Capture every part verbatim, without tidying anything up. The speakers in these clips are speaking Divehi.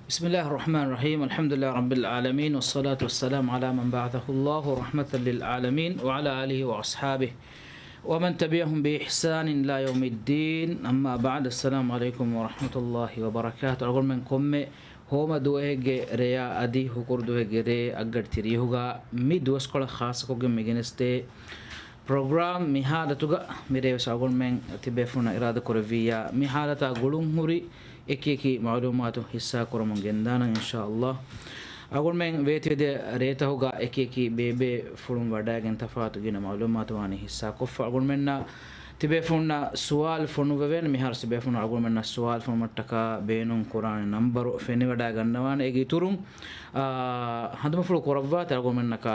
بسم الله الرحمن الرحيم. الحمد لله رب العالمين، والصلاة والسلام على من بعثه الله رحمة للعالمين، وعلى آله وأصحابه ومن تبعهم بإحسان إلى يوم الدين. أما بعد، السلام عليكم ورحمة الله وبركاته. އަޅުގަނޑުމެން ކޮންމެ ހޯމަ ދުވަހެއްގެ ރެޔާ އަދި ހުކުރު ދުވަހެއްގެ ރޭ އަށްގަޑި ތިރީހުގަ މި ދުވަސްކޮޅަށް ޚާއްޞަކޮށްގެން މި ގެނެސްދޭ ޕްރޮގްރާމް މި ހާލަތުގަ މިރޭވެސް އަޅުގަނޑުމެން ތިބޭފުޅުންނަށް އިރާދަކުރެއްވިއްޔާ، މި ހާލަތާ ގުޅުންހުރި އެކިއެކި މައުލޫމާތު ހިއްސާކުރަމުން ގެންދާނަން އިންޝާﷲ. އަޅުގަނޑުމެން ވޭތުވެދިޔަ ރޭތަކުގަ އެކިއެކި ބޭބޭފުޅުން ވަޑައިގެން ތަފާތު ގިނަ މައުލޫމާތު ވާނީ ހިއްސާކޮށްފަ. އަޅުގަނޑުމެންނަށް ތިބޭފުޅުންނަށް ސުވާލު ފޮނުވެވޭނެ. މިހާރު ތިބޭފުޅުން އަޅުގަނޑުމެންނަށް ސުވާލު ފޮނުވުމަށްޓަކާ ބޭނުން ކުރާނެ ނަންބަރު ފެނިވަޑައިގަންނަވާނެ. އޭގެ އިތުރުން، އާ، ހަނދުމަފުޅު ކުރައްވާތި އަޅުގަނޑުމެންނަކާ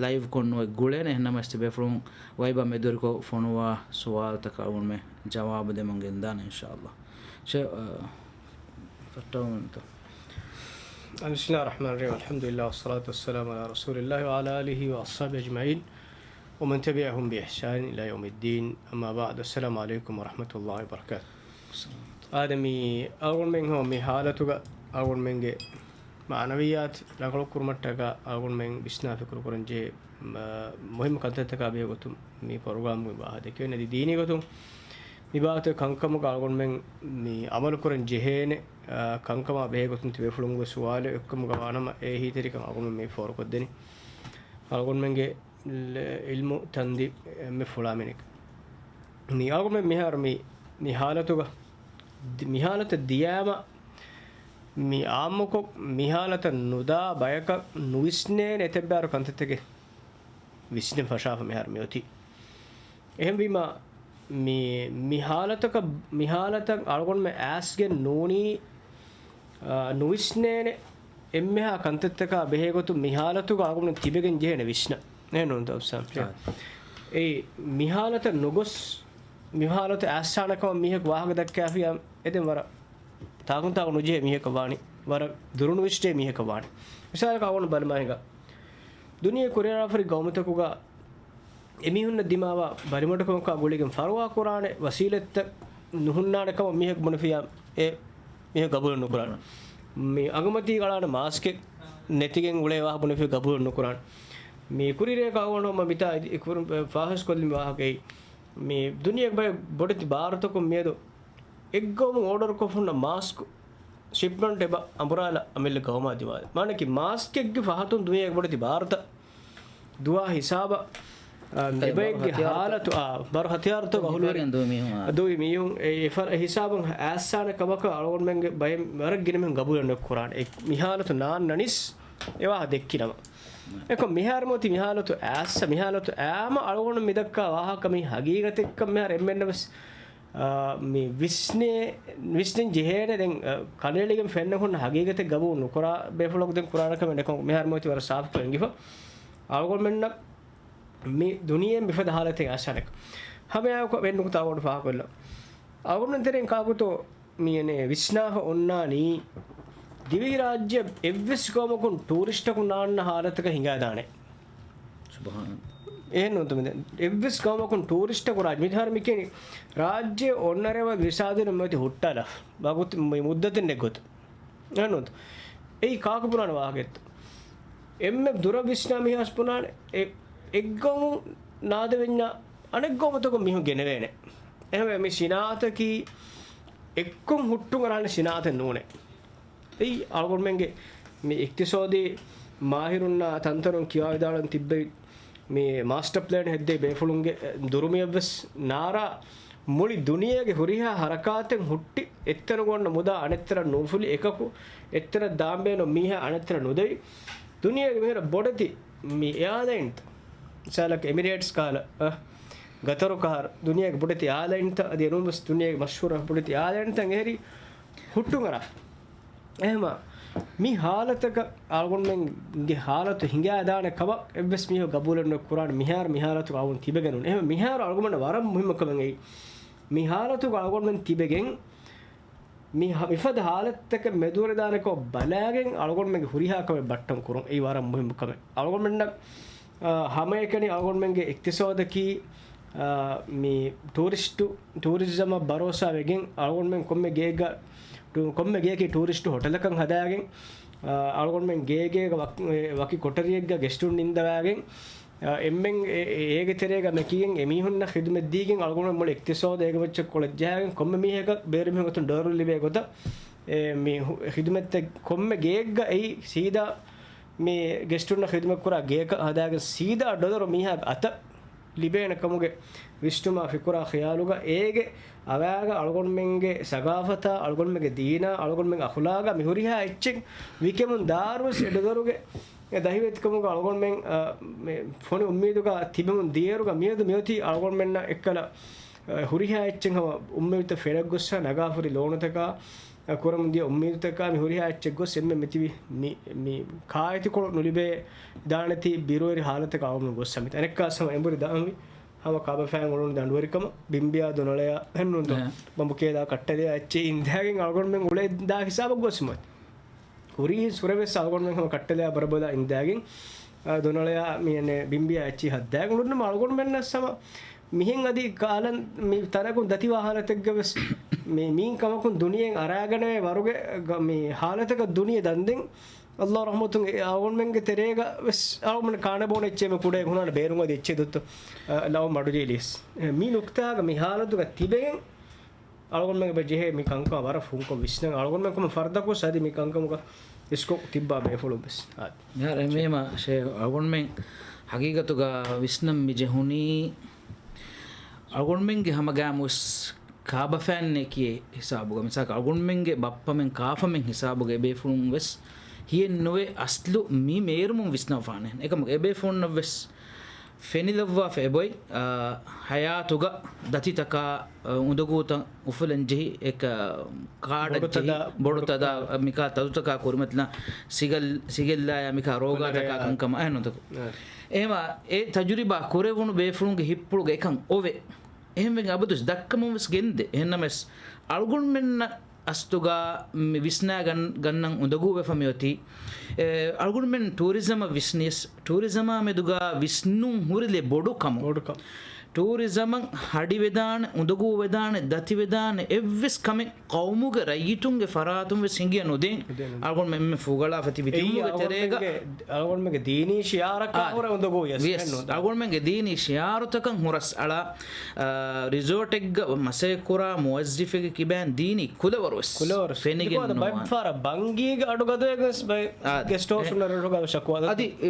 ލައިވްކޮށް ނުވެ ގުޅޭނެ. އެހެންނަމަވެސް ތިބޭފުޅުން ވައިބާ މެދުވެރިކޮށް ފޮނުވާ ސުވާލުތަކަށް އަޅުގަނޑުމެން ޖަވާބު ދެމުން ގެންދާނެ އިންޝާﷲ. ޝޭ، އާ، ފައްޓަވަމުންތަ؟ بسم الله الرحمن الرحيم. الحمد لله والصلاة والسلام على رسول الله وعلى آله وأصحابه أجمعين ومن تبعهم بإحسان إلى يوم الدين. أما بعد، السلام عليكم ورحمة الله وبركاته. އާދެ، މި އަޅުގަނޑުމެން ހޯ މި ހާލަތުގަ އަޅުގަނޑުމެންގެ މަޢުނަވިއްޔާތު ރަނގަޅު ކުރުމަށްޓަކާ އަޅުގަނޑުމެން ވިސްނާ ފިކުރު ކުރަން ޖެހޭ، މަ-، މުހިއްމު ކަންތައްތަކާ ބެހޭ ގޮތުން މި ޕްރޮގްރާމްގެ ވާހަކަ ދެކެވެން. އަދި ދީނީ ގޮތުން މި ބާވަތުގެ ކަންކަމުގަ އަޅުގަނޑުމެން މި ޢަމަލު ކުރަން ޖެހޭނެ، އާ، ކަންކަމާ ބެހޭ ގޮތުން ތިބޭފުޅުންގެ ސުވާލެއް އެއްކަމުގަ ވާނަމަ، އެ އެހީތެރިކަން އަޅުގަނޑުމެން މި ފޯރުކޮށްދެނީ. އަޅުގަނޑުމެންގެ އިލްމު ތަންދި އެންމެ ފުޅާ މިނެކް. މި އަޅުގަނޑުމެން މިހާރު މި، މި ހާލަތުގަ، ދި-، މި ހާލަތަށް ދިޔާމަ، މި އާއްމުކޮށް، މި ހާލަތަށް ނުދާ ބަޔަކަށް ނުވިސްނޭނެ އެތައްބާރު ކަންތައްތަކެއް ވިސްނެން ފަށާފަ މިހާރު މިއޮތީ. އެހެންވީމަ، މި، މި ހާލަތަކަށް، މި ހާލަތަށް އަޅުގަނޑުމެން އައިސްގެން ނޫނީ، އާ، ނުވިސްނޭނެ އެންމެހާ ކަންތައްތަކާ ބެހޭގޮތުން މި ހާލަތުގަ އަޅުގަނޑު ތިބެގެން ޖެހޭނެ ވިސްނަން. އެހެން ނޫންތަ އުސްތާޛް؟ އާ. އެއީ، މި ހާލަތަށް ނުގޮސް، މި ހާލަތު އައިސްސާނެ ކަމަށް މީހަކު ވާހަކަ ދައްކާފިއްޔާ، އެދެން ވަރަށް ތާކުންތާކު ނުޖެހޭ މީހަކަށް ވާނީ، ވަރަށް ދުރުނުވިސްނޭ މީހަކަށް ވާނީ. މިސާލަކަށް އަޅުގަނޑު ބަލަމާ ހިނގާ. ދުނިޔެ ކުރިއަރާފަރި ގައުމުތަކުގަ އެމީހުންނަށް ދިމާވާ ބަލިމަޑުކަމަކާ ގުޅިގެން ފަރުވާ ކުރާނެ ވަސީލަތްތައް ނުހުންނާނެ ކަމަށް މީހަކު ބުނެފިއްޔާ، އެ މީހަކު ގަބޫލު ނުކުރާނެ. މި އަގުމަތީގަ އަޅާނެ މާސްކެއް ނެތިގެން އުޅޭ ވާހަކަ ބުނެފި ގަބޫލު ނުކުރާނެ. މި ކުރިއަރާ ގައުމު މިތާ އި-، އި-، ކުރު-، ފާހަގަކޮށްލި މި ވާހަކައީ، މި ދުނިޔޭގެ ބައެއް ބޮޑެތި ބާރުތަކުން މިއަދު އެއްގައުމު އޯޑަރުކޮށް ހުންނަ މާސްކު ޝިޕްމަންޓް އެބަ އަނބުރާލަ އަމިއްލަ ގައުމާ ދިމާވޭ. މާނައަކީ މާސްކެއްގެ ފަހަތުން ދުނިޔޭގެ ބޮޑެތި ބާރުތައް ދުވާ ހިސާބަށް، އާ، އެކަލަ މިބައެއްގެ ބަރު ހަތިޔާރުތައް، ހާލަތު، އާ، ބަރު ހަތިޔާރުތައް އަހުލުވެރި ދުވި މީހުން، އާ، ދުވި މީހުން އެ، އެ ފަ-، އެ ހިސާބުން އައިސްސާނެ ކަމަކަށް އަޅުގަނޑުމެންގެ ބައެއް ވަރަށް ގިނަ މީހުން ގަބޫލެއް ނުކުރާނެ. އެ މިހާލަތު ނާންނަނިސް އެ ވާހަކަ ދެއްކި ނަމަ. އެކަމް މިހާރު މިއޮތީ މިހާލަތު އައިސްސަ، މިހާލަތު އައިމަ އަޅުގަނޑު މިދައްކާ ވާހަކަ މީ ހަގީގަތެއްކަން މިހާރު އެންމެންނަށް ވެސް އާ، މި ވިސްނޭ-، ވިސްނެން ޖެހޭނެ ދެން، އާ، ކަނޑައެޅިގެން ފެންނަ ހުންނަ ހަގީގަތެއް ގަބޫލު ނުކުރާ ބޭފުޅަކު ދެން ކުރާނެ ކަމެއް ނެކޮން މިހާރު މިއޮތީ ވަރަށް ސާފުކޮށް އެނގިފަ. އަޅުގަނޑުމެންނަށް މި ދުނިޔެ މިފަދަ ހާލަތެއް އައިސާނެ. ހަމައެއާއެކު އެއް ނުކުތާ އަޅުގަނޑު ފާހަގަކޮށްލަ. އަޅުގަނޑުމެން ތެރެއިން ކާކުތޯ މި އެނެ ވިސްނާފަ އޮންނާނީ ދިވެހިރާއްޖެ އެއްވެސް ގައުމަކުން ޓޫރިސްޓަކު ނާންނަ ހާލަތަކަށް ހިނގާދާނެ. ސުބްޙާނަ. އެހެން ނޫންތަ މި ދެން އެއްވެސް ގައުމަކުން ޓޫރިސްޓަކު ރާއްޖެ މިހާރު މި ކިޔަނީ ރާއްޖެ އޮންނަ ރޭވަ ވިސާދިނު މިއޮތީ ހުއްޓާލާ ވަގުތު މި މުއްދަތެއް ނެއްގޮތަށް. އެހެން ނޫންތަ؟ އެއީ ކާކު ބުނާނެ ވާހަކައެއްތަ؟ އެންމެ ދުރަށް ވިސްނާ މީހާސް ބުނާނެ އެ އެއްގައުމު ނާދެވެންޏާ އަނެއްގައުމުތަކުން މީހުން ގެނެވޭނެ. އެހެންވެ މި ސިނާއަތަކީ އެއްކޮން ހުއްޓުން އަރާނެ ސިނާއަތެއް ނޫނޭ. އެއީ އަޅުގަނޑުމެންގެ މި އިޤްތިޞާދީ މާހިރުންނާ ތަންތަނުން ކިޔާވިދާޅަން ތިއްބެވި މި މާސްޓަ ޕްލޭން ހެއްދެވި ބޭފުޅުންގެ ދުރުމިއަށްވެސް ނާރާ މުޅި ދުނިޔޭގެ ހުރިހާ ހަރަކާތެއް ހުއްޓި، އެއްތަނުގަ އޮންނަ މުދާ އަނެއްތަނަށް ނޫފުލި، އެކަކު އެއްތަނަށް ދާން ބޭނުން މީހާ އަނެއްތަނަށް ނުދެވި، ދުނިޔޭގެ މިހިރަ ބޮޑެތި މި އެއާލައިންތައް، މިސާލަކަށް އެމިރޭޓްސް ކަހަލަ، އަ، ގަތަރު ކަހަލަ، ދުނިޔޭގެ ބޮޑެތި އެއާލައިންތައް އަދި އެނޫންވެސް ދުނިޔޭގެ މަޝްހޫރު ބޮޑެތި އެއާލައިންތައް އެހެރީ ހުއްޓުން އަރާފަ. އެހެމަ މި ހާލަތަކަށް އަޅުގަނޑުމެންގެ ހާލަތު ހިނގާދާނެ ކަމަށް އެއްވެސް މީހަކު ގަބޫލެއް ނުކުރާނެ. މިހާރު މި ހާލަތު އަޅުގަނޑު ތިބެގެން ނޫން. އެހެމަ މިހާރު އަޅުގަނޑަށް ވަރަށް މުހިއްމު ކަމެއް އެއީ، މި ހާލަތުގަ އަޅުގަނޑުމެން ތިބެގެން މި ހ-، މިފަދަ ހާލަތްތަކެއް މެދުވެރިދާނެކޮށް ބަލާގެން އަޅުގަނޑުމެންގެ ހުރިހާ ކަމެއް ބައްޓަން ކުރުން އެއީ ވަރަށް މުހިއްމު ކަމެއް. އަޅުގަނޑުމެންނަށް، އާ، ހަމައެކަނި އަޅުގަނޑުމެންގެ އިޤްތިޞާދަކީ، އާ، މި ޓޫރިސްޓު، ޓޫރިޒަމަށް ބަރޯސާ ވެގެން އަޅުގަނޑުމެން ކޮންމެ ގެއެއްގަ ޓޫ-، ކޮންމެ ގެޔަކީ ޓޫރިސްޓު ހޮޓަލަކަށް ހަދާގެން، އާ، އަޅުގަނޑުމެން ގޭގޭގަ ވަކި، އެ، ވަކި ކޮޓަރިއެއްގަ ގެސްޓުން ނިންދަވާގެން، އާ، އެންމެން އެ، އެ، އޭގެ ތެރޭގަ މެކިގެން އެމީހުންނަށް ޚިދުމަތް ދީގެން އަޅުގަނޑުމެން މުޅި އިޤްތިޞާދު އޭގެ މައްޗަށް ކޮޅަށް ޖަހާގެން ކޮންމެ މީހަކަށް ބޭރު މީހުން ގޮތުން ޑޮލަރު ލިބޭ ގޮތަށް އެ މި ހު-، ޚިދުމަތްތައް ކޮންމެ ގެއެއްގަ އެއީ ސީދާ މި ގެސްޓުންނަށް ޚިދުމަތް ކުރާ ގެޔަކަށް ހަދާގެން ސީދާ ޑޮލަރު މީހާގެ އަތަށް ލިބޭނެ ކަމުގެ ވިސްނުމާ ފިކުރާ ޚިޔާލުގަ އޭގެ އަވާގަ އަޅުގަނޑުމެންގެ ސަގާފަތާ، އަޅުގަނޑުމެންގެ ދީނާ، އަޅުގަނޑުމެންގެ އަޚުލާގާ މި ހުރިހާ އެއްޗެއް ވިކެމުން ދާއިރުވެސް އެ ޑޮލަރުގެ އެ ދަހިވެތިކަމުގަ އަޅުގަނޑުމެން، އަ، މި ފޮނި އުއްމީދުގަ ތިބެމުން ދިޔައިރުގަ މިއަދު މިއޮތީ އަޅުގަނޑުމެންނަށް އެއްކަލަ، އަ، ހުރިހާ އެއްޗެއް ހަމަ އުއްމީދުތައް ފެނަށްގޮއްސާ ނަގާފަ ހުރި ލޯނުތަކާ، އަ، ކުރަމުން ދިޔަ އުއްމީދުތަކާ މި ހުރިހާ އެއްޗެއް ގޮސް އެންމެ މިތިބި މި، މި ކާއެތިކޮޅު ނުލިބޭ ދާނެތީ ބިރުވެރި ހާލަތަކަށް އަޅުގަނޑު ގޮސް ހަމަ އަނެއްކާ ހަމަ އެނބުރި ދާންވީ. ހަމަ ކާބަފައިން އުޅުނު ދަނޑުވެރިކަމަށް ބިންބިޔާ ދޮނަޅަޔާ އެހެންނޫންތޯ؟ އެ. ބަނބުކޭލާ ކައްޓަލެއާ އެއްޗެއް އިންދާގެން އަޅުގަނޑުމެން އުޅޭ ދާ ހިސާބަށް ގޮސް މޮތް. ހުރީ ސުރެވެސް އަޅުގަނޑުމެން ހަމަ ކައްޓަލެއާ ބަރަބަލާ އިންދާގެން، އާ، ދޮނަޅަޔާ މި އެންމެ ބިންބިޔާ އެއްޗި ހައްދާގެން އުޅުނުމަ އަޅުގަނޑުމެންނަށް ހަމަ މިހެން އަދި ކާލަން މި ތަނަކުން ދަތިވާ ހާލަތެއްގަ ވެސް މި މީން ކަމަކުން ދުނިޔެއިން އަރާގަނެވޭ ވަރުގެ ގަ-، މި ހާލަތަކަށް ދުނިޔެ ދަންދެން ﷲ ރަޙްމަތުން އެ އަޅުގަނޑުމެންގެ ތެރޭގަ ވެސް އަޅުގަނޑު ކާނެ ބޯނެ އެއްޗެއް މި ކުޑައި ހުނާނެ ބޭރުން އަދި އެއްޗެއް ދޮއްތޯ، އަ، ލަވަ މަޑުޖެހިލިޔަސް. އެ، މި ނުކްތާގަ މި ހާލަތުގަ ތިބެގެން އަޅުގަނޑުމެން އެބަ ޖެހޭ މި ކަންކަމަށް ވަރަށް ފުންކޮށް ވިސްނަން އަޅުގަނޑުމެން ކޮންމެ ފަރްދަކުވެސް އަދި މި ކަންކަމުގަ އިސްކޮށް ތިއްބާ ބޭފުޅުން ވެސް. އާދެ. އެހެންވީމަ ޝޭ އަޅުގަނޑުމެން ހަގީގަތުގަ ވިސްނަން މި ޖެހުނީ އަޅުގަނޑުމެންގެ ހަމަގައިމުވެސް ކާބަފައިންނޭ ކިޔޭ ހިސާބުގަ، މިސާލަކަށް އަޅުގަނޑުމެންގެ ބައްޕަމެން ކާފަމެން ހިސާބުގަ އެބޭފުޅުން ވެސް ހިޔެއްނުވޭ އަސްލު މި މޭރުމުން ވިސްނަވާނެ. އެކަމަކު އެބޭފުޅުންނަށް ވެސް ފެނިލައްވާފަ އެބޮތް، އާ، ހަޔާތުގަ ދަތިތަކާ، އާ، އުނދަގޫތައް އުފުލަން ޖެހި އެކަ ކާޑަށް ޖެހި ބޮޑުތަދާ، ބޮޑުތަދާ، ބޮޑުތަދާ. މިކާ ތަދުތަކާ ކުރިމަތިލާ ސިގަލް-، ސިގެއްލާޔާ މިކާ ރޯގާތަކާ ކުލަރެއާ. ކަންކަމަށް އެހެންނުތަކު. އެ. އެހެމަ އެ ތަޖުރިބާ ކުރެވުނު ބޭފުޅުންގެ ހިއްޕުޅުގަ އެކަން އޮވޭ. އެހެންވެގެން އަބަދުވެސް ދައްކަމުން ވެސް ގެންދޭ. އެހެންނަމަވެސް އަޅުގަނޑުމެންނަށް އަސްތުގަ މި ވިސްނާ ގަން-، ގަންނަން އުނދަގޫވެފަ މިއޮތީ، އެ، އަޅުގަނޑުމެން ޓޫރިޒަމަށް ވިސްނިޔަސް، ޓޫރިޒަމާ މެދުގަ ވިސްނުން ހުރިލެއް ބޮޑު ކަމު. ބޮޑު ކަމު. ޓޫރިޒަމަށް ހަޑިވެދާނެ، އުނދަގޫވެދާނެ، ދަތިވެދާނެ އެއްވެސް ކަމެއް ޤައުމުގެ ރައްޔިތުންގެ ފަރާތުން ވެސް ހިނގިޔަ ނުދޭން. ނުދޭން، ނުދޭން. އަޅުގަނޑުމެން ފުގަޅާފަ ތިބި އެއީ ތިބުމުގެ ތެރޭގަ އަޅުގަނޑުމެންގެ، އަޅުގަނޑުމެންގެ ދީނީ ޝިޢާރަކާ އާ، ހުރެ އުނދަގޫ ވިޔަސް ވިޔަސް. އެހެންނު. އަޅުގަނޑުމެންގެ ދީނީ ޝިޢާރުތަކަށް ހުރަސް އަޅާ، އާ، ރިސޯޓެއްގަ މަސައްކަތް ކުރާ މުވައްޒިފެއްގެ ކިބައިން ދީނީ ކުލަވަރުވެސް ކުލަވަރުވެސް. ފެނިގެން ނުވާނެ. ބައްފާރަ ބަންގީގެ އަޑުގަދަވެގެން ވެސް ބައެއް އާ، ގެސްޓް ހައުސް އެ، ރަށުގަ ޝަކުވާ އަދި، އެ،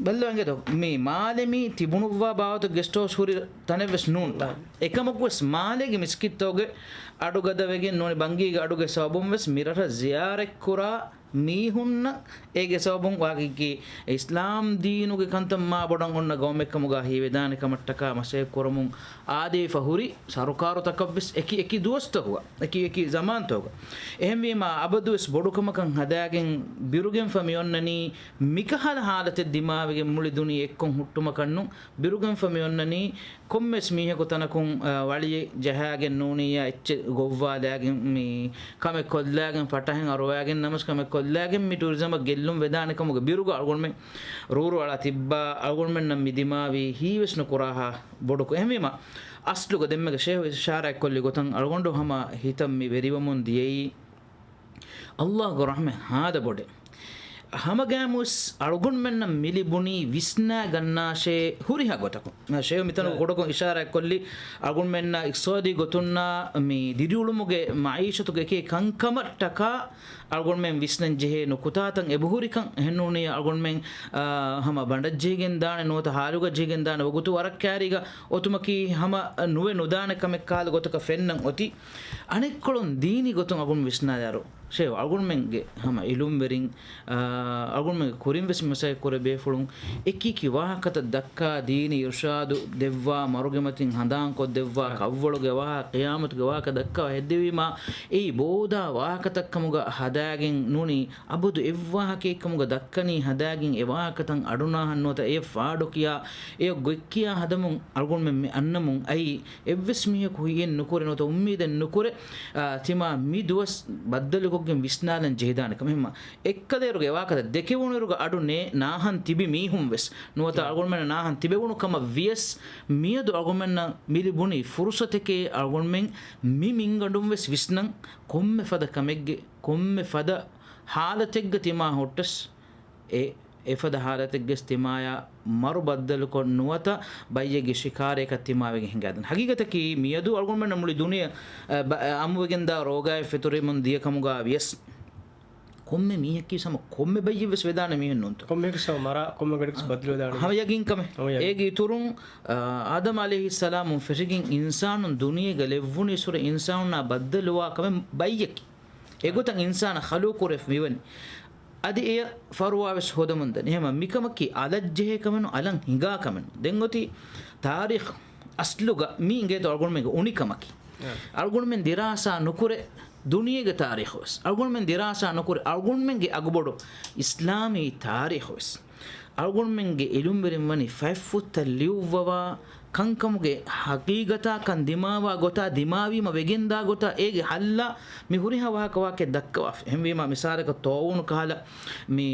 ބައްލަވަންގެ ދޯ، މި މާލެ މީ ތިބުނުއްވާ ބާވަތު ގެސްޓް ހައުސް ހުރި ތަނެއް ވެސް ނޫން. އެކަމަކު ވެސް މާލޭގެ މިސްކިތްތަކުގެ އަޑުގަދަވެގެން ނޫނީ ބަންގީގެ އަޑުގެ ސަބަބުން ވެސް މި ރަށަށް ޒިޔާރަތް ކުރާ މީހުންނަށް އޭގެ ސަބަބުން ވާގިގެ އިސްލާމް ދީނުގެ ކަންތައް މާ ބޮޑަށް އޮންނަ ގައުމެއް ކަމުގަ ހީވެދާނެ ކަމަށްޓަކާ މަސައްކަތް ކުރަމުން އާދެވިފަ ހުރި ސަރުކާރުތަކަށްވެސް އެކި އެކި ދުވަސްތަކުގަ، އެކި އެކި ޒަމާންތަކުގަ. އެހެންވީމާ، އަބަދުވެސް ބޮޑުކަމަކަށް ހަދާގެން ބިރުގެންފަ މިއޮންނަނީ މިކަހަލަ ހާލަތެއް ދިމާވެގެން މުޅި ދުނިޔެ އެއްކޮށް ހުއްޓުމަކަށްނު. ބިރުގެންފަ މިއޮންނަނީ ކޮންމެސް މީހަކު ތަނަކުން، އަ، ވަޅިއެއް ޖަހާގެން ނޫނިއްޔާ އެއްޗެއް ގޮއްވާލާގެން މި ކަމެއް ކޮށްލާގެން، ފަޓަހެން އަރުވާގެން ނަމަސް ކަމެއް ކޮށްލާގެން މި ޓޫރިޒަމަށް ގެއްލުން ވެދާނެ ކަމުގެ ބިރުގަ އަޅުގަނޑުމެން ރޫރު އަޅާ ތިއްބާ އަޅުގަނޑުމެންނަށް މި ދިމާވީ ހީވެސް ނުކުރާހާ ބޮޑުކޮށް. އެހެންވީމަ، އަސްލުގަ ދެންމެގަ ޝޭހު އިޝާރާތްކޮށްލި ގޮތަށް އަޅުގަނޑު ހަމަ ހިތަށް މި ވެރިވަމުން ދިޔައީ، ﷲ ގެ ރަޙްމަތް ހާދަ ބޮޑެއް. ހަމަގައިމުވެސް އަޅުގަނޑުމެންނަށް މި ލިބުނީ ވިސްނާ ގަންނާށޭ ހުރިހާ ގޮތަކުން. ޝޭހު މިތަނުގަ ކުޑަކޮށް އިޝާރާތްކޮށްލި، އަޅުގަނޑުމެންނަށް އިޤްތިޞާދީ ގޮތުންނާ މި ދިރިއުޅުމުގެ މަޢީޝަތުގެ އެކި ކަންކަމަށްޓަކާ އަޅުގަނޑުމެން ވިސްނަން ޖެހޭ ނުކުތާތައް އެބަހުރިކަން. އެހެންނޫނީ އަޅުގަނޑުމެން، އާ، ހަމަ ބަނޑަށްޖެހިގެން ދާނެ ނުވަތަ ހާލުގަ ޖެހިގެން ދާނެ ވަގުތު ވަރަށް ކައިރީގަ އޮތުމަކީ ހަމަ ނުވެ ނުދާނެ ކަމެއް ކަހަލަ ގޮތަކަށް ފެންނަން އޮތީ. އަނެއްކޮޅުން ދީނީ ގޮތުން އަޅުގަނޑު ވިސްނާލާރު، ޝޭހު އަޅުގަނޑުމެންގެ ހަމަ އިލުމްވެރިން، އާ، އަޅުގަނޑުމެންގެ ކުރިން ވެސް މަސައްކަތް ކުރެ ބޭފުޅުން އެކި އެކި ވާހަކަތައް ދައްކާ، ދީނީ އިރުޝާދު ދެއްވާ، މަރުގެ މަތިން ހަނދާންކޮށްދެއްވާ، އާ، ކަށްވަޅުގެ ވާހަކަ، ޤިޔާމަތުގެ ވާހަކަ ދައްކާ ހެއްދެވީމާ، އެއީ ބޯދާ ވާހަކަތައްކަމުގަ ހަދާގެން ނޫނީ، އަބަދު އެއްވާހަކައެއްކަމުގަ ދައްކަނީ ހަދާގެން އެވާހަކަތައް އަޑުނާހަން ނުވަތަ އެ ފާޑުކިޔާ، އެ ގޮތްކިޔާ ހަދަމުން އަޅުގަނޑުމެން މި އަންނަމުން އައީ، އެއްވެސް މީހަކު ހިޔެއް ނުކުރެ ނުވަތަ އުއްމީދެއް ނުކުރެ، އާ، ތިމާ މި ދުވަސް ބައްދަލުކޮ ގެން ވިސްނާލަން ޖެހިދާނެ ކަމެއް. ހަމަ އެއްކަލައިރުގެ ވާހަކަތައް ދެކެވުނުއިރުގަ އަޑު ނޭ ނާހަން ތިބި މީހުން ވެސް ނުވަތަ އަޅުގަނޑުމެންނަށް ނާހަން ތިބެވުނު ކަމަށް ވިޔަސް، މިއަދު އަޅުގަނޑުމެންނަށް މި ލިބުނީ ފުރުސަތެކޭ އަޅުގަނޑުމެން މި މިންގަނޑުން ވެސް ވިސްނަން، ކޮންމެ ފަދަ ކަމެއްގެ ކޮންމެ ފަދަ ހާލަތެއްގަ ތިމާ ހުއްޓަސް އެ އެފަދަ ހާލަތެއްގެސް ތިމާޔާ މަރު ބައްދަލުކޮށް ނުވަތަ ބައްޔެއްގެ ޝިކާރައަކަށް ތިމާވެގެން ހިނގާދިން. ހަގީގަތަކީ މިއަދު އަޅުގަނޑުމެންނަށް މުޅި ދުނިޔެ، އަ، ބަ-، އަ، އަމުވެގެންދާ ރޯގާއެއް ފެތުރެމުން ދިޔަ ކަމުގަ ވިޔަސް، ކޮންމެ މީހަކީ ހަމަ ކޮންމެ ބައްޔެއްވެސް ވެދާނެ މީހެއް ނޫންތޯ؟ ކޮންމެއަކަސް ހަމަ މަރާ، ކޮންމެ ގަޑިއަކަސް ބައްދަލުވެދާނެ ހަމަ މީހެއް. ޔަގީން ކަމެއް. ހަމަ ޔަގީން. އޭގެ އިތުރުން، އާ، އާދަމް ޢަލައިހިއްސަލާމުން ފެށިގެން އިންސާނުން ދުނިޔޭގަ ލެއްވުނީ އިސުރަ އިންސާނުންނާ ބައްދަލުވާ ކަމެއް ބައްޔަކީ. އެގޮތަށް އިންސާނާ ޚަލުޤު ކުރެފަ މިވަނީ. އަދި އެޔަށް ފަރުވާވެސް ހޯދަމުންދަނީ. އެހެމަ މިކަމަކީ އަލަށްޖެހޭ ކަމެއްނު، އަލަށް ހިނގާ ކަމެއްނު. ދެން އޮތީ ތާރީޚް އަސްލުގަ މީ އިނގޭތޯ އަޅުގަނޑުމެންގެ އުނިކަމަކީ. އަ. އަޅުގަނޑުމެން ދިރާސާ ނުކުރޭ ދުނިޔޭގެ ތާރީޚުވެސް. އަޅުގަނޑުމެން ދިރާސާ ނުކުރޭ އަޅުގަނޑުމެންގެ އަގުބޮޑު އިސްލާމީ ތާރީޚުވެސް. އަޅުގަނޑުމެންގެ އިލުމްވެރިން ވަނީ ފަތްފުށްތައް ލިޔުއްވަވާ ކަންކަމުގެ ހަގީގަތާ ކަން ދިމާވާ ގޮތާ ދިމާވީމަ ވެގެންދާ ގޮތާ އޭގެ ހައްލާ މި ހުރިހާ ވާހަކަ ވާހަކައެއް ދައްކަވާފަ. އެހެންވީމާ މިސާލަކަށް ތޯވުނު ކަހަލަ މި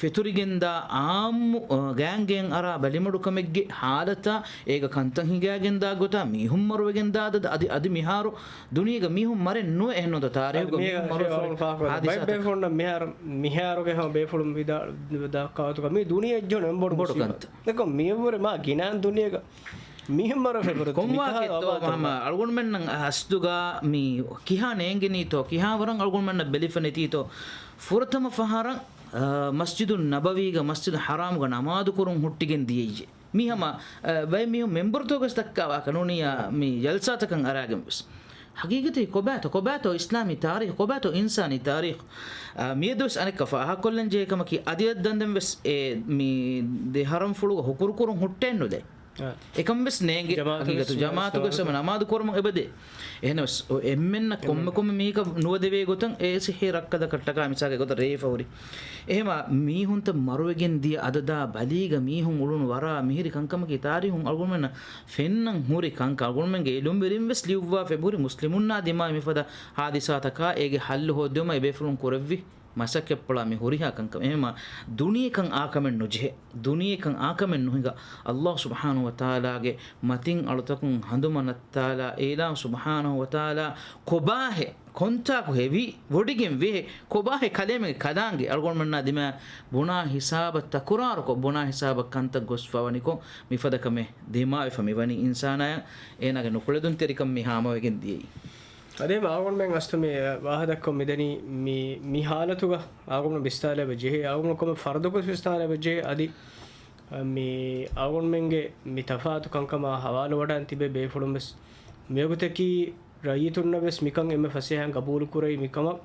ފެތުރިގެންދާ އާއްމު، އަ، ގާންގޭން އަރާ ބަލިމަޑުކަމެއްގެ ހާލަތާ އޭގަ ކަންތައް ހިނގާގެންދާ ގޮތާ މީހުން މަރުވެގެންދާ އަދަދު އަދި، އަދި މިހާރު ދުނިޔޭގަ މީހުން މަރެއް ނުވެ އެހެންނު ދޯ ތާރީހުގަ މީހުން މަރުވެފަ ހުރި ހާދިސާތަކެއް. މިހާރު، މިހާރުގެ ހަމަ ބޭފުޅުން ވިދާ-، ވިދާކާވަތުގަ މި ދުނިޔެ އެއްޖެހުނު އެންބޮޑު ބޮޑު މުސީބާ. ކަންތައް. ދެކޮ މިއަށްވުރެ މާ ގިނަ ދުނިޔޭގަ މީހުން މަރުވެފަ ހުރި ކޮން ވާހަކައެއްތޯ ހަމަ އަޅުގަނޑުމެންނަށް އަސްލުގަ މި ކިހާ ނޭނގެނީތޯ، ކިހާ ވަރަށް އަޅުގަނޑުމެންނަށް ބެލިފަ ނެތީތޯ، ފުރަތަމަ ފަހަރަށް، އަ، މަސްޖިދުއް ނަބަވީގަ މަސްޖިދުލް ޙަރާމުގަ ނަމާދު ކުރުން ހުއްޓިގެން ދިޔައީ. މީ ހަމަ، އަ، ބައެއް މީހުން މެންބަރުތޯ ގަސް ދައްކާ ވާހަކަ ނޫނިއްޔާ މި ޖަލްސާތަކަށް އަރާގެން ވެސް. ހަގީގަތީ ކޮބާތޯ، ކޮބާތޯ އިސްލާމީ ތާރީޚު، ކޮބާތޯ އިންސާނީ ތާރީޚު؟ އަ، މިއަދުވެސް އަނެއްކާ ފާހަގަކޮށްލަން ޖެހޭ ކަމަކީ، އަދިއަށް ދަންދެން ވެސް އެ މި ދެ ހަރަމްފުޅުގަ ހުކުރު ކުރުން ހުއްޓެއްނުލޭ. އަ. އެކަން ވެސް ނޭނގެ. ޖަމާއަތު ހަގީގަތު ވެސް ޖަމާއަތުގަ ނަމާދު ސަމަ ނަމާދު ކުރުމުން އެބަދޭ. އެހެނަސް އެންމެންނަށް ކޮންމެ ކޮންމެ މީހަކަށް ނުވަދެވޭ ގޮތަށް އެ ސިއްހީ ރައްކަލަކަށްޓަކާ މިސާލެއް ގޮތަށް ރޭފަ ހުރި. އެހެމަ މީހުންތައް މަރުވެގެން ދިޔަ އަދަދާ ބަލީގަ މީހުން އުޅުނު ވަރަށް މިހިރި ކަންކަމަކީ ތާރީހުން އަޅުގަނޑުމެންނަށް ފެންނަން ހުރި ކަންކަން. އަޅުގަނޑުމެންގެ އިލުމްވެރިން ވެސް ލިޔުއްވާފަ އެބަހުރި މުސްލިމުންނާ ދިމާވި މިފަދަ ހާދިސާތަކާ އޭގެ ހައްލު ހޯއްދެވުމަށް އެބޭފުޅުން ކުރެއްވި މަސައްކަތްޕުޅާ މި ހުރިހާ ކަންކަން. އެހެމަ ދުނިޔެކަން އާކަމެއް ނުޖެހޭ. ދުނިޔެކަން އާކަމެއް ނުހިނގާ. އައްލާހު ސުބްޙާނަހު ވަތަޢާލާގެ މަތިން އަޅުތަކުން ހަނދުމަ ނައްތާލާ، އެއިލާހު ސުބްޙާނަހު ވަތަޢާލާ ކޮބާހޭ، ކޮންތާކު ހެވި ވޮޑިގެން ވޭ، ކޮބާހޭ ކަލޭމެންގެ ކަލާނގެ އަޅުގަނޑުމެންނާ ދިމާ ބުނާ ހިސާބަށް ތަކުރާރުކޮށް، ބުނާ ހިސާބަށް ކަންތައް ގޮސްފަވަނިކޮށް، މިފަދަ ކަމެއް ދިމާވެފަ މިވަނީ އިންސާނާޔަށް އޭނާގެ ނުކުޅެދުންތެރިކަން މި ހާމަވެގެން ދިޔައީ. އަދި އަޅުގަނޑުމެން އަސްތު މި ވާހަކަދައްކަމުން މިދަނީ މި، މި ހާލަތުގަ އަޅުގަނޑު ވިސްނާލައިބަ ޖެހޭ، އަޅުގަނޑު ކޮންމެ ފަރުދަކުވެސް ވިސްނާލައިބަ ޖެހޭ، އަދި، އަ، މި އަޅުގަނޑުމެންގެ މި ތަފާތު ކަންކަމާ ހަވާލުވަޑައިން ތިބޭ ބޭފުޅުން ވެސް މިވަގުތަކީ ރައްޔިތުންނަށް ވެސް މިކަން އެންމެ ފަސޭހައިން ގަބޫލު ކުރެވި މިކަމަށް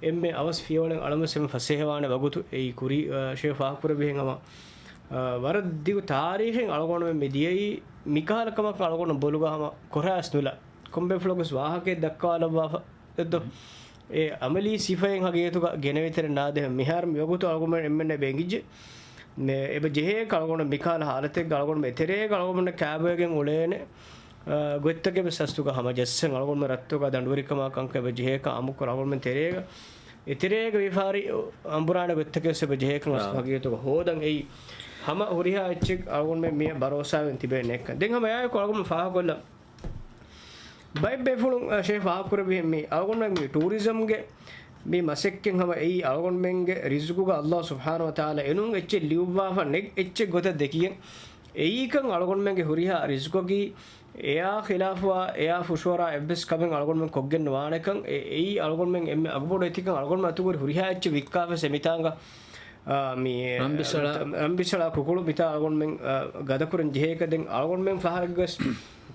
އެންމެ އަވަސް ފިޔަވަޅެއް އަޅަމަސް އެންމެ ފަސޭހަވާނެ ވަގުތު އެއީ ކުރީ، އަ، ޝޭ ފާހަގަކުރެއްވިހެން ހަމަ، އަ، ވަރަށް ދިގު ތާރީޚެއް އަޅުގަނޑުމެން މި ދިޔައީ މިކަހަލަ ކަމަކަށް އަޅުގަނޑު ބޮލުގަ ހަމަ ކޮރާސް ނުލާ. ކޮންބޭފުޅަކުވެސް ވާހަކައެއް ދައްކާލައްވާފަ ދެއްތޯ؟ އެ އަމަލީ ސިފައެއް ހަގީގަތުގަ ގެނެވޭތެރެއް ނާދޭ. މިހާރު މިވަގުތު އަޅުގަނޑުމެން އެންމެންނަށް އެބަ އެނގިއްޖެ. މެ އެބަ ޖެހޭ އަޅުގަނޑު މިކާލަ ހާލަތެއްގަ އަޅުގަނޑު އެތެރޭގަ އަޅުގަނޑު ކާބޮއިގެން އުޅޭނެ، އަ، ގޮތްތަކެއް ވެސް އަސްލުގަ ހަމަ ޖައްސަން އަޅުގަނޑުމެން ރައްތުގަ ދަނޑުވެރިކަމާ ކަންކަން އެބަ ޖެހޭކަން އާއްމުކޮށް އަޅުގަނޑުމެން ތެރޭގަ އެތެރޭގަ ވިޔަފާރި އަނބުރާނެ ގޮތްތަކެއް ވެސް އެބަ ޖެހޭކަން އަސްލު އާ. ހަގީގަތުގަ ހޯދަން އެއީ ހަމަ ހުރިހާ އެއްޗެއް އަޅުގަނޑުމެން މިއަށް ބަރޯސާވެން ތިބޭނެ އެއްކަން. ދެން ހަމަ އެއާއެކު އަޅުގަނޑު ފާހަގަކޮށްލަން. ބައެއް ބޭފުޅުން، އަ، ޝޭ ފާހަގަކުރެއްވިހެން މި އަޅުގަނޑުމެން މި ޓޫރިޒަމްގެ މި މަސައްކަތް ހަމަ އެއީ އަޅުގަނޑުމެންގެ ރިޒުގުގަ އައްލާހު ސުބްޙާނަހު ވަތަޢާލާ އެނޫން އެއްޗެއް ލިޔުއްވާފަ ނެތް އެއްޗެއް ގޮތަށް ދެކިގެން، އެއީކަން އަޅުގަނޑުމެންގެ ހުރިހާ ރިޒުގަކީ އެއާ ޚިލާފުވާ، އެއާ ފުށުއަރާ އެއްވެސް ކަމެއް އަޅުގަނޑުމެން ކޮށްގެން ނުވާނެކަން، އެ-، އެއީ އަޅުގަނޑުމެން އެންމެ އަގުބޮޑު އެތިކަން އަޅުގަނޑުމެން އަތުގަ ހުރި ހުރިހާ އެއްޗެއް ވިއްކާފަ ސެމިތާނގަ އާ، މި، ރަންބިސަޅާ. ރަންބިސަޅާ ކުކުޅު މިތާ އަޅުގަނޑުމެން، އާ، ގަދަކުރަން ޖެހޭކަ ދެން އަޅުގަނޑުމެން ފަހަރެއްގަސް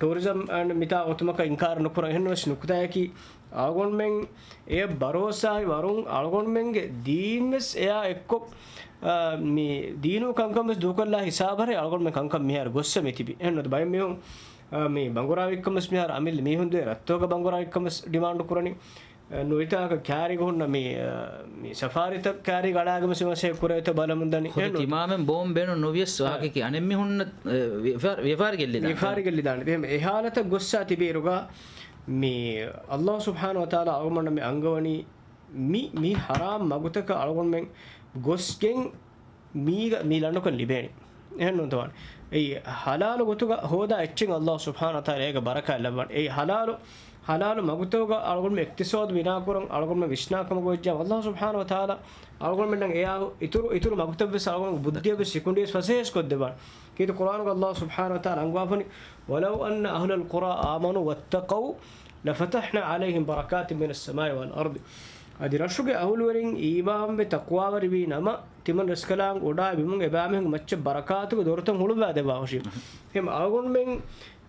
ޓޫރިޒަމް އަން މިތާ އޮތުމަކަށް އިންކާރު ނުކުރަން. އެހެންނަމަވެސް ނުކުތާއަކީ އަޅުގަނޑުމެން އެ ބަރޯސާއި ވަރުން އަޅުގަނޑުމެންގެ ދީންވެސް އެއާ އެއްކޮށް، އާ، މި ދީނު ކަންކަންވެސް ދޫކޮށްލާ ހިސާބަށް އަޅުގަނޑުމެން ކަންކަން މިހާރު ގޮއްސަ މިތިބި. އެހެންނުވަތަ ބައެއް މީހުން، އާ، މި ބަނގުރާ ވިއްކަންވެސް މިހާރު އަމިއްލަ މީހުން ދުވެ ރައްތޯގަ ބަނގުރާ ވިއްކަންވެސް ޑިމާންޑު ކުރަނީ. ނުވަތަ ކާރިގަ ހުންނަ މި، މި ސަފާރީތައް ކާރީގަ އަޅާގެން މަސައްކަތް ކުރެވޭތޯ ބަލަމުންދަނީ. ހުރި އެހެން ތިމާމެން ބޯން ބޭނުން ނުވިޔަސް ވާހަކަކީ އަނެއް މީހުންނަށް، އެ، ވިޔަފާރި، ވިޔަފާރި ގެއްލިދާނެ. ވިޔަފާރި ގެއްލިދާނެ. އެހެން އެ ހާލަތަށް ގޮއްސާ ތިބިއިރުގަ މި އައްލާހު ސުބްޙާނަހު ވަތަޢާލާ އަޅުގަނޑަށް މި އަންގަވަނީ މި، މި ހަރާމް މަގުތަކަށް އަޅުގަނޑުމެން ގޮސްގެން މީގަ، މި ލަނޑުކަން ލިބޭނެ. އެހެން ނޫންތަ ވާނެ. އެއީ ހަލާލު ގޮތުގަ ހޯދާ އެއްޗެއް އައްލާހު ސުބްޙާނަހު ވަތަޢާލާ އޭގަ ބަރަކާތް ލައްވާނެ. އެއީ ހަލާލު، ހަލާލު މަގުތަކުގަ އަޅުގަނޑުމެން އިޤްތިޞާދު ބިނާކުރަން އަޅުގަނޑުމެން ވިސްނާ ކަމަކު ވެއްޖާ، އައްލާހު ސުބްޙާނަހު ވަތަޢާލާ އަޅުގަނޑުމެންނަށް އެއާ އިތުރު، އިތުރު މަގުތައްވެސް އަޅުގަނޑު ބުއްދިއަށްވެސް ސިކުނޑިއަސް ފަސޭހަސް ކޮށްދެއްވާނެ. ކީރިތި ޤުރްއާނުގަ އައްލާހު ސުބްޙާނަހު ވަތަޢާލާ އަންގަވާފަނި، "وَلَوْ أَنَّ أَهْلَ الْقُرَىٰ آمَنُوا وَاتَّقَوْا لَفَتَحْنَا عَلَيْهِمْ بَرَكَاتٍ مِّنَ السَّمَاءِ وَالْأَرْضِ." އަދި ރަށުގެ އަހުލުވެރިން އީމާންވެ ތަޤްވާވެރިވީ ނަމަ، ތިމަން ރަސްކަލާނގެ އުޑާއި ބިމުން އެބައިމީހުންގެ މައްޗަށް ބަރަކާތުގެ ދޮރުތައް ހުޅުވާދެއްވާހުށީ. އެހެން އަޅުގަނޑުމެން،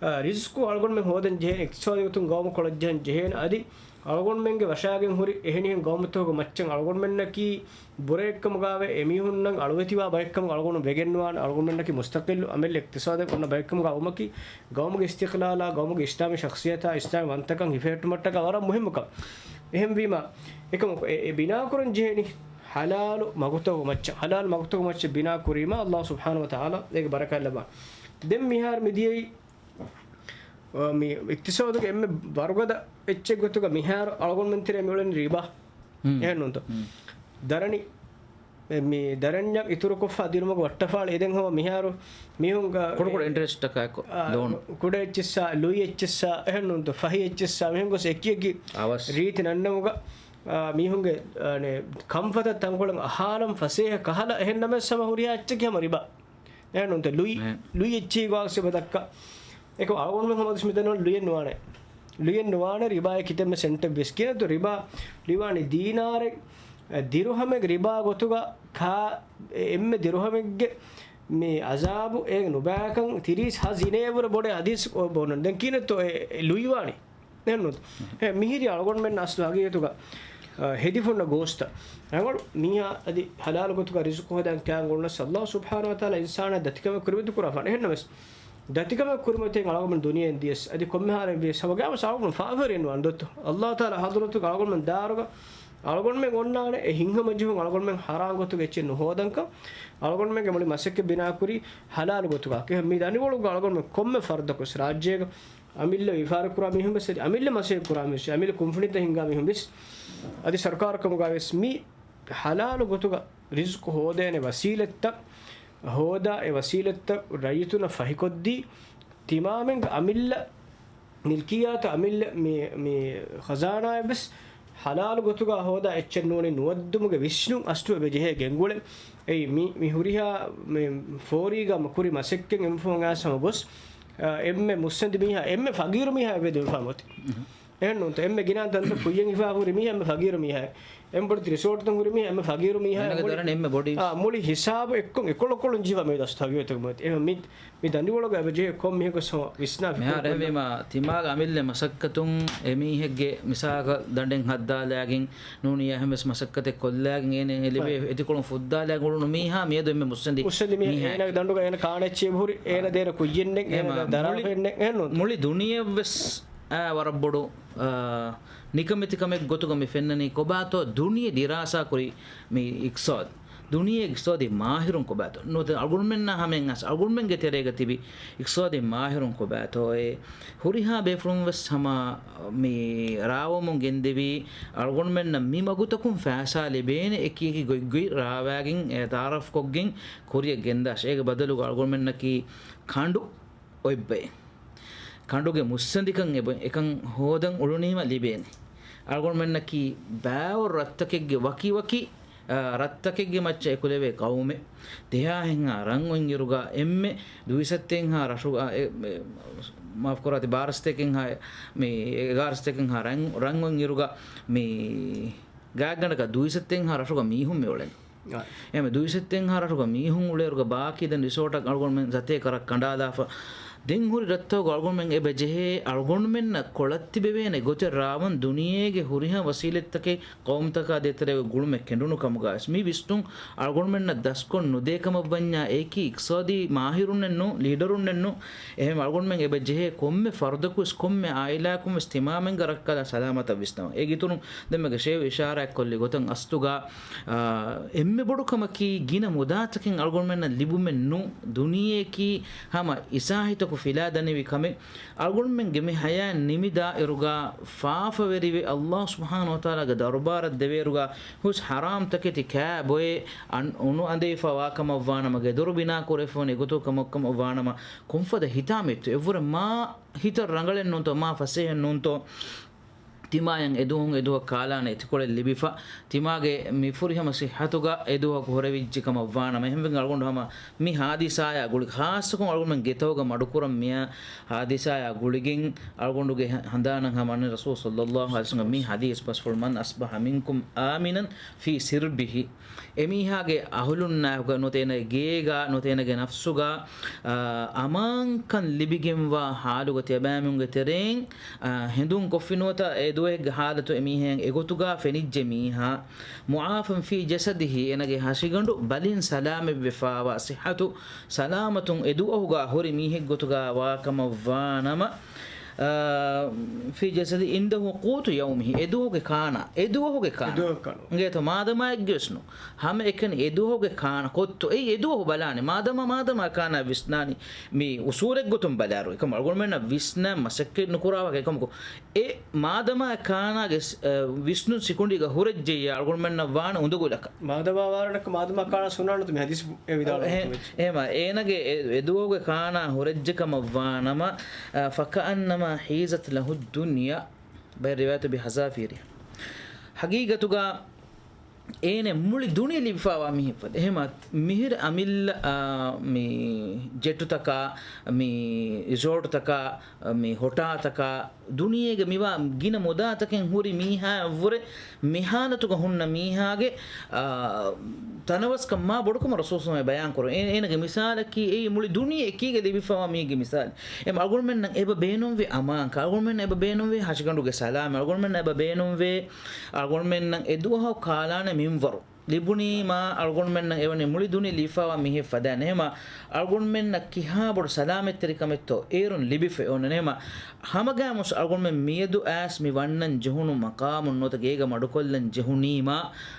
އަ، ރިޒްޤު އަޅުގަނޑުމެން ހޯދަން ޖެހޭނެ، އިޤްތިޞާދީ ގޮތުން ގައުމު ކޮޅަށް ޖެހަން ޖެހޭނެ. އަދި އަޅުގަނޑުމެންގެ ވަށާގެން ހުރި އެހެނިހެން ގައުމުތަކުގެ މައްޗަށް އަޅުގަނޑުމެންނަކީ ބުރައެއްކަމުގައިވެ، އެމީހުންނަށް އަޅުވެތިވާ ބައެއްކަމުގަ އަޅުގަނޑު ވެގެންވާނެ. އަޅުގަނޑުމެންނަކީ މުސްތަޤިއްލު އަމިއްލަ އިޤްތިޞާދެއް އޮންނަ ބައެއްކަމުގަ އައުމަކީ، ގައުމުގެ އިސްތިޤްލާލާ، ގައުމުގެ އިސްލާމީ ޝަޚްޞިއްޔަތާ، އިސްލާމީ ވަންތަކަން ހިފެހެއްޓުމަށްޓަކާ ވަރަށް މުހިއްމު ކަމެއް. އެހެންވީމަ، އެކަމަކު އެ، އެ ބިނާކުރަން ޖެހޭނީ ޙަލާލު މަގުތަކުގެ މައްޗަށް، ޙަލާލު މަގުތަކުގެ މައްޗަށް ބިނާކުރީމަ، އައްލާހު ސުބްޙާނަހު ވަތަޢާލާ އޭގެ ބަރަކާތް ލައްވާ. ދެން މިހާރު މިދިޔައީ، އަ، މި އިޤްތިޞާދުގެ އެންމެ ވަރުގަދަ އެއްޗެއް ގޮތުގަ މިހާރު އަޅުގަނޑުމެން ތެރޭ މިއުޅެނީ ރިބާ. ހުން. އެހެންނޫންތޯ؟ ހުން. ދަރަނި، މި ދަރަންޏަށް އިތުރުކޮށްފަ ދިނުމުގެ ވައްޓަފާޅި އެދެން ހަމަ މިހާރު މީހުންގަ ކުޑަކުޑަ އެ، އިންޓްރެސްޓްތަކާއެކު އާ، ލޯން. ކުޑަ އެއްޗިއްސާ، ލުއި އެއްޗިއްސާ، އެހެންނޫންތޯ؟ ފަހި އެއްޗިއްސާ، މިހެން ގޮސް އެކި އެކި އަވަސް. ރީތި ނަންނަމުގަ، އާ، މީހުންގެ، އާ، ނެ، ކަންފަތަށް ތަންކޮޅެއް އަހާލަން ފަސޭހަ ކަހަލަ އެހެން ނަމަވެސް ހަމަ ހުރިހާ އެއްޗަކީ ހަމަ ރިބާ. އެހެންނޫންތޯ؟ ލުއި، އެހެން. ލުއި އެއްޗިހި ގޮވާސް އެބަ ދައްކާ. އެކަމް އަޅުގަނޑުމެން ހަމަ ދުސް މިދަންނަވަން ލުއިއެއް ނުވާނެ. ލުއިއެއް ނުވާނެ ރިބާއެއް ކިތަންމެ ސެންޓެއް ވެސް. ކިހިނެއްތޯ ރިބާ ލިބާނީ ދީނާރެއް، އެ، ދިރުހަމެއް ރިބާ ގޮތުގަ ކާ، އެ، އެންމެ ދިރުހަމެއްގެ މި އަޒާބު އޭގެ ނުބައިކަން ތިރީސް ހަ ޒިނޭވުރެ ބޮޑެ ހަދީސް ބޯނަން. ދެން ކިހިނެއްތޯ އެ، އެ ލުއިވާނީ؟ އެހެންނޫން. އެ، މިހިރީ އަޅުގަނޑުމެން އަސްލު ހަގީގަތުގަ، އަ، ހެދިފުންނަ ގޯސްތައް. ރަނގަޅު މީހާ އަދި ޙަލާލު ގޮތުގަ ރިޒުޤު ހޯދާން ކިޔާން އުޅުނަސް، އައްލާހު ސުބްޙާނަހު ވަތަޢާލާ އިންސާނާ ދަތިކަމެއް ކުރިމަތި ކުރާފާނެ. އެހެންނަމަވެސް، ދަތިކަމެއް ކުރިމަތިން އަޅުގަނޑު ދުނިޔެއިން ދިޔަސް، އަދި ކޮންމެހާރެއް ވިޔަސް، ހަމަ ގާމަސް އަޅުގަނޑު ފާފަވެރިއެއް ނުވާނެ ދޯ. އައްލާހު ތަޢާލާ ޙަޟްރަތުގަ އަޅުގަނޑުމެން ދާއިރުގަ އަޅުގަނޑުމެން އޮންނާނެ އެ ހިތްހަމަޖެހުން އަޅުގަނޑުމެން ޙަރާން ގޮތުގެ އެއްޗެއް ނުހޯދަންކަން. އަޅުގަނޑުމެންގެ މުޅި މަސައްކަތް ބިނާކުރީ ޙަލާލު ގޮތުގަ. އެހެން މި ދަނޑިވަޅުގަ އަޅުގަނޑުމެން ކޮންމެ ފަރުދަކުވެސް ރާއްޖޭގަ އަމިއްލަ ވިޔަފާރި ކުރާ މީހުން ވެސް، އަދި އަމިއްލަ މަސައްކަތް ކުރާ މީހުން ވެސް، އަދި ކުންފުނިތައް ހިންގާ މީހުން ވެސް، އަދި ސަރުކާރު ކަމުގަ ވެސް މި ޙަލާލު ގޮތުގަ ރިޒުޤު ހޯދޭނެ ވަސީލަތްތައް ހޯދާ، އެ ވަސީލަތްތައް ރައްޔިތުންނަށް ފަހިކޮށްދީ، ތިމާމެންގެ އަމިއްލަ މިލްކިއްޔާތު އަމިއްލަ މި، މި ޚަޒާނާއެއް ވެސް ޙަލާލު ގޮތުގަ ހޯދާ އެއްޗެއް ނޫނީ ނުވައްދުމުގެ ވިސްނުން އަސްލު އެބަ ޖެހޭ ގެންގުޅެން. އެއީ މި، މި ހުރިހާ މި ފޯރީގަ ކުރި މަސައްކަތް އެންމެ ފަހުން އައިސް ހަމަ ގޮސް، އެންމެ މުއްސަނދި މީހާ، އެންމެ ފަގީރު މީހާ އެބަ ދެވިފާ މޮތި. އެހެން ނޫންތަ؟ އެންމެ ގިނަ ތަންތަން ކުއްޔަށް ހިފާ ހުރި މީހާ އެންމެ ފަގީރު މީހާ. އެންމެ ބޮޑެތި ރިސޯޓްތައް ހުރި މީހާ އެންމެ ފަގީރު މީހާ. އޭނަގެ މުޅި، ދަރަނި އެންމެ ބޮޑީ. އާ، މުޅި ހިސާބު އެއްކޮށް އެކޮޅުކޮޅުން ޖެހިފަ މި ދަސްތު ހަގީގަތަކަށް މި ދަނޑިވަޅުގަ އެބަ ޖެހޭ ކޮން މީހަކުވެސް ހަމަ ވިސްނާ މިހާރު ފިކުރު އެހެންވީމަ، ތިމާގެ އަމިއްލަ މަސައްކަތުން އެމީހެއްގެ މިސާލަކަށް ދަނޑެއް ހައްދާލާގެން ނޫނީ އެހެންވެސް މަސައްކަތެއް ކޮށްލާގެން އޭނަ އެ ލިބޭ އެތިކޮޅުން ފުއްދާލާގެން އުޅުނު މީހާ މިއަދު އެންމެ މުއްސަނދި މީހާ. އޭނަގެ ދަނޑުގަ އޭނަ ކާނެ އެއްޗެއް ހުރި، އޭނަ ދޭނެ ކުއްޔެއް ނެތް، އޭނަ ދާ ދަރާފަތް ނެތް. އެހެން ނޫން. މުޅި ދުނިޔެއްވެސް އާ، ވަރަށް ބޮޑު، އާ، ނިކަމެތިކަމެއް ގޮތުގަ މި ފެންނަނީ ކޮބާތޯ؟ ދުނިޔެ ދިރާސާ ކުރި މި އިޤްތިޞާދު، ދުނިޔެ އިޤްތިޞާދީ މާހިރުން ކޮބާތޯ؟ ނުވަތަ އަޅުގަނޑުމެންނާ ހަމައިން އަސް އަޅުގަނޑުމެންގެ ތެރޭގަ ތިބި އިޤްތިޞާދީ މާހިރުން ކޮބާތޯއޭ؟ ހުރިހާ ބޭފުޅުން ވެސް ހަމަ މި ރާވަމުން ގެންދެވީ، އަޅުގަނޑުމެންނަށް މި މަގުތަކުން ފައިސާ ލިބޭނެ އެކި އެކި ގޮތްގޮތް ރާވާގެން، އެ، ތަޢާރަފް ކޮށްގެން ކުރިއަށް ގެންދާށޭ. އޭގެ ބަދަލުގަ އަޅުގަނޑުމެންނަކީ ކަނޑު އޮތްބައެއް. ކަނޑުގެ މުއްސަނދިކަން އެބަ، އެކަން ހޯދަން އުޅުނީމަ ލިބޭނެ. އަޅުގަނޑުމެންނަކީ ބާވަރު ރަށްތަކެއްގެ ވަކިވަކި، އާ، ރަށްތަކެއްގެ މައްޗަށް އެކުލެވޭ ޤައުމެއް. ދެހާހެއްހާ ރަށް އޮތްއިރުގަ އެންމެ ދުއިސައްތައެއްހާ ރަށުގަ، އެ، އެ، މާފުކުރާތި، ބާރަ ސަތޭކައެއްހާ، މި އެގާރަ ސަތޭކައެއްހާ ރަށް، ރަށް އޮތްއިރުގަ މި ގާތްގަނޑަކަށް ދުއިސައްތައެއްހާ ރަށުގަ މީހުން މި އުޅެން. އާ. އެހެން ދުއިސައްތައެއްހާ ރަށުގަ މީހުން އުޅޭއިރުގަ ބާކީ ދެން ރިސޯޓަށް އަޅުގަނޑުމެން ސަތޭކަ ރަށް ކަނޑާލާފަ. ދެން ހުރި ރަށްތަކުގަ އަޅުގަނޑުމެން އެބަ ޖެހޭ އަޅުގަނޑުމެންނަށް ކޮޅަށް ތިބެވޭނެ ގޮތެއް ރާވަން ދުނިޔޭގެ ހުރިހާ ވަސީލަތްތަކެއް ޤައުމުތަކާ ދޭތެރޭގަ ގުޅުމެއް ކެނޑުނު ކަމުގައިވެސް މި ވިސްނުން އަޅުގަނޑުމެންނަށް ދަސްކޮށް ނުދޭ ކަމަށްވަންޏާ އެކި އިޤްތިޞާދީ މާހިރުންނެއްނު، ލީޑަރުންނެއްނު، އެހެން އަޅުގަނޑުމެން އެބަ ޖެހޭ ކޮންމެ ފަރުދަކުވެސް ކޮންމެ އާއިލާއަކުންވެސް ތިމާމެންގެ ރައްކަލާ ސަލާމަތަށް ވިސްނަވަން. އޭގެ އިތުރުން ދެންމެގެ ޝޭވް އިޝާރާތްކޮށްލި ގޮތަށް އަސްލުގަ، އާ، އެންމެ ބޮޑު ކަމަކީ ގިނަ މުދާތަކެއް އަޅުގަނޑުމެންނަށް ލިބުމެއްނު، ދުނިޔެއަކީ ހަމަ އިސާހިތަކު ފިލާ ދަނިވި ކަމެއް. އަޅުގަނޑުމެންގެ މި ޙަޔާތް ނިމިދާ އިރުގަ ފާފަވެރިވެ، ﷲ ސުބްޙާނަހޫ ވަތަޢާލާގެ ދަރުބާރަށް ދެވޭއިރުގަ ހުސް ޙަރާމް ތަކެތި ކާ ބޮއެ އަން-، އުނު އަނދެވިފަ ވާކަމަށްވާނަމަ، ގެދޮރު ބިނާ ކުރެފަ ވަނީ އެގޮތަކަށް ކަމަށްވާނަމަ، ކޮންފަދަ ހިތާމައެއްތޯ؟ އެއްވުރެ މާ ހިތަށް ރަނގަޅެއް ނޫންތޯ، މާ ފަސޭހައެއް ނޫންތޯ؟ ތިމާޔަށް އެދުވަހުން އެދުވަހަށް ކާލާނެ އެތިކޮޅެއް ލިބިފަ، ތިމާގެ މި ފުރިހަމަ ޞިއްޙަތުގަ އެދުވަހަކު ހުރެވިއްޖެ ކަމަށްވާނަމަ، އެހެންވެގެން އަޅުގަނޑު ހަމަ މި ޙާދިސާޔާ ގުޅި، ޚާއްޞަކޮށް އަޅުގަނޑުމެން ގެތަކުގަ މަޑުކުރަން މިއާ ޙާދިސާޔާ ގުޅިގެން އަޅުގަނޑުގެ ހަ-، ހަނދާނަށް ހަމަ އަންނަ ރަސޫލު ޞައްލައްލާހު ޢަލައިހި ވަސައްލަމް މި ޙަދީޘް ބަސްފުޅު، "من أصبح منكم آمنا في سربه." އެމީހާގެ އަހުލުންނާއެކު ނުވަތަ އޭނަގެ ގޭގަ ނުވަތަ އޭނަގެ ނަފްސުގަ، އާ، އަމާންކަން ލިބިގެންވާ ޙާލުގަ ތިޔަބައިމީހުންގެ ތެރެއިން، އާ، ހެނދުން ކޮށްފި ނުވަތަ އެ ދުވަހެއްގެ ޙާލަތު އެމީހާއަށް އެގޮތުގަ ފެނިއްޖެ މީހާ، معافى في جسده، އޭނަގެ ހަށިގަނޑު ބަލިން ސަލާމަތްވެފާވާ، ޞިއްޙަތު ސަލާމަތުން އެ ދުވަހުގަ ހުރި މީހެއް ގޮތުގަ ވާކަމަށްވާނަމަ، އާ، في جسده عنده قوت يومه، އެ ދުވަހުގެ ކާނާ، އެ ދުވަހުގެ ކާނާ. އެ ދުވަހުގެ ކާނާ. އިނގޭތޯ، މާދަމާ އެއްގެވެސް ނޫން. ހަމަ އެކަނި އެ ދުވަހުގެ ކާނާ ކޮއްތޯ؟ އެއީ އެ ދުވަހު ބަލާނެ. މާދަމާ، މާދަމާ ކާނާ ވިސްނާނީ މި އުސޫލެއްގޮތުން ބަލާއިރު. އެކަމަ އަޅުގަނޑުމެންނަށް ވިސްނާ މަސައްކަތް ނުކުރާ ވާހަކަ އެކަމަކު، އެ މާދަމާ ކާނާގެ ސް-، އަ، ވިސްނުން ސިކުނޑީގަ ހުރެއްޖެއްޔާ އަޅުގަނޑުމެންނަށް ވާނެ އުނދަގުލަކަށް. މާދަމާ ވާރަނަކަށް މާދަމާ ކާނާ ސުންނާނެތޯ މި ޙަދީޘް އެ ވިދާޅުވެ. އެހެ-، އެހެމަ، އޭނަގެ އެ، އެ ދުވަހުގެ ކާނާ ހުރެއްޖެ ކަމަށް ވާނަމަ، އަ، فكأنما حيزت له الدنيا، ބައެއް ރިވާޔަތު بحذافيرها. ޙަޤީޤަތުގަ އޭނަ މުޅި ދުނިޔެ ލިބިފާވާ މީހެއް ފަދަ. އެހެމަ މިހިރަ އަމިއްލަ، އާ، މި ޖެޓުތަކާ، މި ރިސޯޓުތަކާ، މި ހޮޓާތަކާ، ދުނިޔޭގެ މިވާ ގިނަ މުދާތަކެއް ހުރި މީހާއަށްވުރެ މި ޙާލަތުގަ ހުންނަ މީހާގެ، އާ، ތަނަވަސްކަން މާ ބޮޑުކަމަށް ރަސޫލު ބަޔާން ކުރުން. އޭ-، އޭނަގެ މިސާލަކީ އެއީ މުޅި ދުނިޔެ އެކީގަ ލިބިފަވާ މީހެއްގެ މިސާލެއް. އެމަ އަޅުގަނޑުމެންނަށް އެބަ ބޭނުންވޭ އަމާންކަން، އަޅުގަނޑުމެންނަށް އެބަ ބޭނުންވޭ ހަށިގަނޑުގެ ސަލާމަތް، އަޅުގަނޑުމެންނަށް އެބަ ބޭނުންވޭ އަޅުގަނޑުމެންނަށް އެ ދުވަހު ކާލާނެ މިންވަރު ލިބުނީމާ އަޅުގަނޑުމެންނަށް އެވަނީ މުޅި ދުނިޔެ ލިބިފަވާ މީހެއް ފަދައިން. އެހެމަ އަޅުގަނޑުމެންނަށް ކިހާ ބޮޑު ސަލާމަތްތެރިކަމެއްތޯ އޭރުން ލިބިފަ އޮންނަނީމާ، ހަމަގައިމުވެސް އަޅުގަނޑުމެން މިއަދު އައިސް މި ވަންނަން ޖެހުނު މަޤާމުން ނުވަތަ ގޭގަ މަޑުކޮށްލަން ޖެހުނީމާ،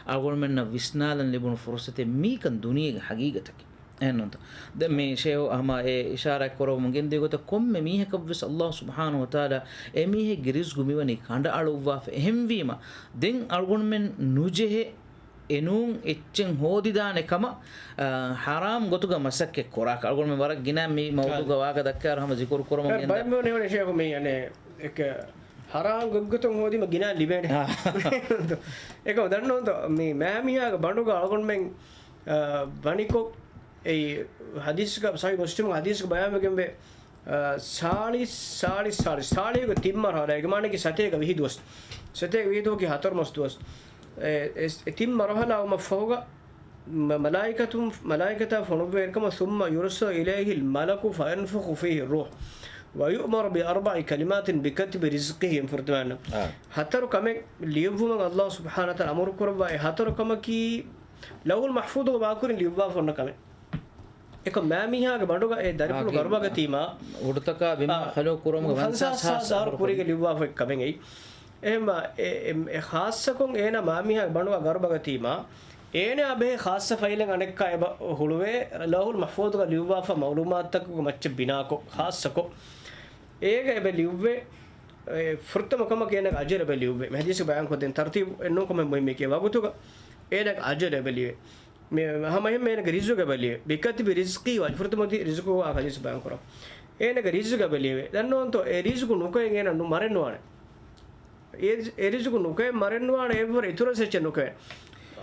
އަޅުގަނޑުމެންނަށް ވިސްނާލަން ލިބުނު ފުރުޞަތެއް މީކަން ދުނިޔޭގެ ޙަޤީޤަތަކީ. އެހެންނޫންތަ؟ ދެން މި ޝޭހު ހަމަ އެ އިޝާރާތް ކުރައްވަމުން ގެންދިޔަ ގޮތަށް ކޮންމެ މީހަކަށްވެސް ﷲ ސުބްޙާނަހޫ ވަތަޢާލާ އެމީހެއްގެ ރިޒްޤު މިވަނީ ކަނޑައަޅުއްވާފަ. އެހެންވީމަ، ދެން އަޅުގަނޑުމެން ނުޖެހޭ އެނޫން އެއްޗެއް ހޯދިދާނެ ކަމަށް، އާ، ޙަރާމް ގޮތުގަ މަސައްކަތް ކުރާކަށް. އަޅުގަނޑުމެން ވަރަށް ގިނަ މި މައުޟޫގަ ވާހަކަ ދައްކާއިރު ހަމަ ޒިކުރު ކުރަމުން ގެންދާ. ބައެއް މީހުން ޝޭޚު މީ، އަނެއް، އެކަ ޙަރާމް ގޮތްގޮތުން ހޯދީމަ ގިނަ ލިބޭނެ. އާ. އެކަމަ ދަންނަވަންތޯ، މި މާމީހާގެ ބަނޑުގަ އަޅުގަނޑުމެން، އާ، ވަނިކޮށް، އެއީ ޙަދީޘްގަ، ޞަޙީޙު މުސްލިމު ޙަދީޘްގަ ބަޔާންވެގެންވޭ، އާ، ސާޅީސް، ސާޅީސް، ސާޅީސް، ސާޅީހުގެ ތިން މަރުޙަލާ، އޭގެ މާނައަކީ ސަތޭކަ ވިހި ދުވަސް. ސަތޭކަ ވިހި ދުވަހަކީ ހަތަރު މަސް ދުވަސް. އެ، އެ، އެ ތިން މަރުޙަލާ ވުމަށްފަހުގަ، މަ-، މަލާއިކަތުން، މަލާއިކަތާ ފޮނުއްވޭ ކަމަށް، ثم يرسل إليه الملك فينفخ فيه الروح ويؤمر بأربع كلمات بكتب رزقه އިން ފުރަތަމަ އަންނަ. އާ. ހަތަރު ކަމެއް ލިޔުއްވުމަށް ﷲ ސުބްޙާނަހޫ ވަތަޢާލާ އަމުރު ކުރައްވާ އެ ހަތަރު ކަމަކީ ލައުޙުލް މަޙްފޫޡުގަ ވާކުރިން ލިޔުއްވާފަ އޮންނަ ކަމެއް. އެކަމް މާމީހާގެ ބަނޑުގަ އެ ދަރިފުޅު އާ، ގަރުބަގަތީމާ، ހުޑުތަކާ ބިމާ އާ، ޚަލްޤު ކުރުމުގެ ފަންސާސް ހާސް އަހަރު ކުރީގަ ލިޔުއްވާފަ އޮތް ކަމެއް އެއީ. އެހެންމާ، އެ، އެ، އެ ޚާއްޞަކޮށް އޭނާ މާމީހާގެ ބަނޑުގަ ގަރުބަގަތީމާ، އޭނާ ބެހޭ ޚާއްޞަ ފައިލެއް އަނެއްކާ އެބަ ހުޅުވޭ، ލައުޙުލް މަޙްފޫޡުގަ ލިޔުއްވާފަ މަޢުލޫމާތުތަކުގެ މައްޗަށް ބިނާކޮށް، ޚާއްޞަކޮށް. އޭގަ އެބަ ލިޔުއްވޭ، އެ، ފުރަތަމަ ކަމަކީ އޭނާގެ އަޖަލު އެބަ ލިޔުއްވޭ. މި ޙަދީޘް ބަޔާން ކޮށްދޭން ތަރުތީބު އެއްނޫން ކަމެއް މުހިއްމީކީ ވަގުތުގަ އޭނާގެ އަޖަލު އެބަ ލިޔެވޭ. މި ހަމަ އެހެން އޭނާގެ ރިޒުގެ ބެލި، بكتب رزقه، ފުރަތަމަ އޮތީ ރިޒުގު ވާ ޙަދީޘް ބަޔާން ކުރަން. އޭނާގެ ރިޒުގެ ބެލިއެވެ. ދަންނަވަންތޯ، އެ ރިޒުގު ނުކޮއެ އޭނާ ނު-، މަރެއް ނުވާނެ. އެ، އެ ރިޒުގު ނުކޮއެ މަރެއް ނުވާނެ، އެއްވަރު އިތުރަށް އެއްޗެއް ނުކޮއެ.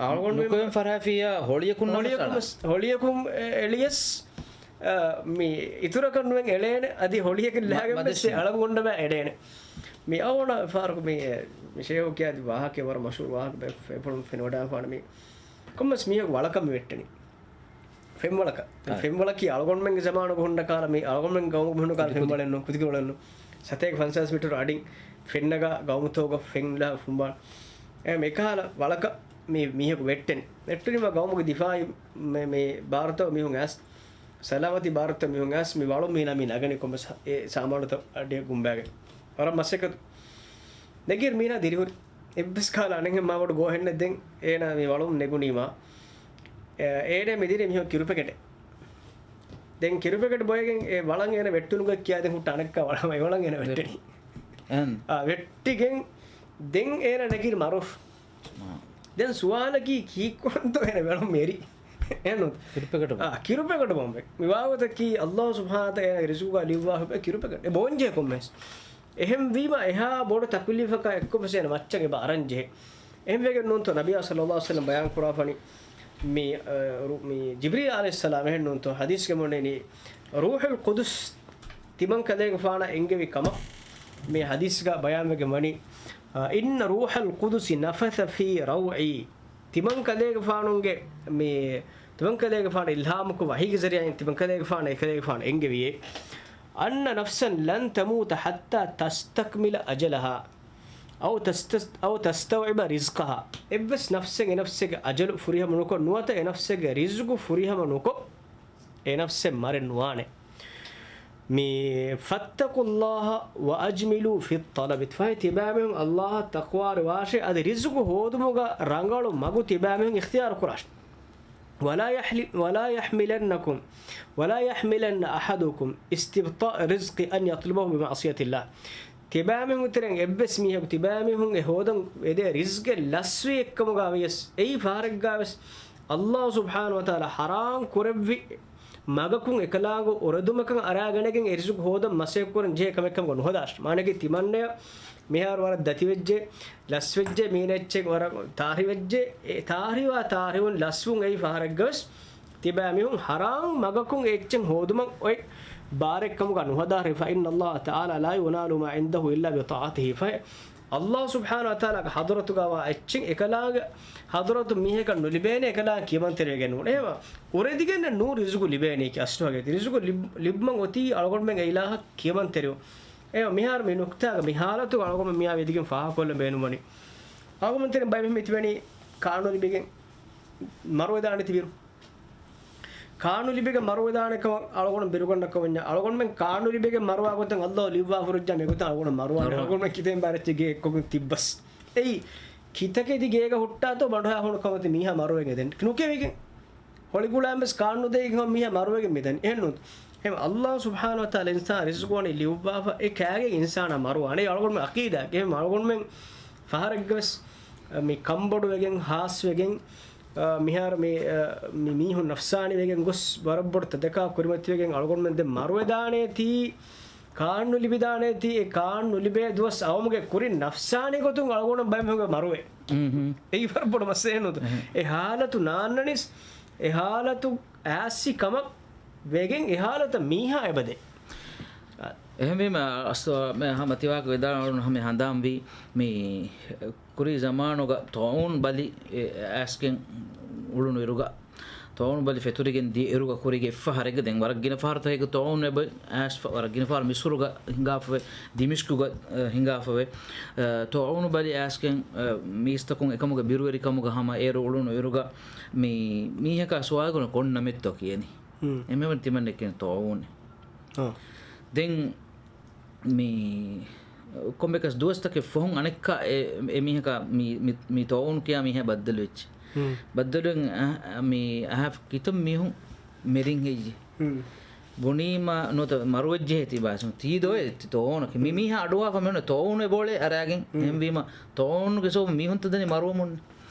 އަޅުގަނޑު ނުކޮއެ ފަރާފިޔާ ހޮޅިއަކުން ހޮޅިއަކުން އެ-، އެޅިޔަސް، އަ، މި އިތުރަކަށް ނުވެން އެޅޭނެ، އަދި ހޮޅިއަކަށް މަ-، ލާގެން ވެސް މަދެއްސިން. އަޅަން ގޮނޑަމާ އެޅޭނެ. މި އަވަނަ ފާރު މި، އެ، މި ޝޭހު ކިޔާދި ވާހަކަ ވަރަށް މަޝްހޫރު ވާހަކަ ބެ-، ފެ-، ފެނުވަޑާފާނެ މި. ކޮންމެސް މީހަކު ވަޅަކަށް މި ވެއްޓެނީ. ފެންވަޅަކަށް. އާ. ފެންވަޅަކީ އަޅުގަނޑުމެންގެ ޒަމާނުގަ ހުންނަ ކަހަލަ މި އަޅުގަނޑުމެން ގައުމުގަ ހުންނަ ކަހަލަ ކުދި. ފެންވަޅެއް ނޫން، ކުދިކޮޅެއް ނޫން. ސަތޭކަ ފަންސާސް މީޓަރު އަޑިން ފެންނަގާ ގައުމުތަކުގަ ފެން ލާ ފުނބާ. އެ މި ކަހަލަ ވަޅަކަށް މި މީހަކު ވެއްޓެން. ވެއްޓުނީމަ ގައުމުގެ ދިފާއީ މި، މި ބާރުތައް މީހުން އައިސް، ސަލާމަތީ ބާރުތައް މީހުން އައިސް، މި ވަޅުން މީނާ މި ނަގަނީ ކޮންމެސް އެ ސާމާނުތައް އަޑިއަށް ގުނބާގެން. ވަރަށް މަސައްކަތު. ނެގިއިރު މީނާ ދިރިހުރި. އެއްވެސް ކަހަލަ އަނެއްހެން މާ ބޮޑު ގޯހެއް ނެތް ދެން އޭނާ މި ވަޅުން ނެގުނީމާ. އެ، އޭނާ މި ދިރި މީހުން ކިރު ޕެކެޓެއް. ދެން ކިރުޕެކެޓް ބޮއެގެން އެ ވަޅަން އޭނަ ވެއްޓުނުގަ ކިޔާދެން ހުއްޓާ އަނެއްކާ ވަޅަށް އެ ވަޅަން އޭނަ ވެއްޓެނީ. އެހެން. އާ، ވެއްޓިގެން ދެން އޭނަ ނެގި މަރުވެފަ. އާ. ދެން ސުވާލަކީ ކީއްކުރަންތޯ އޭނަ ވަޅަން މެރި؟ އެހެންނު. ކިރުޕެކެޓް ބޮ- އާ، ކިރުޕެކެޓް ބޮންބެ. މި ވާގޮތަކީ އައްލާހު ސުބްޙާނަހު ވަތަޢާލާ އޭނަގެ ރިޒުގާ ލިއްވާފަ ކިރުޕެކެޓް. އެ ބޯންޖެހޭ ކޮންމެސް. އެހެންވީމަ އެހާ ބޮޑު ތަކުލީފަކާ އެއްކޮށް ފެސޭނަ މައްޗަށް އެބަ އަރަން ޖެހޭ. އެހެންވެގެން ނޫންތޯ ނަބިޔާ ޞައްލައްލާހު ޢަލައިހި ވަސައްލަމް ބަޔާން ކުރާފަނި މި، އަ، ރު-، މި ޖިބްރީލް ޢަލައިހިއްސަލާމް އެހެން ނޫންތޯ ޙަދީޘްގަ މޮނޑެނީ ރޫޙުލް ޤުދުސް ތިމަން ކަލޭގެފާނަށް އެންގެވި ކަމަށް މި ޙަދީޘްގަ ބަޔާންވެގެން ވަނީ، އަ، إن روح القدس نفث في روعي. ތިމަން ކަލޭގެފާނުގެ މި، ތިމަން ކަލޭގެފާނު އިލްހާމުކޮށް ވަޙީގެ ޒަރީޢާއިން ތިމަން ކަލޭގެފާނަށް އެކަލޭގެފާނު އެންގެވިއޭ. أن نفسا لن تموت حتى تستكمل أجلها أو تست-، أو تستوعب رزقها. އެއްވެސް ނަފްސެއް އެ ނަފްސެއްގެ އަޖަލު ފުރިހަމަ ނުކޮށް، ނުވަތަ އެ ނަފްސެއްގެ ރިޒުގު ފުރިހަމަ ނުކޮށް، އެ ނަފްސެއް މަރެއް ނުވާނެ. މި، فاتقوا الله وأجملوا في الطلب. ފަހެ ތިބާމީހުން އައްލާހަށް ތަޤްވާވެރިވާށޭ، އަދި ރިޒުގު ހޯދުމުގަ ރަނގަޅު މަގު ތިބާމީހުން އިޚްތިޔާރު ކުރާށޭ. ولا يحل-، ولا يحملنكم، ولا يحملن أحدكم استبطاء الرزق أن يطلبه بمعصية الله. ތިބާމީހުން ތެރެއިން އެއްވެސް މީހަކު ތިބާމީހުން އެ ހޯދަން އެދޭ ރިޒްގެއް ލަސްވި އެއްކަމުގަ ވިޔަސް، އެއީ ފަހަރެއްގަ ވެސް އައްލާހު ސުބްޙާނަހު ވަތަޢާލާ ޙަރާމް ކުރެއްވި މަގަކުން އެކަލާނގެ އުރެދުމަކަށް އަރާގަނެގެން އެ ރިޒުގު ހޯދަން މަސައްކަތް ކުރަން ޖެހޭ ކަމެއް ކަމުގަ ނުހަދާށޭ. މާނައަކީ ތިމަންނަޔަށް މިހާރު ވަރަށް ދަތިވެއްޖެ، ލަސްވެއްޖެ، މީނަ އެއްޗެއް ވަރަށް ތާރިވެއްޖެ، އެ ތާރިވާ ތާރިވުން ލަސްވުން އެއީ ފަހަރެއްގަ ވެސް ތިބާމީހުން ޙަރާމް މަގަކުން އެ އެއްޗެއް ހޯދުމަށް އޮތް ބާރެއް ކަމުގަ ނުހަދާށޭ. فإن الله تعالى لا ينال ما عنده إلا بطاعته. ފަހެ އައްލާހު ސުބްޙާނަހު ވަތަޢާލާގެ ޙަޟްރަތުގަ ވާ އެއްޗެއް އެކަލާނގެ ޙަޟްރަތު މީހަކަށް ނުލިބޭނެ، އެކަލާނގެ ކިޔަމަންތެރިވެގެން ނޫން. އެހެންވީމަ އުރެދިގެންނެއް ނޫން ރިޒުގު ލިބޭނީކީ އަސްލު ހަގީގަތަށް. ރިޒުގު ލިބް-، ލިބުމަށް އޮތީ އަޅުގަނޑުމެންގެ އިލާހަށް ކިޔަމަންތެރިވުން. އެހެންވީމަ މިހާރު މި ނުކްތާގަ މި ޙާލަތުގަ އަޅުގަނޑުމެން މިއާ ވިދިގެން ފާހަގަކޮށްލަން ބޭނުންވަނީ. އަޅުގަނޑުމެން ތެރެއިން ބައެއް މީހުން މި ތިބެނީ ކާނުލިބިގެން މަރުވެދާނެތީ ބިރު. ކާނުލިބިގެން މަރުވެދާނެ ކަމަށް އަޅުގަނޑު ބިރުގަންނަ ކަމަށް ވަންޏާ، އަޅުގަނޑުމެން ކާނުލިބިގެން މަރުވާ ގޮތަށް އައްލާހު ލިޔުއްވާފަ ހުރިއްޖާ މިގޮތަށް އަޅުގަނޑު މަރުވާނެ. މަރުވާނެ. އަޅުގަނޑުމެން ކިތައް ބާރެއްޗެއް ގެ އެއްކޮށް ތިއްބަސް. އެއީ ކިތަކެތި ގޭގަ ހުއްޓާތޯ ބަނޑުހައި ހޫނު ކަމަށް މީހާ މަރުވެގެން ދެން ނުކެވިގެން. ހޮޅި ގުޅާން ވެސް ކާނު ދޭގެން ހަމަ މީހާ މަރުވެގެން މިދަނީ. އެހެންނު. އެހެން އައްލާހު ސުބްޙާނަހު ވަތަޢާލާ އިންސާނާ ރިޒުގު ވަނީ ލިޔުއްވާފަ އެ ކާގެ އިންސާނާ މަރުވާނެ. އަޅުގަނޑުމެން ޢަޤީދާ އެހެން އަޅުގަނޑުމެން ފަހަރެއްގަ ވެސް މި ކަންބޮޑުވެގެން ހާސްވެގެން، އާ، މިހާރު މި، އާ، މި މީހުން ނަފްސާނީ ވެގެން ގޮސް ވަރަށް ބޮޑު ތަދަކާ ކުރިމަތިވެގެން އަޅުގަނޑުމެން ދެން މަރުވެދާނޭތީ، ކާން ނުލިބިދާނޭތީ، އެ ކާން ނުލިބޭ ދުވަސް އައުމުގެ ކުރިން ނަފްސާނީ ގޮތުން އަޅުގަނޑު ބައެއް މީހުން މަރުވޭ. އެއީ ވަރަށް ބޮޑު މައްސަލައެއް ނޫންތަ؟ އެހެން. އެ ހާލަތު ނާންނަނީސް، އެ ހާލަތު އާސި ކަމަށް ވެގެން އެ ހާލަތަށް މީހާ އެބަދޭ. އެހެންވީމަ، އަސް-، މެ ހަމަ ތިވާހަކަ ވިދާޅުވުނު ހަމަ ހަނދާންވީ، މި ކުރީ ޒަމާނުގަ ޠާޢޫން ބަލި އެ އައިސްގެން އުޅުނު އިރުގަ، ޠާޢޫން ބަލި ފެތުރިގެން ދިޔަ އިރުގަ ކުރީގެ އެއްފަހަރެއްގަ ދެން ވަރަށް ގިނަ ފަހަރުތަކެއްގަ ޠާޢޫން އެބަ އައިސްފަ، ވަރަށް ގިނަ ފަހަރު މިސުރުގަ ހިނގާފަވޭ، ދިމިޝްޤުގަ، އަ، ހިނގާފަވޭ. އަ، ޠާޢޫނު ބަލި އައިސްގެން، އަ، މީސްތަކުން އެކަމުގެ ބިރުވެރިކަމުގަ ހަމަ އޭރު އުޅުނު އިރުގަ މި މީހަކާ ސުވާލު ކުރަން ކޮން ނަމެއްތޯ ކިޔަނީ؟ ހުން. އެންމެ ތިމަންނަ ކިޔަނީ ޠާޢޫނޭ. އާ. ދެން މި ކޮންމެކަސް ދުވަސްތަކެއް ފަހުން އަނެއްކާ އެ، އެ މީހަކާ މި، މި، މި ޠާޢޫނު ކިޔާ މީހާ ބައްދަލުވެއްޖެ. ހުން. ބައްދަލުވެން އަ، މި އަހާ ކިތަން މީހުން މެރިން ހެއްޔެ؟ ހުން. ބުނީމަ ނުވަތަ މަރުވެއްޖެހޭ ތިބާސުން. ތީ ދޯ އެ ތި ޠާޢޫނަކީ. މި މީހާ އަޑުއާފަ މިއޮންނަ ޠާޢޫނު އެބައުޅޭ އަރާގެން. ހުން. އެހެންވީމަ ޠާޢޫނުގެ ސަބަބުން މީހުންތައް ދަނީ މަރުވަމުން.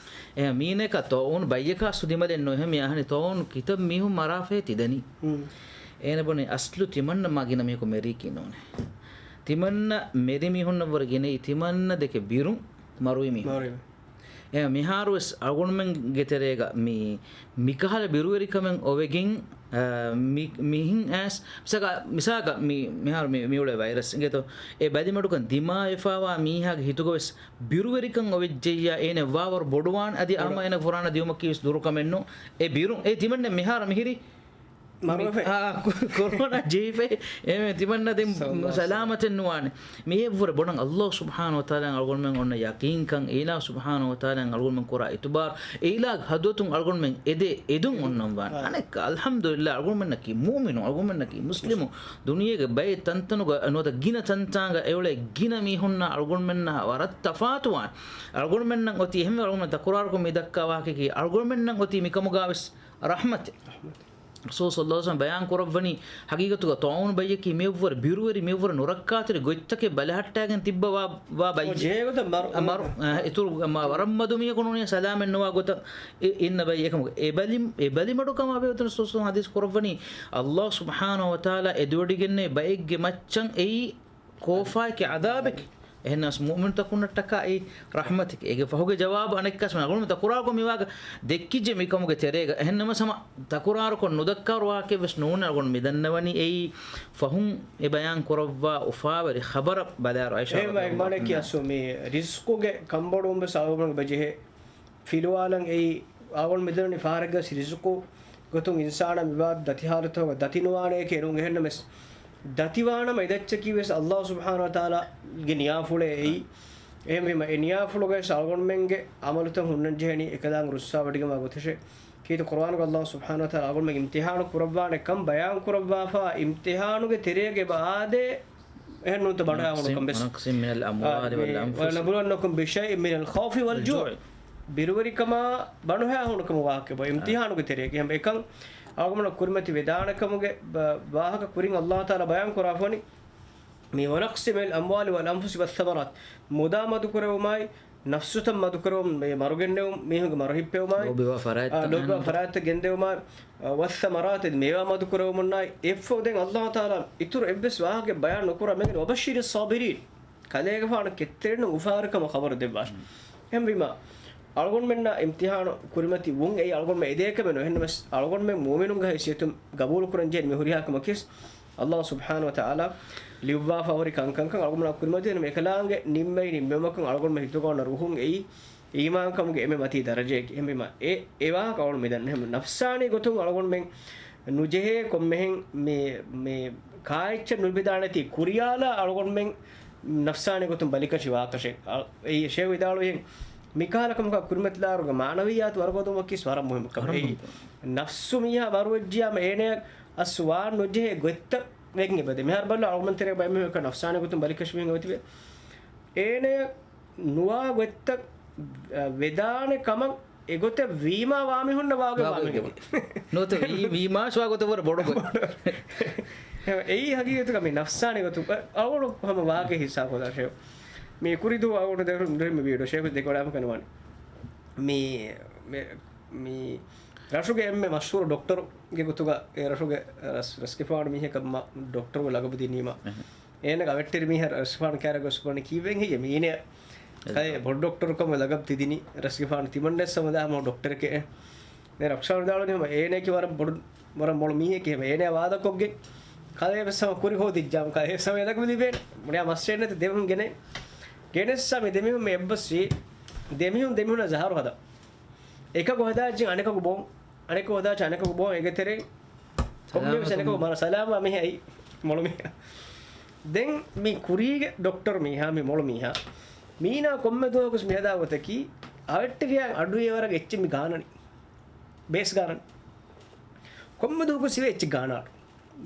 އެހެން މީނަކަށް ޠާޢޫނު ބައްޔަކާ ސުދިމަލެއް ނޫން. އެހެން މި އަހަނީ ޠާޢޫނު ކިތައް މީހުން މަރާފައޭ ތިދަނީ. ހުން. އޭނަ ބުނީ އަސްލު ތިމަންނަ މާ ގިނަ މީހަކު މެރީކީ ނޫނޭ. ތިމަންނަ މެރި މީހުންނަށްވުރެ ގިނައީ ތިމަންނަ ދެކެ ބިރުން މަރުވި މީހުން. މަރުވި. އެ މިހާރުވެސް އަޅުގަނޑުމެންގެ ތެރޭގަ މި، މިކަހަލަ ބިރުވެރިކަމެއް އޮވެގެން، އަ، މި، މިހެން އައިސް، މިސާލަކަށް، މިސާލަކަށް މި، މިހާރު މި، މިއުޅޭ ވައިރަސް އިނގޭތޯ، އެ ބަލިމަޑުކަން ދިމާވެފަވާ މީހާގެ ހިތުގަވެސް ބިރުވެރިކަން އޮވެއްޖެއްޔާ އޭނަ ވާވަރު ބޮޑުވާން އަދި އަހަމަ އޭނަ ފުރާނަ ދިއުމަކީވެސް ދުރުކަމެއްނު. އެ ބިރުން، އެ ތިމަންނަ މިހާރު މިހިރީ މަރުވެފަ. އާ، ކޮ-، ކޮރޯނާ ޖެހިފައި. އެ ތިމަންނަ ދެން ސަލާމަތެއް ނުވާނެ. މިއެއްވުރެ ބޮޑަށް އައްލާހު ސުބްޙާނަހު ވަތަޢާލާއަށް އަޅުގަނޑުމެން އޮންނަ ޔަޤީންކަން، އެ އިލާހު ސުބްޙާނަހު ވަތަޢާލާއަށް އަޅުގަނޑުމެން ކުރާ އިތުބާރު، އެ އިލާހުގެ ޙަޟްރަތުން އަޅުގަނޑުމެން އެދޭ އެދުން އޮންނަންވާނެ. އަނެއްކާ، އަލްޙަމްދުލިއްލާހް، އަޅުގަނޑުމެންނަކީ މުއުމިނުން، އަޅުގަނޑުމެންނަކީ މުސްލިމުން. ދުނިޔޭގެ ބައެއް ތަންތަނުގަ ނުވަތަ ގިނަ ތަންތާނގަ އެއުޅޭ ގިނަ މީހުންނާ އަޅުގަނޑުމެންނާ ވަރަށް ތަފާތުވާނެ. އަޅުގަނޑުމެންނަށް އޮތީ އެހެންވެ، އަޅުގަނޑުމެން ތަކުރާރުކޮށް މި ދައްކާ ވާހަކައަކީ އަޅުގަނޑުމެންނަށް އޮތީ މިކަމުގަވެސް ރަޙްމަތެއް. ރަޙްމަތެއް. ރަސޫލު ޞައްލައްލާހު ޢަލައިހި ވަސައްލަމަ ބަޔާން ކުރައްވަނީ، ޙަޤީޤަތުގަ ޠާޢޫނު ބައްޔަކީ މިއަށްވުރެ ބިރުވެރި، މިއަށްވުރެ ނުރައްކާތެރި ގޮތްތަކެއް ބަލަހައްޓާގެން ތިއްބަވާ، ވާ ބައްޔެއް. އެ، މަރު، އެ، އިތުރު، މަ، ވަރަށް މަދު މީހަކު ނޫނީ ސަލާމެއް ނުވާ ގޮތަށް އި، އިންނަ ބައްޔެއް. އެކަމަކު އެ ބަލި، އެ ބަލިމަޑުކަމާ ބެހޭ ގޮތުން ރަސޫލު ޙަދީޘް ކުރައްވަނީ، ﷲ ސުބްޙާނަހޫ ވަތަޢާލާ އެދުވެޑިގެންނެވި ބައެއްގެ މައްޗަށް އެއީ ކޯފާއެކޭ، ޢަޛާބެކޭ. އެހެންނަމަވެސް މުއުމިނުތަކުންނަށްޓަކާ އެއީ ރަޙްމަތެކޭ. އޭގެ ފަހުގެ ޖަވާބު އަނެއްކާސް މި އަޅުގަނޑު ތަކުރާރުކޮށް މިވާގެ ދެއްކިއްޖެ މިކަމުގެ ތެރޭގަ. އެހެންނަމަވެސް ހަމަ ތަކުރާރުކޮށް ނުދައްކާ ވާހަކައެއް ވެސް ނޫން. އަޅުގަނޑު މި ދަންނަވަނީ އެއީ ފަހުން އެ ބަޔާން ކުރައްވާ އުފާވެރި ޚަބަރަށް ބަލާއިރު. އައިޝާ އެހެންވާ ރަޟިޔަﷲ ޢަންހާ. މާނައަކީ އަސްލު މި ރިޒްޤުގެ ކަންބޮޑުވުން ވެސް އަޅުގަނޑު ބެޖެހޭ. ފިލުވާލަން އެއީ، އަޅުގަނޑު މިދަންނަވަނީ ފަހަރެއްގަސް ރިޒުޤު ގޮތުން އިންސާނާ މިވާ ދަތި ޙާލަތުގަ ދަތި ނުވާނެކޭ ނޫން. އެހެންނަމަވެސް، ދަތިވާނަމަ އެދައްޗަކީ ވެސް ﷲ ސުބްޙާނަހޫ ވަތަޢާލާގެ ނިޔާފުޅޭ އެއީ. އެހެންވީމަ، އެ ނިޔާފުޅުގައި އަޅުގަނޑުމެންގެ ޢަމަލުތައް ހުންނަންޖެހެނީ އެކަލާނގެ ރުއްސާވެޑިގެންވާ ގޮތަށޭ. ކީރިތި ޤުރުއާނުގަ ﷲ ސުބްޙާނަހޫ ވަތަޢާލާ އަޅުގަނޑުމެން އިމްތިޙާނު ކުރައްވާނެ ކަން ބަޔާން ކުރައްވާފަ، އިމްތިޙާނުގެ ތެރޭގަ އެބަ އާދޭ، އެހެން ނޫންތަ ބަނޑުހައިހޫނުކަން ވެސް. ނަޤްޞިން މިނަލް އަމްވާލި ވަލް އަންފުސި. އާ، މި، ވަލަނަބްލުވަނަّކުމް ބިޝައިއިން މިނަލް ޚައުފި ވަލް ޖޫޢި. ޖޫޢި. ބިރުވެރިކަމާ ބަނޑުހައިހޫނުކަމުގެ ވާހަކަ އެބަ އިމްތިޙާނުގެ ތެރޭގަ. އެކަން އަޅުގަނޑު ކުރިމަތި ވެދާނެ ކަމުގެ ބަ، ވާހަކަ ކުރިން ﷲ ތަޢާލާ ބަޔާން ކުރާފަވަނީ. މި ވަނަޤްޞިން މިނަލް އަމްވާލި ވަލް އަންފުސި ވައްސަމަރާތް، މުދާ މަދުކުރެވުމާއި، ނަފްސުތައް މަދުކުރެވުން، މި މަރުގެންނެވުން، މީހުންގެ މަރު ހިއްޕެވުމާއި، ލޯބިވާ ފަރާތްތައް، އާ، ލޯބިވާ ފަރާތްތައް ގެންދެވުމާއި، އާ، ވައްސަމަރާތި މޭވާ މަދުކުރެވުމުންނާއި، އެއްފަހު ދެން އަﷲ ތަޢާލާ އިތުރު އެއްވެސް ވާހަކައެއް ބަޔާން ނުކުރާ މެން، ވަބައްޝިރި ޞާބިރީން، ކަލޭގެފާނު ކެތްތެރިންނަށް އުފާވެރިކަމަށް ޚަބަރު ދެއްވާށި. އެހެންވީމަ، އަޅުގަނޑުމެންނާ އިމްތިޙާނު ކުރިމަތި ވުން އެއީ އަޅުގަނޑުމެން އެދޭ ކަމެއް ނޫން. އެހެންނަމަވެސް، އަޅުގަނޑުމެން މުއުމިނުންގެ ހައިސިއްޔަތުން ގަބޫލުކުރަންޖެހޭނީ މި ހުރިހާ ކަމަކީވެސް ﷲ ސުބްޙާނަހޫ ވަތަޢާލާ ލިޔުއްވާފަ ހުރި ކަންކަންކަން. އަޅުގަނޑުމެންނާ ކުރިމަތިވެ އެކަލާނގެ ނިންމެވި ނިންމުމަކަށް އަޅުގަނޑުމެން ހިތުގަ އޮންނަ ރުހުން އެއީ އީމާންކަމުގެ އެންމެ މަތީ ދަރަޖައެކޭ. އެހެންވީމަ، އެ، އެ ވާހަކަ އަޅުގަނޑު މިދަންނަ. އެހެން ނަފްސާނީ ގޮތުން އަޅުގަނޑުމެން ނުޖެހޭ ކޮންމެހެން މި، މި ކާއެއްޗެއް ނުލިބިދާނެތީ ކުރިޔާލާ އަޅުގަނޑުމެން ނަފްސާނީ ގޮތުން ބަލިކަށި ވާކަށެއް. އަ، އެއީ ޝޭޚް ވިދާޅުވިހެން، މިކަހަލަ ކަމަކާ ކުރިމަތިލާއިރުގަ މާނަވިއްޔާތު ވަރުގަދަ ވަކީސް ވަރަށް މުހިއްމު ކަމެއް. ވަރަށް އެއީ، މުހިއްމު. ނަފްސު މީހާ މަރުވެއްޖިޔާމަ އޭނަޔަށް އަސް ވާން ނުޖެހޭ ގޮތްތައް ވެގެން އެބަދޭ. މިހާރު ބައްލަ އަޅުގަނޑުމެން ތެރޭގަ ބައެއް މީހަކަށް ނަފްސާނީ ގޮތުން ބަލިކަށި މީހުން އެބަތިބޭ. އޭނަޔަށް ނުވާ ގޮތްތައް، އަ، ވެދާނެ ކަމަށް އެގޮތެއް ވީމާ ވާމީހުންނަށް ވާގޮތް ވާމީހުން. ނުވަތަ ވީ، ވީމާ ވާ ގޮތަށް ވަރަށް ބޮޑު ގޮތް. އެއީ ހަގީގަތުގަ މި ނަފްސާނީ ގޮތުން އަ، އަޅުގަނޑު ހަމަ ވާގޮތް ހިސާބު ކޮށްލާށޭ. މި ކުރިދުވަހު އަޅުގަނޑު ދެރު، ދެރު މި ވީޑިއޯ ޝޭޚު ދެކެވަޑައިގެން ވާނެ. މި، މި، މި ރަށުގެ އެންމެ މަޝްހޫރު ޑޮކްޓަރުގެ ގޮތުގަ އެ ރަށުގެ ރަސް، ރަސްގެފާނު މީހަކަށް މަ، ޑޮކްޓަރުގެ ލަގަބު ދިނީމަ. އެހެން. އޭނަގެ އަވެއްޓެރި މީހާ ރަސްގެފާނު ކާރަށް ގޮސް ބުނަނީ ކީއްވެގެން ހެއްޔޭ މީނަ ކަލޭ ބޮޑު ޑޮކްޓަރު ކަމުގެ ލަގަބު ތި ދިނީ ރަސްގެފާނު ތިމަންނައަށް ސަމަދާ ހަމަ ޑޮކްޓަރެކޭ. ދެން ރަސްގެފާނު ވިދާޅުވަނީ ހަމަ އޭނައަކީ ވަރަށް ބޮޑު، ވަރަށް މޮޅު މީހެކޭ. ހަމަ އޭނަ ވާދަކޮށްގެން ކަލޭ ވެސް ހަމަ ކުރި ހޯދިއްޖާމަ ކަލޭ ވެސް ހަމަ އެ ލަގަބު ލިބޭނެ. ބުނިޔާ މައްސަލައެއް ނެތި ދެމީހުން ގެނެ، ގެނެއްސާ މި ދެމީހުން މި އެއްބަސްވީ ދެމީހުން ދެމީހުންނަށް ޒަހަރު ހަދާ. އެކަކު ހަދާއްޖެ އަނެކަކު ބޯން، އަނެކަކު ހަދާއްޖެ އަނެކަކު ބޯން އޭގެ ތެރެއިން ކޮންމެވެސް ސަލާމަތުން. އަނެކަކު މަރާ ސަލާމަތް މިހެ އައި މޮޅު މީހާ. ދެން މި ކުރީގެ ޑޮކްޓަރު މީހާ، މި މޮޅު މީހާ، މީނާ ކޮންމެ ދުވަހަކުސް މިހަދާ ގޮތަކީ އަވެއްޓެރިޔާ އަޑު އެވަރަށް އެއްޗެއް މި ގާނަނީ. ބޭސް ގާނަނީ. ކޮންމެ ދުވަހަކުސް އިވޭ އެއްޗެއް ގާނާ އަޑު.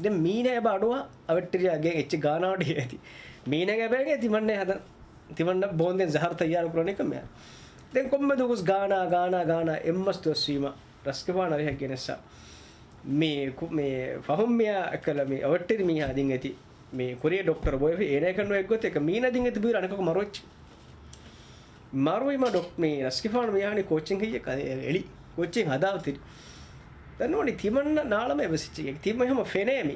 ދެން މީނާ އެބަ އަޑުއަހާ އަވެއްޓެރިޔާ ގެން އެއްޗެއް ގާނާ އަޑު އޭތި. މީނާގެ އެބަ އެނގޭ ތިމަންނަ ހަދަން، ތިމަންނަ ބޯން ދެން ޒަހަރު ތައްޔާރު ކުރަނީ ކަމެއް. ދެން ކޮންމެ ދުވަހަކުސް ގާނާ، ގާނާ، ގާނާ އެއްމަސް ދުވަސްވީމަ ރަސްގެފާނު އަރިހަށް ގެނެއްސާ. މި ކު، މި ފަހުން މިޔާ އެއްކަލަ މި އަވެއްޓެރި މީހާ އަދިން އެތި. މި ކުރިޔަށް ޑޮކްޓަރު ބޮއެފި އޭނައަކަށް ނުވެ އެއްގޮތެއް އެކަ މީނަ އަދިން އެތި ބުއިރު އަނެކަކު މަރުވެއްޖެ. މަރުވީމަ ޑޮކް، މި ރަސްގެފާނު މި އަހަނީ ކޯއްޗެއް ހެއްޔޭ ކަލޭ އެޅި. ކޯއްޗެއް ހަދާފަ ތިރި. ދަންނަވަނީ ތިމަންނަ ނާޅަމެއް އެއްވެސް އެއްޗެއް. ތިމަން ހަމަ ފެނޭ މި.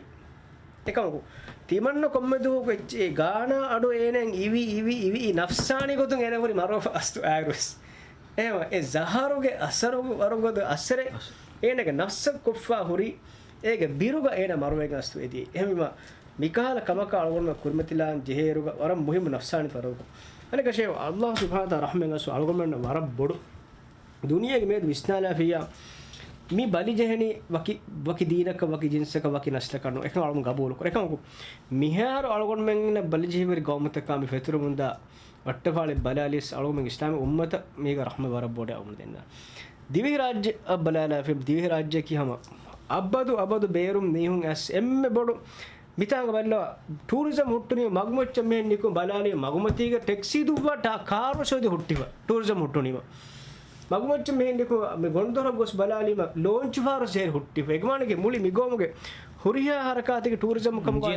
އެކަމަކު، ތިމަންނަ ކޮންމެ ދުވަހަކު އެއްޗެއް ގާނާ އަޑު އޭނައަށް އިވި، އިވި، އިވި، އި ނަފްސާނީ ގޮތުން އޭނަ ހުރި މަރުވެފަ އަސްތު އާއިރުވެސް. އެހެންވެ، އެ ޒަހަރުގެ އަސަރު ވަރުގަދަ އަސަރެއް އަސަރު. އޭނަގެ ނަފްސަށް ކޮށްފާ ހުރި، އޭގެ ބިރުގަ އޭނަ މަރުވެގެން އަސްތު އެދި. އެހެންވީމަ، މިކަހަލަ ކަމަކާ އަޅުގަނޑުމެން ކުރިމަތިލާން ޖެހޭއިރުގަ ވަރަށް މުހިއްމު ނަފްސާނީ ފަރުވަރުކޮށް. އަނެކަށޭ، ﷲ ސުބްޙާނަހޫ ވަތަޢާލާ ރަޙްމަތް އަސް އަޅުގަނޑުމެންނަށް ވަރަށް ބޮޑު. ދުނިޔޭގެ މިއަދު ވިސްނާލާފިއްޔާ، މި ބަލި ޖެހެނީ ވަކި، ވަކި ދީނަކަށް، ވަކި ޖިންސަކަށް، ވަކި ނަސްލަކަށް ނޫން. އެކަން އަޅުގަނޑު ގަބޫލުކުރޭ. އެކަމަކު، މިހާރު އަޅުގަނޑުމެންނަށް ބަލި ޖެހިވެރި ގައުމުތަކާ މި ފެތުރެމުންދާ ވައްޓަފާޅި ބަލާލިޔަސް އަޅުގަނޑުމެން އިސްލާމީ އުއްމަތަށް މީގަ ރަޙްމަތް ވަރަށް ބޮޑަށް އަޅުގަނޑު ދެންނާނެ. ދިވެހިރާއްޖެއަށް ބަލާލާފި، ދިވެހިރާއްޖެއަކީ ހަމަ އަބަދު، އަބަދު ބޭރުން މީހުން އައިސް އެންމެ ބޮޑު މިތާނގަ ބައްލަވާ، ޓޫރިޒަމް ހުއްޓުނީމަ މަގުމައްޗަށް މިހެން ނިކުމެ ބަލާލީ މަގުމަތީގަ ޓެކްސީ ދުއްވާ ޓާ، ކާރު ސޯދި ހުއްޓިފަ ޓޫރިޒަމް ހުއްޓުނީމަ. މަގުމައްޗަށް މިހެން ނިކުމެ މި ގޮނޑުދޮރަށް ގޮސް ބަލާލީމަ ލޯންޗު ފާރު ސޭރި ހުއްޓިފަ. އެގަމާނަގެ މުޅި މިގައުމުގެ ހުރިހާ ހަރަކާތެއްގެ ޓޫރިޒަމް ކަމުގަ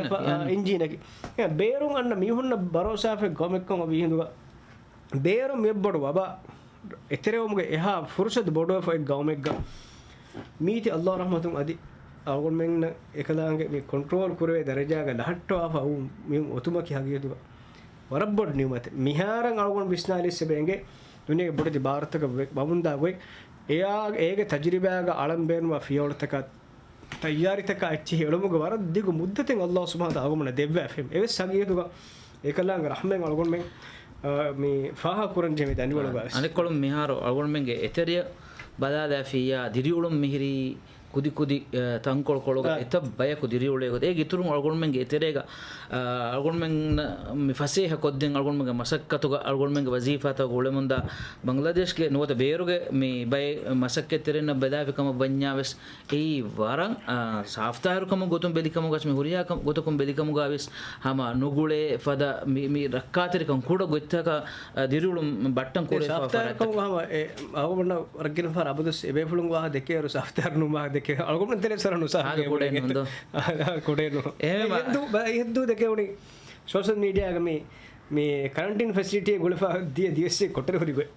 އިންޖީނަކީ، އާ. އެ، ބޭރުން އަންނަ މީހުންނަށް ބަރޯސާފައި ގައުމެއްކަމަށް ވީ ހިނދުގަ ބޭރުން މިއޮއް ބޮޑު ވަބާ އެތެރެވުމުގެ އެހާ ފުރުސަތު ބޮޑުވެފަ އެއް ގައުމެއްގަ. މީތި އައްލާހު ރަޙްމަތުން އަދި އަޅުގަނޑުމެންނަށް އެކަލާނގެ މި ކޮންޓްރޯލް ކުރެވޭ ދަރަޖާގަ ލަހައްޓަވާފަ އޮތުމަކީ ހަގީގަތުގަ ވަރަށް ބޮޑު ނިޢުމަތެއް. މިހާރަށް އަޅުގަނޑު ވިސްނާލިއްސެ ބޭނގެ ދުނިޔޭގެ ބޮޑެތި ބާރުތަކަށް ވަމުންދާ ގޮތް، އެއާ، އޭގެ ތަޖުރިބާގަ އަޅަން ބޭނުންވާ ފިޔަވަޅުތަކާ، ތައްޔާރީތަކާ އެއްޗެހި އެޅުމުގެ ވަރަށް ދިގު މުއްދަތެއް އައްލާހު ސުބްޙާނަހު ވަތަޢާލާ އަޅުގަނޑަށް ދެއްވާފަ. އެވެސް ހަގީގަތުގަ އެކަލާނގެ ރަޙްމަތް އަޅުގަނޑުމެން، އާ، މި ފާހަގަކުރަން ޖެހޭ ދަނޑިވަޅުގަ ވެސް. އަނެއްކޮޅުން މިހާރު އަޅުގަނޑުމެންގެ އެތެރެއަށް ބަލާލާފިއްޔާ ދިރިއުޅުން މިހިރީ ކުދި ކުދި، އަ، ތަންކޮޅުކޮޅުގަ އެތައް ބަޔަކު ދިރިއުޅޭ ގޮތަށް. އޭގެ އިތުރުން އަޅުގަނޑުމެންގެ އެތެރޭގަ، އަ، އަޅުގަނޑުމެން މި ފަސޭހަ ކޮށްދޭން އަޅުގަނޑުމެންގެ މަސައްކަތުގަ އަޅުގަނޑުމެންގެ ވަޒީފާތަކުގަ އުޅެމުންދާ ބަނގްލަދޭޝްގެ ނުވަތަ ބޭރުގެ މި ބައެއް މަސައްކަތްތެރިންނަށް ބެލާފި ކަމަށް ވަންޏާ ވެސް، އެއީ ވަރަށް، އާ، ސާފްތާހިރު ކަމުގެ ގޮތުން ބެލި ކަމުގަސް މި ހުރިހާ ކަމު، ގޮތަކުން ބެލި ކަމުގަ ވެސް ހަމަ ނުގުޅޭ ފަދަ މި، މި ރައްކާތެރިކަން ކުޑަ ގޮތްތަކަށް، އާ، ދިރިއުޅުން ބައްޓަން ކުރެވިފާ ފަރާތްތަކެއް. ސާފްތާހިރު ކަމުގަ ހަމަ އެ، އަޅުގަނޑަށް ވަރަށް ގިނަ ފަހަރަށް އަބަދުވެސް އެބޭފުޅުން ވާހަކަ ދެކޭއިރު ސާފްތާހިރު ނޫން ވާހަކަ ދެކޭ. އަޅުގަނޑު ތެރޭ ސަރަ ނުސާފު ހާދަ ކުޑައެއް ނޫން ދޯ. ކުޑައެއް ނޫން. އެހެންވީމަ އެހެއްދޫ، އެހެއްދޫ ދެކެވުނީ ސޯޝަލް މީޑިއާގަ މި، މި ކަރަންޓީން ފެސިލިޓީ ގުޅިފަ ދިޔަ ދިވެއްސެއް ކޮޓަރި ހުރި ގޮތް.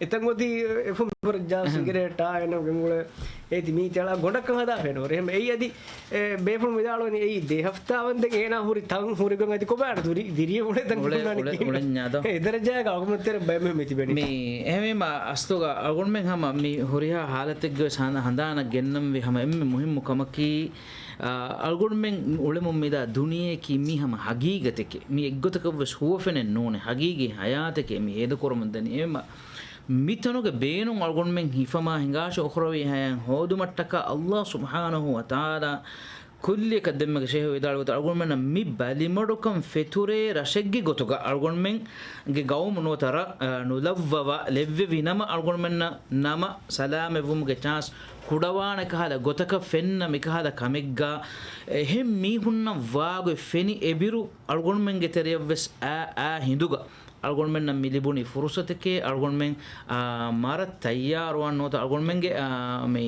އެތަން އޮތީ އެފުން ބިކުރައްޖާ ސިގަރޭޓާ އޭނަ ގެންގުޅޭ އޭތި މީތި އަޅާ ގޮނޑަކަށް ހަދާފަ ނުވަރެ. އެހެން އެއީ އަދި، އެ، ބޭފުޅުން ވިދާޅުވަނީ އެއީ ދެ ހަފްތާ ވަންދެން އޭނާ ހުރި ތަން ހުރި ގޮތް އަދި ކޮބާ ދުރި، ދިރިއެއް އުޅޭ ތަން އުޅެ، ހުންނާނީ އުޅެ، ކިހިނެއް؟ އުޅެންޏާ ދޯ؟ އެ ދަރަޖާގަ އަޅުގަނޑުމެން ތެރެ ބައެއް މީހުން މި ތިބެނީ. މި އެހެންވީމަ އަސްލުގަ އަޅުގަނޑުމެން ހަމަ މި ހުރިހާ ހާލަތެއްގަ ވެސް ހަނދާ، ހަނދާނަށް ގެންނަންވީ ހަމަ އެންމެ މުހިއްމު ކަމަކީ، އާ، އަޅުގަނޑުމެން އުޅެމުން މިދާ ދުނިޔެއަކީ މީ ހަމަ ހަގީގަތެކޭ. މީ އެއްގޮތަކަށްވެސް ހުވަފެނެއް ނޫނޭ. ހަގީގީ ހަޔާތެކޭ މި ހޭދަކުރަމުން ދަނީ. އެހެންވީމަ މިތަނުގެ ބޭނުން އަޅުގަނޑުމެން ހިފަމާ ހިނގާށި އުޚްރަވީ ހަޔާތް ހޯދުމަށްޓަކާ އައްލާހު ސުބްޙާނަހު ވަތަޢާލާ ކުއްލިއަކަށް ދެންމެގެ ޝޭހު ވިދާޅުވި ގޮތަށް އަޅުގަނޑުމެންނަށް މި ބަލިމަޑުކަން ފެތުރޭ ރަށެއްގެ ގޮތުގަ އަޅުގަނޑުމެންގެ ގައުމު ނުވަތަ ރަށް، އަ، ނުލައްވަވާ ލެއްވެވި ނަމަ އަޅުގަނޑުމެންނަށް ނަމަ ސަލާމަތްވުމުގެ ޗާންސް ކުޑަވާނެ ކަހަލަ ގޮތަކަށް ފެންނަ މިކަހަލަ ކަމެއްގަ އެހެން މީހުންނަށް ވާގޮތް ފެނި އެބިރު އަޅުގަނޑުމެންގެ ތެރެޔަށްވެސް އާ، އާ ހިނދުގަ އަޅުގަނޑުމެންނަށް މި ލިބުނީ ފުރުސަތެކޭ، އަޅުގަނޑުމެން، އާ، މަރަށް ތައްޔާރުވާން ނުވަތަ އަޅުގަނޑުމެންގެ، އާ، މި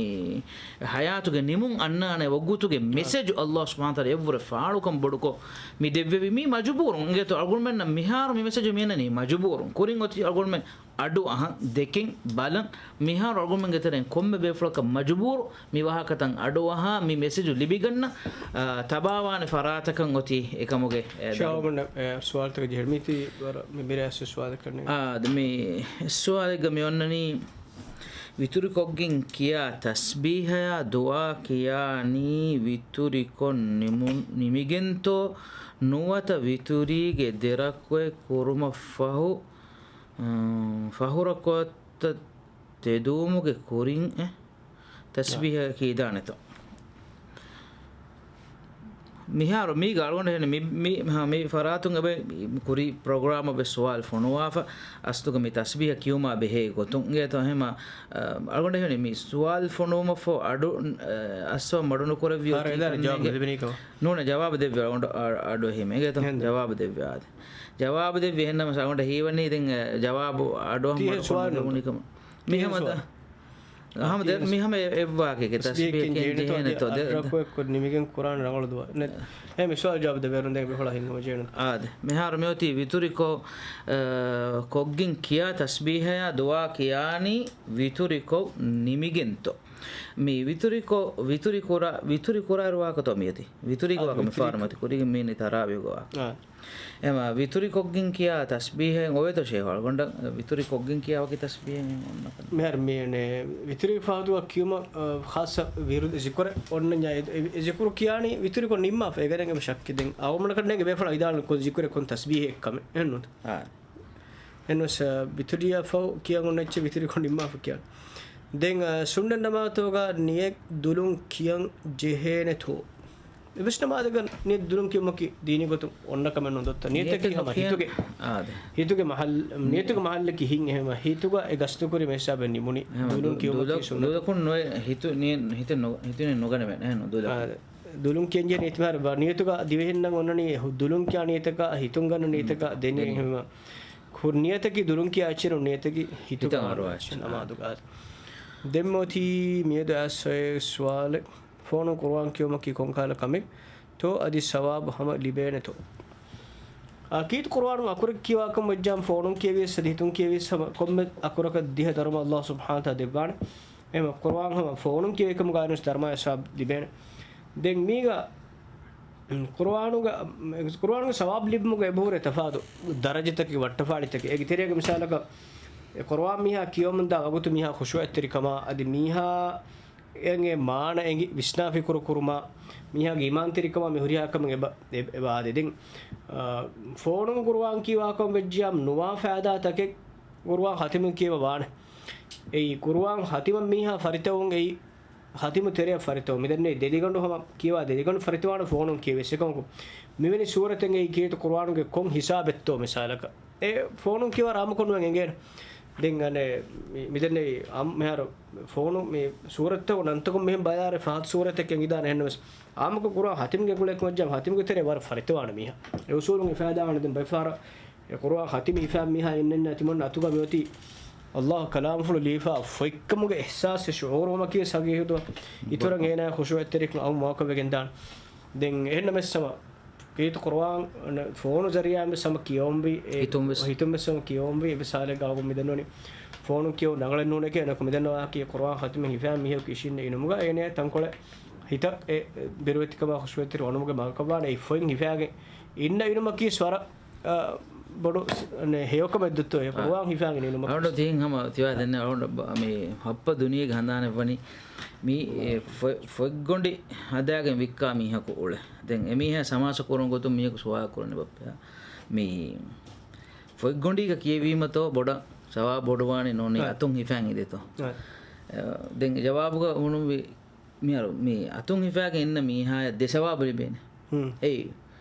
ޙަޔާތުގެ ނިމުން އަންނާނެ ވަގުތުގެ މެސެޖު އައްލާހު ސުބްޙާނަހު ވަތަޢާލާ އެއްވުރެ ފާޅުކަން ބޮޑުކޮށް މި ދެއްވެވި މީ މަޖުބޫރުން. އިނގޭތޯ އަޅުގަނޑުމެންނަށް މިހާރު މި މެސެޖު މިއަންނަނީ މަޖުބޫރުން. ކުރިން އޮތީ އަޅުގަނޑުމެން އަޑު އަހަން ދެކެން ބަލަން މިހާރު އަޅުގަނޑުމެންގެ ތެރެއިން ކޮންމެ ބޭފުޅަކަށް މަޖުބޫރު މި ވާހަކަތައް އަޑުއަހާ މި މެސެޖު ލިބިގަންނަ، އާ، ތަބާވާނެ ފަރާތަކަށް އޮތީ އެކަމުގެ، އެ، ޝާވަން، އެ، ސުވާލުތަކެއް ޖެހޭ. މީތި ވަރަށް މި ބިރާސް ސުވާލެއް ކަންނޭނގެ. އާ، ދެ މި ސުވާލެއްގަ މި އޮންނަނީ ވިތުރިކޮށްގެން ކިޔާ ތަސްބީހަޔާ ދުޢާ ކިޔާނީ ވިތުރިކޮށް ނިމު-، ނިމިގެންތޯ ނުވަތަ ވިތުރީގެ ދެ ރަކުޢަތް ކުރުމަށް ފަހު، އާ، ފަހު ރަކުޢަތް ތައް ތެދުވުމުގެ ކުރިން އެ ތަސްބީހަ ކީދާނެތޯ؟ މިހާރު މީގަ އަޅުގަނޑު ހެން މި، މި، ހަ، މި ފަރާތުން އެބަ ކުރި ޕްރޮގްރާމަށް ވެސް ސުވާލު ފޮނުވާފަ، އަސްލުގަ މި ތަސްބީހަ ކިޔުމާ ބެހޭ ގޮތުން އިނގޭތޯ؟ އެހެމަ، އަ، އަޅުގަނޑު ހެން މި ސުވާލު ފޮނުވުމަށްފަހު އަޑު، އަ، އަސްވަ މަޑުނުކުރެއްވި އޮތީ ކަންނޭނގެ. ނޫނެ، ޖަވާބު ދެއްވި އަޅުގަނޑު އަ، އަޑު އެހީމެ. އިނގޭތޯ؟ ޖަވާބު ދެއްވި އާދެ. ޖަވާބު ދެއްވި އެހެންނަމަ އަޅުގަނޑަށް ހީވަނީ ދެން، އެ، ޖަވާބު އަޑުއަހަން މަޑުކޮށް ނުލިބުނީ ކަމަށް. މިހަމަ ދަ-، އަހަމަ ދެ-، މިހަމަ އެ-، އެއްވާހަކައެކޭ ތަސްބީހަ ކިޔަން ޖެހޭނެތޯ؟ ދެ-، ރަކުޢަތްކޮށް ނިމިގެން ކުރާނެ ރަނގަޅު ދުޢާ. ނެ-، އެ މި ސުވާލު ޖަވާބު ދެވޭއިރުން ދެން ބޭފުޅާ ހިނގުމަށް ޖެހޭނެ. އާދެ. މިހާރު މިއޮތީ ވިތުރިކޮށް، އަ، ކޮށްގެން ކިޔާ ތަސްބީހަޔާ ދުޢާ ކިޔާނީ ވިތުރިކޮށް ނިމިގެންތޯ؟ މި ވިތުރިކޮށް، ވިތުރި ކުރާ، ވިތުރި ކުރާއިރު ވާހަކަތޯ މިއޮތީ؟ ވިތުރީގެ ވާހަކަ މި ފާރުމަތި ކުރީގެ މީނީ ތަރާވީހުގެ ވާހަކަ. އާ. އެމަ ވިތުރިކޮށްގެން ކިޔާ ތަސްބީހެއް އޮވޭތޯ ޝޭހު އަޅުގަނޑަށް؟ ވިތުރިކޮށްގެން ކިޔާ ވަކި ތަސްބީހެއް އޮންނަކަން. މިހާރު މި އެނެ ވިތުރީ ފަހަތުގަ ކިޔުމަށް، އަ، ޚާއްޞަ ވިރުދު ޒިކުރެއް އޮންނަންޏާ އެ، އެ، އެ ޒިކުރު ކިޔާނީ ވިތުރިކޮށް ނިންމާފަ. އެގަރެން އެބަ ޝައްކެއް ދެން. އަވަމަނަކަށް ނޭނގެ ބޭފުޅާ ވިދާޅު ކޮން ޒިކުރެއް ކޮން ތަސްބީހެއް ކަމެއް. އެހެންނޫންތަ؟ އާ. އެންވެސް، އަ، ވިތުރިއަށްފަހު ކިޔަން އޮންނަ އެއްޗެއް ވިތުރިކޮށް ނިންމާފަ ކިޔަން. ދެން، އަ، ސުންނަތް ނަމާދުގަ ނިޔަތް ދުލުން ކިޔަން ޖެހޭނެތޯ؟ އެއްވެސް ނަމާދަކަށް ނިޔަތް ދުލުން ކިޔުމަކީ ދީނީ ގޮތުން އޮންނަ ކަމެއް ނޫން ދޯ. ނިޔަތަކީ ހަމަ ހިތުގެ، އާދެ. ހިތުގެ މަހައްލް-، ނިޔަތުގެ މަހައްލަކީ ހިތް އެހެމަ ހިތުގަ އެ ގަސްތުކުރި މިހިސާބެއް ނިމުނީ. އެހެމަ ދުލުން ދު-، ކިޔުމަކީ ދުލަ-، ސުންނަތަކީ. ދުލަކުން ނުވެ ހިތު ނި-، ހިތެއް ނު-، ހިތުން ނު-، ހިތުން ނުގަނެވޭނެ. އެހެން ދުލަކުން. އާދެ. ދުލުން ކިޔަންޖެހޭ ނިޔަތު މިހާރު ވަ-، ނިޔަތުގަ ދިވެހިންނަށް އޮންނަނީ ހު-، ދުލުން ކިޔާ ނިޔަތަކާ ހިތުން ގަންނަ ނިޔަތަކާ ދެނީ ދެނީ. އެހެމަ. ކު-، ނިޔަތަކީ ދުރުން ކިޔާ އެއްޗެއް ނޫން، ނިޔަތަކީ ހިތުގަ ހިތަށް އަރުވާ އަރުވާ އެއްޗެއް އެއްޗެއް. ނަމާދުގަ. ދެން މިއޮތީ މިއަދު އައިސް އޮތް ސުވާލެއް، ފޯނުން ޤުރުއާން ކިޔުމަކީ ކޮންކަހަލަ ކަމެއް؟ ތޯ އަދި ސަވާބު ހަމަ ލިބޭނެތޯ؟ އާ، ކީރިތި ޤުރުއާނު އަކުރެއް ކިޔާކަމަށް ވެއްޖާމަ ފޯނުން ކިޔެވިޔަސް އަދި ހިތުން ކިޔެވިޔަސް ހަމަ ކޮންމެ އަކުރަކަށް ދިހަ ދަރުމަ ﷲ ސުބްޙާނަހޫ ވަތަޢާލާ ދެއްވާނެ. އެހެން ޤުރުއާން ހަމަ ފޯނުން ކިޔެވިކަމުގަ އައިސް ދަރުމައާ ސަވާބު ލިބޭނެ. ދެން މީގަ، އުން، ޤުރުއާނުގަ، ޤުރުއާނުގެ ސަވާބު ލިބުމުގަ އެބަހުރޭ ތަފާތު ދަރަޖަތަކެއް، ވައްޓަފާޅިތަކެއް. އޭގެ ތެރޭގަ މިސާލަކަށް، އެ ޤުރުއާން މީހާ ކިޔަވަމުންދާ ވަގުތު މީހާ ޚުޝޫޢަތްތެރިކަމާ، އަދި މީހާ އެނގޭ މާނަ އެނގި ވިސްނާ ފިކުރު ކުރުމާ، މީހާގެ އީމާންތެރިކަމާ މި ހުރިހާ ކަމެއް އެބަ، އެ، އެބަ އާދޭ. ދެން، އާ، ފޯނުން ޤުރުއާން ކިޔުވާކަމަށް ވެއްޖިޔާމަ ނުވާ ފައިދާތަކެއް ޤުރުއާން ޚަތިމު ކިޔެވި ވާނެ. އެއީ، ޤުރުއާން ޚަތިމަށް މީހާ ފަރިތަވުން އެއީ، ޚަތިމު ތެރެއަށް ފަރިތަވުން. މިދެންނެވި ދެލިގަނޑު ހަމަ ކިޔަވާ ދެލިގަނޑު ފަރިތަވާނެ ފޯނުން ކިޔެވިޔަސް. އެކަމަކު، މިވެނި ސޫރަތެއް އެއީ ކީރިތި ޤުރުއާނުގެ ކޮން ހިސާބެއްތޯ މިސާލަކަށް. އެ ފޯނުން ކިޔަވާ ރާމަކޮށް ނުވެން އެނގޭނެ. ދެން އަނެއް މި، މިދެންނެވި އަމް-، މިހާރު ފޯނު މި ސޫރަތްތައް ނަންތަކުން މިހެން ބަލާއިރު ފަހަތު ސޫރަތެއް އެނގިދާނެ އެހެންނަމަވެސް. އާއްމުކޮށް ޤުރުއާން ޚަތިމްގެ ގުޅޭ ކުމައްޖާ ޚަތިމްގެ ތެރޭ ވަރަށް ފަރިތަވާނެ މީހާ. އެ އުސޫލުން އެ ފައިދާވާނެ. ދެން ބައެއް ފަހަރަށް އެ ޤުރުއާން ޚަތިމް ހިފާ މީހާ އިންނަން ތިމަން އަތުގަ މިއޮތީ ﷲ ކަލާމުފުޅު ލިޔެފާ ފޮތްކަމުގެ އިޙްސާސް ޝުޢޫރުވުމަކީ ވެސް ހަގީގަތުގަ އިތުރަށް އޭނާ ޚުޝޫޢަތްތެރިކަން އައުމު ވާކަށް ވެގެންދާނެ. ދެން އެހެންނަމަވެސް ހަމަ ކީރިތި ޤުރުއާން ފޯނު ޒަރީޢާއިން ވެސް ހަމަ ކިޔަވަންވީ، އެ ހިތުން ވެސް. ހިތުން ވެސް ހަމަ ކިޔަވަންވީ. އެ މިސާލެއްގަ އަޅުގަނޑު މިދަންނަވަނީ ފޯނުން ކިޔެވުން ރަނގަޅެއް ނޫނޭ ކިޔާ. އަނެކު މިދަންނަވާކީ ޤުރުއާން ޚަތިމެއް ހިފާ މީހަކު އިށީންނަ އިނުމުގަ އޭނަ ތަންކޮޅެއް ހިތަށް އެ ބިރުވެތިކަމާ ޚުޝޫޢަތްތެރި ވަނުމުގެ މަގަކަށް ވާނެ. އެ ފޮތް ހިފާގެން އިންނަ އިނުމަކީ ވަރަށް، އާ، ބޮޑު ސް-، އަނެއް ހެޔޮކަމެއް ދޯ އެ އާ. ޤުރުއާން ހިފާގެން އިނުމަކީ. އަޅުގަނޑު ތިހެން ހަމަ ތިވާ ދެންނެވި އަޅުގަނޑު ބަ-، މި ހައްޕަ ދުނިޔޭގަ ހަނދާނެއްވަނީ މި، އެ، ފޮތް-، ފޮތްގޮނޑި ހަދާގެން ވިއްކާ މީހަކު އުޅެ. ދެން އެމީހާ ސަމާސަ ކުރުން ގޮތުން މީހަކު ސުވާލު ކުރަނީ ބައްޕަ. މި ފޮތްގޮނޑީގަ ކިޔެވީމަތޯ ބޮޑަށް ސަވާބު ބޮޑުވާނީ ނޫނީ އަ. އަތުން ހިފާން އިނދޭތޯ؟ އ. އެ، ދެން ޖަވާބުގަ ހުނުންވީ މިހާރު މި އަތުން ހިފާގެން އިންނަ މީހާޔަށް ދެ ސަވާބު ލިބޭނެ. ހުން. އެއީ،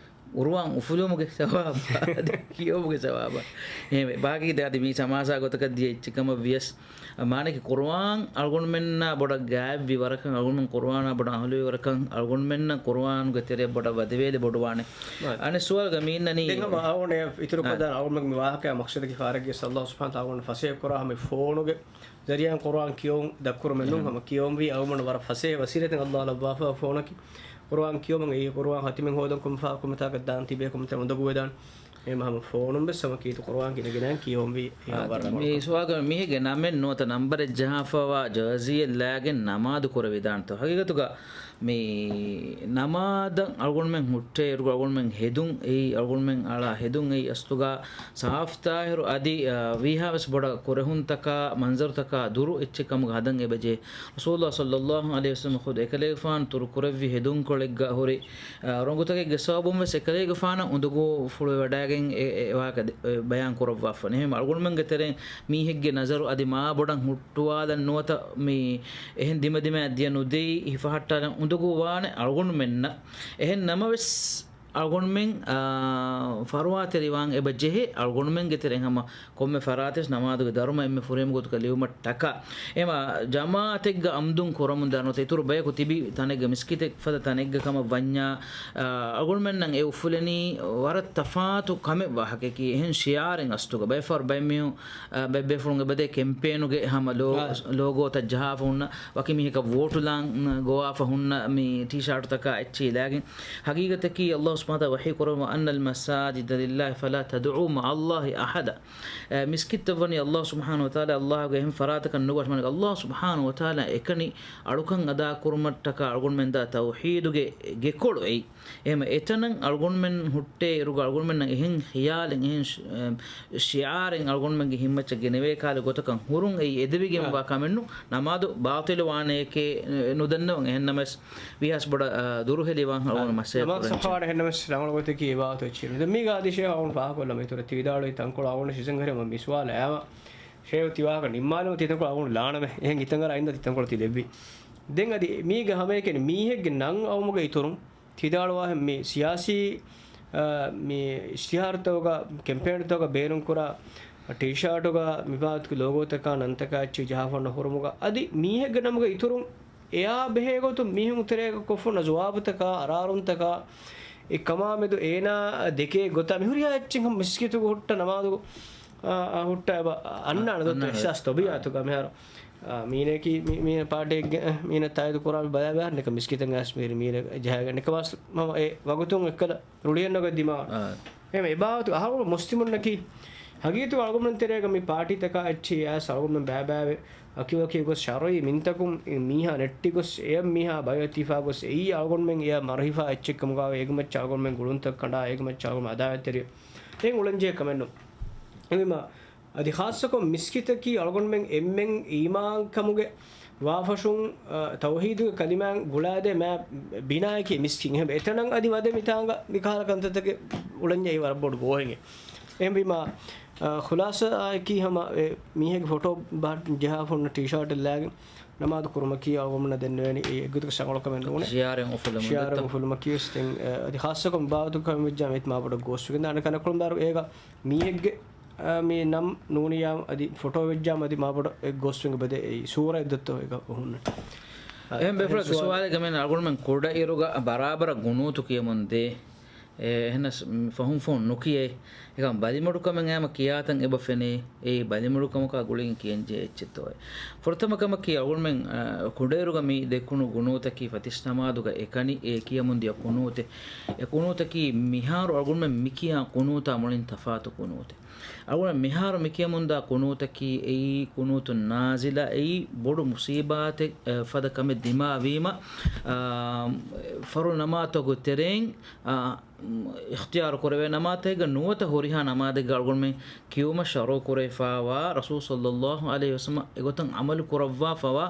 ޤުރުއާން އުފުލުމުގެ ސަވާބާ، އަދި ކިޔުމުގެ ސަވާބާ. އެހެންވެ، ބާކީ ދެ އަދި މީ ސަމާސާ ގޮތަކަށް ދިޔަ އެއްޗެއް ކަމަށް ވިޔަސް، މާނައަކީ ޤުރުއާން އަޅުގަނޑުމެންނާ ބޮޑަށް ގާތްވި ވަރަކަށް، އަޅުގަނޑުމެން ޤުރުއާނާ ބޮޑަށް އަހުލުވި ވަރަކަށް، އަޅުގަނޑުމެންނަށް ޤުރުއާނުގެ ތެރެއަށް ބޮޑަށް ވަދެވޭލެއް ބޮޑުވާނެ. އަނެއް ސުވާލުގަ މި އިންނަނީ، ދެން ހަމަ އަޅުގަނޑު އިތުރު އާ. ކޮށްދާނެ އަޅުގަނޑުމެން މި ވާހަކަޔާ މަޤްޞަދަކީ ފާރައްގެ ﷲ ސުބްޙާނަހޫ ވަތަޢާލާ އަޅުގަނޑު ފަސޭހަ ކުރާ ހަމަ ފޯނުގެ ޒަރީޢާއިން ޤުރުއާން ކިޔުން ދައްކުރުމެއް ނޫން. އެހެން. ހަމަ ކިޔުންވީ އަޅުގަނޑު ވަރަށް ފަސޭހަ ވަސީލަތެއް ﷲ ލައްވާފަ ފޯނަކީ. ޤުރުއާން ކިޔުމުން އެއީ ޤުރުއާން ޚަތިމެއް ހޯދަން ކޮންފާ ކުމަތާކަށް ދާން ތިބޭ ކުމަތާ އުނދަގޫވެދާނެ. އެހެން ހަމަ ފޯނުން ވެސް ހަމަ ކީރިތި ޤުރުއާން ގިނަގިނައިން ކިޔުންވީ. އެހެން އާ، ވަރަށް މި ބޮޑު ސުވާލު މީހެއްގެ ނަމެއް ނުވަތަ ނަންބަރެއް ޖަހާފަވާ ޖާޒީއެއް ލާގެން ނަމާދު ކުރެވިދާނެތޯ؟ ހަގީގަތުގަ މި ނަމާދަށް އަޅުގަނޑުމެން ހުއްޓޭ އިރުގަ އަޅުގަނޑުމެން ހެދުން އެއީ، އަޅުގަނޑުމެން އަޅާ ހެދުން އެއީ އަސްލުގަ ސާފުތާހިރު އަދި، އަ، ވީހާވެސް ބޮޑަށް ކުރެހުންތަކާ މަންޒަރުތަކާ ދުރު އެއްޗެއް ކަމުގަ ހަދަން އެބަޖެހޭ. ރަސޫލުﷲ ޞައްލައްލާހު ޢަލައިހި ވަސައްލަމަ ޚުދު އެކަލޭގެފާނު ތުރު ކުރެއްވި ހެދުންކޮޅެއްގަ ހުރި، އަ، ރޮނގުތަކެއްގެ ސަބަބުން ވެސް އެކަލޭގެފާނަށް އުނދަގޫފުޅުވެވަޑައިގެން އެ، އެ ވާހަކަ ދެ-، އެ ބަޔާން ކުރައްވާފަ. އެހެން އަޅުގަނޑުމެންގެ ތެރެއިން މީހެއްގެ ނަޒަރު އަދި މާ ބޮޑަށް ހުއްޓުވާލަން ނުވަތަ މި އެހެން ދިމަދިމާ ދިޔަ ނުދެއި ހިފަހައްޓާލަން އުނދަގޫވާނެ އަޅުގަނޑުމެންނަށް. އެހެން ނަމަވެސް، އަޅުގަނޑުމެން، އާ، ފަރުވާތެރިވާން އެބަ ޖެހޭ، އަޅުގަނޑުމެންގެ ތެރެއިން ހަމަ ކޮންމެ ފަރާތެއް ނަމާދުގެ ދަރުމަ އެންމެ ފުރިހަމަ ގޮތުގަ ލިބުމަށް ޓަކާ. އެމަ ޖަމާޢަތެއްގަ އަމްދުން ކުރަމުން ދާން ނުވަތަ އިތުރު ބަޔަކު ތިބި ތަނެއްގަ މިސްކިތެއް ފަދަ ތަނެއްގަ ކަމަށް ވަންޏާ، އާ، އަޅުގަނޑުމެންނަށް އެ އުފުލެނީ ވަރަށް ތަފާތު ކަމެއް ވާހަކައަކީ. އެހެން ޝިޢާރެއް އަސްތުގަ ބައެއް ފަހަރު ބައެއް މީހުން، އާ، ބައެއް ބޭފުޅުން އެބަދޭ ކެމްޕޭނުގެ ހަމަ ލޯ-، އާ. ލޯގޯތައް ޖަހާފަ ހުންނަ، ވަކި މީހަކަށް ވޯޓުލާން ގޮވާފަ ހުންނަ މި ޓީޝާޓުތަކާ އެއްޗެހި ލާގެން. ހަގީގަތަކީ ﷲ ސުބްޙާނަހޫ ވަތަޢާލާ ވަޙީ ކުރައްވަނީ، "وَأَنَّ الْمَسَاجِدَ لِلَّهِ فَلَا تَدْعُوا مَعَ اللَّهِ أَحَدًا." އެ، މިސްކިތްތައް ވަނީ ﷲ ސުބްޙާނަހޫ ވަތަޢާލާ ﷲގެ އެހެން ފަރާތަކަށް ނުގަންނަ. މާނައަކީ ﷲ ސުބްޙާނަހޫ ވަތަޢާލާ އެކަނި އަޅުކަން އަދާކުރުމަށްޓަކާ އަޅުގަނޑުމެން ދާ ތައުޙީދުގެ ގެކޮޅު އެއީ. އެހެން އެތަނަށް އަޅުގަނޑުމެން ހުއްޓޭ އިރުގަ އަޅުގަނޑުމެންނަށް އެހެން ޚިޔާލެއް، އެހެން ޝި-، އެ، ޝިޢާރެއް އަޅުގަނޑުމެންގެ ހިތްމައްޗަށް ގެނެވޭ ކަހަލަ ގޮތަކަށް ހުރުން އެއީ އެދެވިގެންވާ އާ. ކަމެއް ނޫން. ނަމާދު ބާޠިލު ވާނެޔެކޭ، އެ، ނުދަންނަވަން. އެހެންނަމަވެސް ވީހާވެސް ބޮޑަށް، އާ، ދުރުހެލިވާން އަޅުގަނޑު އާ، މައްސަލަ ނަމާދު ކުރަން ސަފާވާނެ. އެހެންނަމަވެސް ރަނގަޅު ގޮތަކީ އެ ވާހަކަ އޮތްޗިން. ދެން މީގަ އަދި ޝޭޚް އަޅުގަނޑު ފާހަގަކޮށްލަމާ އިތުރަށް ތި ވިދާޅުވި ތަންކޮޅު އަޅުގަނޑު ސިޒަން ހަރެ މި ސުވާލު އައިމަ ޝޭޚް ތި ވާހަކަ ނިންމާލަމާ ތި ތަންކޮޅު އަޅުގަނޑު ލާނަމޭ. އެހެން ހިތަށް އަރާ އިންދާ ތި ތަންކޮޅު ތި ދެއްވީ. ދެން އަދި މީގަ ހަމައެކަނި މީހެއްގެ ނަން އައުމުގެ އިތުރުން ތިދާޅުވާހެން މި ސިޔާސީ، އާ، މި އިޝްތިހާރުތަކުގަ، ކެމްޕޭންތަކުގަ ބޭނުންކުރާ ޓީޝާޓުގަ މި ބާތުގެ ލޯގޯތަކާ ނަންތަކާ އެއްޗެއް ޖަހާފަ ނުހުރުމުގަ އަދި މީހެއްގެ ނަމުގެ އިތުރުން އެއާ ބެހޭގޮތުން މީހުން ތެރޭގަ ކޮށްފަ ހުންނަ ޖަވާބުތަކާ، އަރާރުންތަކާ، އެ ކަމާމެދު އޭނާ ދެކޭ ގޮތާ މިހުރިހާ އެއްޗެއް ހަމަ މިސްކިތުގަ ހުއްޓަ ނަމާދު އާ، އާ، ހުއްޓާ އެބަ އަންނާނެ ދޮއްތޯ އަންނާނެ. އިޙްސާސް ތޮބީޢަތުގަ މިހާރު. އާ، މީނަކީ މި-، މީނަ ޕާޓީގެ، މީނަ ތާއީދު ކުރާ ބަލާ ބަހަށް ނިކަ މިސްކިތަށް އައިސް މީރި މީރަ ޖަހައިގެން ނިކަމާސް މަމަ އެ ވަގުތުން އެއްކަލަ ރުޅިއެއްނުގަތް ދިމާވަން. އާ. އެހެން އެބާވަތު އަހަރު މުސްލިމުންނަކީ ހަގީގަތު އަޅުގަނޑުމެން ތެރޭގަ މި ޕާޓީތަކާ އެއްޗިހި އައިސް އަޅުގަނޑުމެން ބައިބައިވެ ވަކިވަކި ގޮސް ޝަރުޢީ މިންތަކުން މީހާ ނެއްޓި ގޮސް އެޔަށް މީހާ ބައިވެތިފާ ގޮސް އެއީ އަޅުގަނޑުމެން އެޔަށް މަރުހިފާ އެއްޗެއް ކަމުގައި އޭގެ މައްޗަށް އަޅުގަނޑުމެން ގުޅުންތައް ކަނޑާ އޭގެ މައްޗަށް އަޅުގަނޑުމެން އަދާވަތްތެރި އެހެން އުޅެންޖެހޭ ކަމެއް ނޫން. އެހެންވީމާ، އަދި ޚާއްޞަކޮށް މިސްކިތަކީ އަޅުގަނޑުމެން އެންމެން އީމާންކަމުގެ ވާފަށުން، އަ، ތައުޙީދުގެ ކަލިމާއިން ގުޅާދޭ މާ ބިނާއަކީ މިސްކިތް. އެހެން އެތަނަށް އަދި ވަދެ މިތާނގަ މިކަހަލަ ކަންތައްތަކެއް އުޅެންޏާ އެއީ ވަރަށް ބޮޑު ގޯހެއް. އެހެންވީމާ، އަ، ޚުލާޞާއަކީ ހަމަ އެ މީހެއްގެ ފޮޓޯ ބަހަށް ޖަހާފަ ހުންނަ ޓީޝާޓެއް ލާގެން ނަމާދު ކުރުމަކީ އަޅުގަނޑުމެންނަށް ދެންނެވޭނީ އެ އެއްގޮތަކަށް ސަނގަޅު ކަމެއް ނޫނޭ. ޝިޢާރެއް އުފުލުމަށް ޝިޢާރެއް ދެއްތޯ؟ އުފުލުމަކީ ވެސް ދެން، އަ، އަދި ޚާއްޞަކޮށް ބާވަތު ކަމެއް ވެއްޖާ އެތި މާބޮޑަށް ގޯސްވެގެން ދާނެ. ކަނެކޮޅުން ދާރު އޭގަ މީހެއްގެ އާ، މި ނަމް ނޫނިޔާ އަދި ފޮޓޯ ވެއްޖާމަ އަދި މާބޮޑަށް އެ ގޮސްވެން ބަދެ އެ ސޫރަ އެއްދޮއްތޯ އެގަ ހުންނަ. އެހެން ބޭފުޅަކީ ސުވާލެއް. ސުވާލެއްގެ މެން އަޅުގަނޑުމެން ކުޑައިރުގަ ބަރާބަރަށް ގުނޫތު ކިޔަމުން ދޭ. އެ، އެހެނަސް ފަހުން ފަހުން ނުކިޔޭ. އެކަމް ބަލިމަޑުކަމެއް އައިމަ ކިޔާތަން އެބަ ފެނޭ. އެއީ ބަލިމަޑުކަމަކާ ގުޅިގެން ކިޔަންޖެހޭ އެއްޗެއްތޯއޭ. ފުރަތަމަ ކަމަކީ އަޅުގަނޑުމެން، އަ، ކުޑައިރުގަ މި ދެކުނު ގުނޫތަކީ ފަތިސް ނަމާދުގަ އެކަނި އެ ކިޔަމުންދިޔަ ޤުނޫތެއް. އެ ޤުނޫތަކީ މިހާރު އަޅުގަނޑުމެން މިކިޔާ ޤުނޫތާ މުޅިން ތަފާތު ޤުނޫތެއް. އަޅުގަނޑު މިހާރު މިކިޔަމުންދާ ޤުނޫތަކީ އެއީ ޤުނޫތު ނާޒިލާ އެއީ ބޮޑު މުޞީބާތެއް، އެ، ފަދަ ކަމެއް ދިމާވީމަ، އާ، ފަރުޟު ނަމާދުތަކުގެ ތެރެއިން، އާ، އިޚްތިޔާރު ކުރެވޭ ނަމާދުތަކެއްގަ ނުވަތަ ހުރިހާ ނަމާދެއްގަ އަޅުގަނޑުމެން ކިޔުމަށް ޝަރުޢު ކުރެވިފާވާ ރަސޫލު ޞައްލައްލާހު ޢަލައިހި ވަސައްލަމަ އެގޮތަށް ޢަމަލު ކުރައްވާފަވާ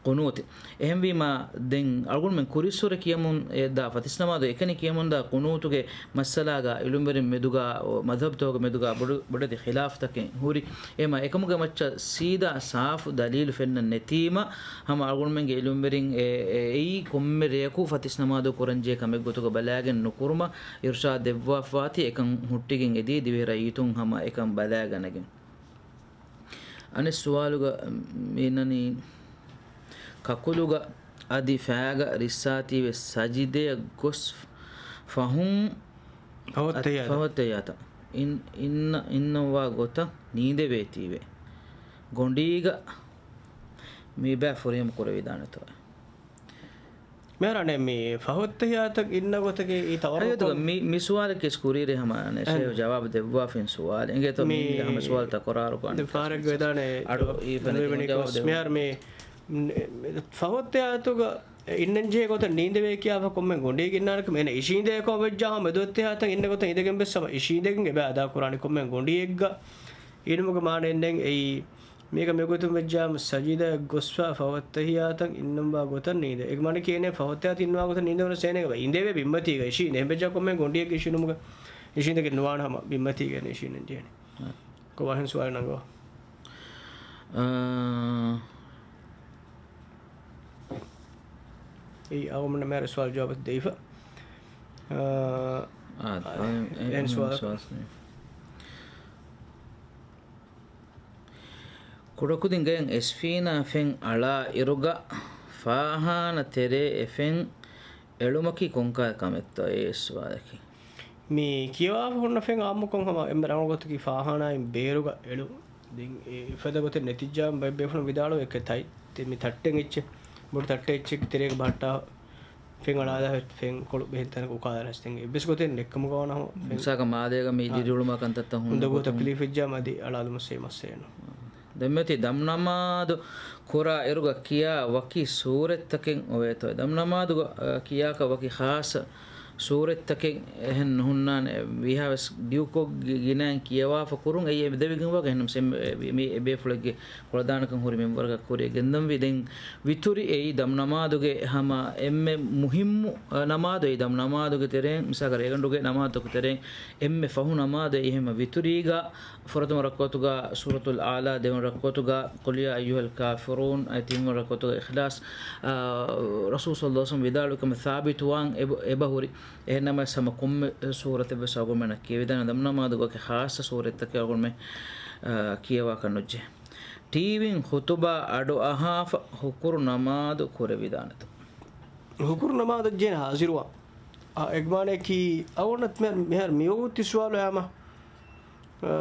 ޤުނޫތެއް. އެހެންވީމާ، ދެން އަޅުގަނޑުމެން ކުރިއްސުރެ ކިޔަމުން އެ ދާ ފަތިސް ނަމާދު އެކަނި ކިޔަމުންދާ ޤުނޫތުގެ މައްސަލާގަ ޢިލްމުވެރިން މެދުގަ، މަޛްހަބްތަކުގެ މެދުގަ ބޮޑު، ބޮޑެތި ޚިލާފްތަކެއް ހުރި. އެމަ އެކަމުގެ މައްޗަށް ސީދާ ސާފު ދަލީލު ފެންނަން ނެތީމަ، ހަމަ އަޅުގަނޑުމެންގެ ޢިލްމުވެރިން އެ، އެ، އެއީ ކޮންމެ ރެޔަކު ފަތިސް ނަމާދު ކުރަންޖެހޭ ކަމެއް ގޮތުގަ ބަލާގެން ނުކުރުމަށް އިރުޝާދު ދެއްވާފަވާތީ އެކަން ހުއްޓިގެން އެދީ ދިވެހި ރައްޔިތުން ހަމަ އެކަން ބަލާގަނެގެން. އަނެއް ސުވާލުގަ މިނަނީ، ކަކުލުގަ އަދި ފައިގަ ރިއްސާތީވެ ސަޖިދަޔަށް ގޮސް ފަހުން ފަހުއްތަހިޔާތަށް. ފަހުއްތަހިޔާތަށް އިން-، އިން-، އިންނަވާ ގޮތަށް ނީނދެވޭތީވެ. ގޮނޑީގަ މިބައި ފުރިހަމަ ކުރެވިދާނެތޯ؟ މިހާރު އަނެއް މި ފަހުއްތަހިޔާތަށް އިންނަ ގޮތަކީ އީ ތަވަރު އަދި މި، މި ސުވާލަކީ ކުރީރޭ ހަމަ ނެށޭ އަން. ޖަވާބު ދެއްވާފިން ސުވާލެއް. އިނގޭތޯ މި، މި ހަމަ ސުވާލުތައް ކޮރާރު ކާން. ދެ ފާރެއްގަ ވެދާނެ އަޑު އީ ފެނެ ނުވެވެނި ޖަވާބު ކޮސް. ދެއްވާ. މިހާރު މި، މް، ފަހުއްތަހިޔާތުގަ އިންނަންޖެހޭ ގޮތަށް ނީނދެވޭ ކިޔާފަ ކޮންމެ ގޮނޑީގެ އިންނާނެކަމެއް އޭނަ އިށީނދޭ ކޮން ވެއްޖާ ހަމަ ދުވައްތަހިޔާތަށް އިންނަ ގޮތަށް އިނދެގެން ވެސް ހަމަ އިށީނދެގެން އެބަ އަދާ ކުރާނެ ކޮންމެ ގޮނޑީއެއްގަ އިނުމުގެ މާނައެއް ނެތް އެއީ. މީގަ މިގޮތުން ވެއްޖާމަ ސަޖިދައަށް ގޮސްފަ ފަހުއްތަހިޔާތަށް އިންނަންވާ ގޮތަށް ނީނދެ. އޭގެ މާނައަކީ އޭނަ ފަހުއްތަހިޔާތަށް އިންނަވާ ގޮތަށް ނީނދެވުނަސް އޭނަ އެބަ އިނދެވޭ ބިންމަތީގަ އިށީނދެ. އެހެން ވެއްޖާ ކޮންމެ ގޮނޑިއެއްގެ އިށީނުމުގަ އިށީނދެގެން ނުވާނެ ހަމަ ބިންމަތީގަ އޭނަ އިށީންނަން ޖެހޭނެ. ކޮބާހެން ސުވާލެއް ނަންގަވާ؟ އާ. އެއީ އަޅުގަނޑުމެންނަށް މިހާރު ސުވާލު ޖަވާބު ދެވިފަ. އާ، އާ، އާ، އެ-، އެހެން އެހެން ސުވާލަކަށް. ސުވާލު. ކުޑަކުދިން ގަޔަށް އެސްފީނާ ފެން އަޅާ އިރުގަ ފާހާނަ ތެރޭ އެ ފެން އެޅުމަކީ ކޮންކަހަލަ ކަމެއްތޯ؟ އެ ސުވާލަކީ. މި ކިޔަވާފަ ހުންނަ ފެން އާއްމުކޮށް ހަމަ އެންމެ ރަނގަޅު ގޮތަކީ ފާހާނާއިން ބޭރުގަ އެޅުން. ދެން އެ އެފަދަ ގޮތެއް ނެތިއްޖާ ބައެއް ބޭފުޅުން ވިދާޅުވޭ އެކެއް ތައް-، ތެ-، މި ތައްޓެއް އެއްޗެއް، ބޮޑު ތައްޓެއް އެއްޗެއް ތެރޭގަ ބަހައްޓާ ފެން އަޅާލާ ފެންކޮޅު ބެހެން ތަނަކަށް އުކާލާ ރަސްތެން އެއްވެސް ގޮތެއް ނެއްކަމުގަ ވާނަ ހަމަ ފެން. މިސާލަކަށް މާލޭގަ މި އާ. ދިރިއުޅުމާ ކަންތައްތައް ހުންނަ އުނދަގޫ ގޮތުން. ތަކްލީފް ވެއްޖާމަ އަދި އަޅާލުމަށް ސޭ މައްސަލައެއް ނޫން. ދެންމެތި ދަމްނަމާދު ކުރާ އިރުގަ ކިޔާ ވަކި ސޫރަތްތަކެއް އޮވޭތޯ؟ ދަމްނަމާދުގަ، އަ، ކިޔާކަށް ވަކި ޚާއްޞަ ސޫރަތްތަކެއް އެހެން ނުހުންނާނެ. ވީހާވެސް ދިގުކޮށް ގި-، ގިނައިން ކިޔަވާފަ ކުރުން އެއީ އެބަ ދެވިގެންވާ އެހެންނަމަސް އެ-، މި އެބޭފުޅެއްގެ ކުޅަދާނަކަން ހުރި މިންވަރަކަށް ކުރިއަށް ގެންދަންވީ. ދެން ވިތުރި އެއީ ދަމްނަމާދުގެ ހަމަ އެންމެ މުހިއްމު، އަ، ނަމާދު އެއީ ދަމްނަމާދުގެ ތެރެއިން، މިސާލަކަށް ރޭގަނޑުގެ ނަމާދުތަކުގެ ތެރެއިން އެންމެ ފަހު ނަމާދު އެއީ ހަމަ ވިތުރީގަ ފުރަތަމަ ރަކުޢަތުގަ ސޫރަތުލް އަޢުލާ، ދެވަނަ ރަކުޢަތުގަ ޤުލް ޔާ އައްޔުހަލް ކާފިރޫން، އަދި ތިންވަނަ ރަކުޢަތުގަ އިޚްލާޞް، އާ، ރަސޫލު ޞައްލަﷲު ޢަލައިހި ވަސައްލަމަ ވިދާޅުވި ކަމަށް ސާބިތުވާން އެބަ، އެބަހުރި. އެހެންނަމަވެސް ހަމަ ކޮންމެ ސޫރަތެއްވެސް އަޅުގަނޑުމެންނަށް ކިޔެވިދާނެ. ދަމްނަމާދުގަ ވަކި ޚާއްޞަ ސޫރަތްތަކެއް އަޅުގަނޑުމެން، އާ، ކިޔަވާކަށް ނުޖެހޭ. ޓީވީން ޚުތުބާ އަޑު އަހާފަ ހުކުރު ނަމާދު ކުރެވިދާނެތޯ؟ ހުކުރު ނަމާދަށް ޖެހޭނެ ހާޒިރުވާން. އާ، އެގެ މާނައަކީ އަޅުގަނޑަށް މި-، މިހާރު މިވަގުތު ސުވާލު އައިމަ އާ،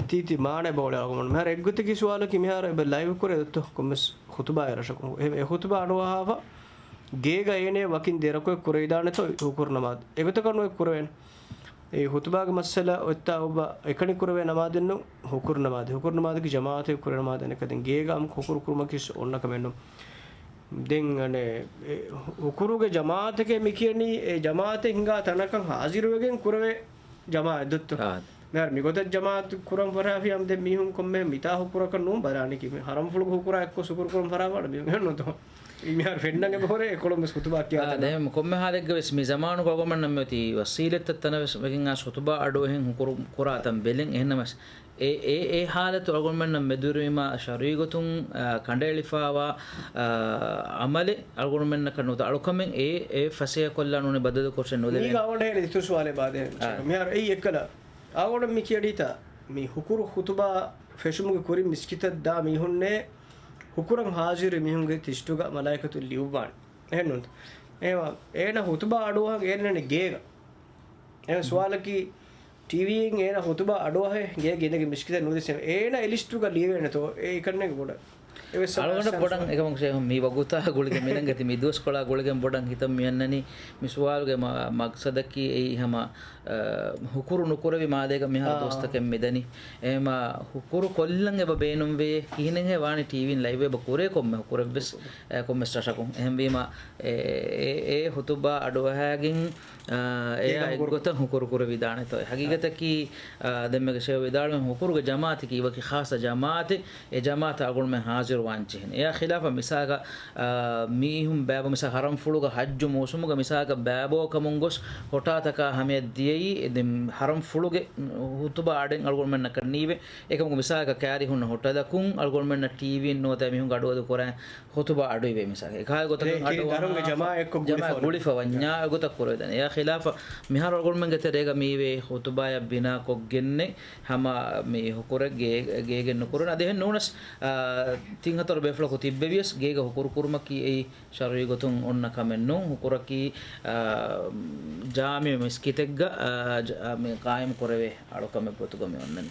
ތީތި މާނަ ބޯޅަ އަޅުގަނޑު. މިހާރު އެއްގޮތަކީ ސުވާލަކީ މިހާރު އެބަ ލައިވް ކުރޭ ދޮއްތޯ ކޮންމެސް ޚުތުބާއެއް ރަށަކުން. އެ، އެ ޚުތުބާ އަޑުއަހާފަ ގޭގަ އޭނެ ވަކިން ދެރަކޮޅެއް ކުރެވިދާނެތޯ ހުކުރު ނަމާދު. އެގޮތަކަށް ނުއެއް ކުރެވޭނެ. އެ ޚުތުބާގެ މައްސަލަ އޮތްތާ އޮއްވަ އެކަނި ކުރެވޭ ނަމާދެއްނު ހުކުރު ނަމާދު. ހުކުރު ނަމާދަކީ ޖަމާޢަތެއް ކުރޭ ނަމާދެއް ނެކަދިން ގޭގަ އަމުކު ހުކުރު ކުރުމަކީ އޮންނަ ކަމެއް ނޫން. ދެން އަނެއް އެ ހުކުރުގެ ޖަމާޢަތެކޭ މި ކިޔަނީ އެ ޖަމާޢަތެއް ހިނގާ ތަނަކަށް ހާޒިރުވެގެން ކުރެވޭ ޖަމާޢަތް ދޮއްތޯ؟ އާ. މިހާރު މިގޮތަށް ޖަމާޢަތު ކުރަން ފަށާފި ހަމަ ދެން މީހުން ކޮންމެ މިތާ ހުކުރަކަށް ނޫން ބަލާނީ ކީ. މި ހަރަމްފުޅުގެ ހުކުރާ އެއްކޮށް ހުކުރު ކުރަން ފަށާފަ ވަނީ މީހުން ނޫންތޯ؟ މިހާރު ފެންނަން އެބަހުރޭ އެކޮޅުން ވެސް ޚުތުބާ ކިޔާ އާ، ތަން. ދެން ކޮންމެ ހާލެއްގަ ވެސް މި ޒަމާނުގަ އަޅުގަނޑުމެންނަށް މިއޮތީ ވަސީލަތްތައް ތަނަށް ވެސް ވެގެން އާސް ޚުތުބާ އަޑުއެހެން ހުކުރު ކުރާ ތަން ބެލެން. އެހެންނަމަވެސް އެ، އެ، އެ ހާލަތު އަޅުގަނޑުމެންނަށް މެދުވެރިވީމާ ޝަރުޢީ ގޮތުން، އާ، ކަނޑައެޅިފާވާ، އާ، ޢަމަލެއް އަޅުގަނޑުމެންނަކަށް ނުވަތަ އަޅުކަމެއް އެ، އެ ފަސޭހަކޮށްލާން ނޫނީ ބަދަލުކޮށެއް ނުލެވޭނެ. މީގަ އަވަޑަހެރި އިތުރު ސުވާލެއް ބާދޭ. އާ. މިހާރު އެއީ އެއްކަލަ. އަވަޑަ މި ކިޔަޑީތަ މި ހުކުރު ޚުތުބާ ފެށުމުގެ ކުރިން މިސްކިތަށް ދާ މީހުންނޭ ހުކުރަން ހާޒިރު މީހުންގެ ތިސްޓުގަ މަލާއިކަތު ލިޔުއްވާނެ. އެހެންނޫންތަ؟ އޭވާ، އޭނަ ޚުތުބާ އަޑުއަހަން އޭނަ ގޭގަ. އެހެން ސުވާލަކީ، ޓީވީއިން އޭނަ ޚުތުބާ އަޑުއަހޭ ގޭގެ އިނދެގެން މިސްކިތަށް ނުދިސެމެ. އޭނަ އެ ލިސްޓުގަ ލިޔެވޭނެތޯ؟ އެ އެކަންނޭގެ ބޮޑަށް. އެވެސް އަޅުގަނޑަށް ބޮޑަށް އެކަމަކު ޝޭހު މި ވަގުތާ ގުޅިގެން މި ނަންގަތި މި ދުވަސްކޮޅާ ގުޅިގެން ބޮޑަށް ހިތަށް މި އަންނަނީ މި ސުވާލުގެ މަ-، މަގްސަދަކީ އެއީ ހަމަ، އަ، ހުކުރު ނުކުރެވި މާލޭގަ މިހާރު އާ. ދުވަސްތަކެއް މިދަނީ. އެހެމަ ހުކުރު ކޮށްލަން އެބަ ބޭނުންވޭ ކިހިނެއްހޭ ވާނީ ޓީވީން ލައިވް އެބަ ކުރޭ ކޮންމެ ހުކުރެއްވެސް، އެ، ކޮންމެސް ރަށަކުން. އެހެންވީމަ އެ، އެ، އެ ޚުތުބާ އަޑުއަހައިގެން އާ، އެއާ އެއްގޮތަށް ހުކުރު ކުރެވިދާނެތޯ. އެ ހަގީގަތަކީ، އާ، ދެންމެގެ ޝޭހު ވިދާޅުވި ހުކުރުގެ ޖަމާޢަތަކީ ވަކި ޚާއްޞަ ޖަމާޢަތެއް. އެ ޖަމާޢަތަށް އަޅުގަނޑުމެން ހާޒިރުވާން ޖެހެނީ. އެއާ ޚިލާފަށް މިސާލަކަށް، އާ، މީހުން ބައިބައި މިސާލަކަށް ހަރަމްފުޅުގަ ޙައްޖު މޫސުމުގަ މިސާލަކަށް ބައިބައި ކަމުން ގޮސް ހޮޓާތަކާ ހަމަޔަށް ދިޔައީ، ދެން ހަރަމްފުޅުގެ ޚުތުބާ އަޑެއް އަޅުގަނޑުމެންނަކަށް ނީވޭ. އެކަމަކު މިސާލަކަށް ކައިރި ހުންނަ ހޮޓަލަކުން އަޅުގަނޑުމެންނަށް ޓީވީން ނުވަތަ މީހުން އަޑުއަދު ކުރާ ޚުތުބާ އަޑުއިވޭ މިސާލަކަށް. އެކާލަ ގޮތަކަށް އެ އަޑު ދަރުންގެ އަހާ، ޖަމާޢަތްކޮށް ޖަމާޢަތް ގުޅިފަ ގުޅިފަ ވަންޏާ. ވަންޏާ އެގޮތަށް ކުރެވިދާނެ. އެއާ ޚިލާފަށް މިހާރު އަޅުގަނޑުމެންގެ ތެރޭގަ މީވޭ ޚުތުބާޔަށް ބިނާކޮށްގެންނެއް ހަމަ މި ހުކުރެއް ގޭ-، ގޭގެން ނުކުރުން. އަދި އެހެން ނޫނަސް، އާ، ތިން ހަތަރު ބޭފުޅަކު ތިއްބެވިޔަސް ގޭގަ ހުކުރު ކުރުމަކީ އެއީ ޝަރުޢީ ގޮތުން އޮންނަ ކަމެއް ނޫން. ހުކުރަކީ، އާ، ޖާމިޢު މިސްކިތެއްގަ، އާ، ޖަ-، އާ، މި ޤާއިމް ކުރެވޭ އަޅުކަމެއް ގޮތުގަ މި އޮންނަނީ.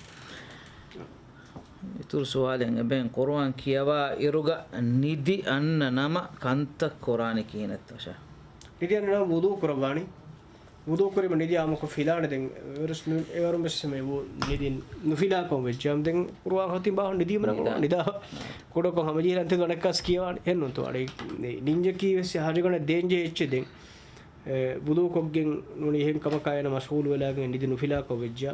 އިތުރު ސުވާލެއް އެބައިން ޤުރުއާން ކިޔަވާ އިރުގަ ނިދި އަންނަ ނަމަ ކަންތައް ކުރާނީ ކިހިނެއްތޯ ޝޭހް؟ ނިދި އަންނަ ނަމަ ވުޟޫ ކުރައްވާނީ. ވުޟޫ ކުރީމަ ނިދި އާއްމުކޮށް ފިލާނެ ދެން. އެވަރުސް ނު-، އެވަރުން ވެސް މެ ވު-، ނިދި ނުފިލާކަމަށް ވެއްޖާމަ ދެން ޤުރުއާން ޚަތިމް ބާހުން ނިދީމަ ނަގަޅު ނިދާ. ނިދާ. ކުޑަކޮށް ހަމަޖެހިލަން ތެދު އަނެއްކާސް ކިޔަވާނެ. އެހެން ނޫންތޯ އަޅެ ނިންޖަކީ ވެސް ހަރިގަނޑަށް ދޭންޖެހޭ އެއްޗެއް ދެން. އެ، ވުޟޫ ކޮށްގެން ނޫނީ އެހެން ކަމަކާ އޭނަ މަޝްޣޫލު ވެލާގެން ނިދި ނުފިލާކަށް ވެއްޖާ،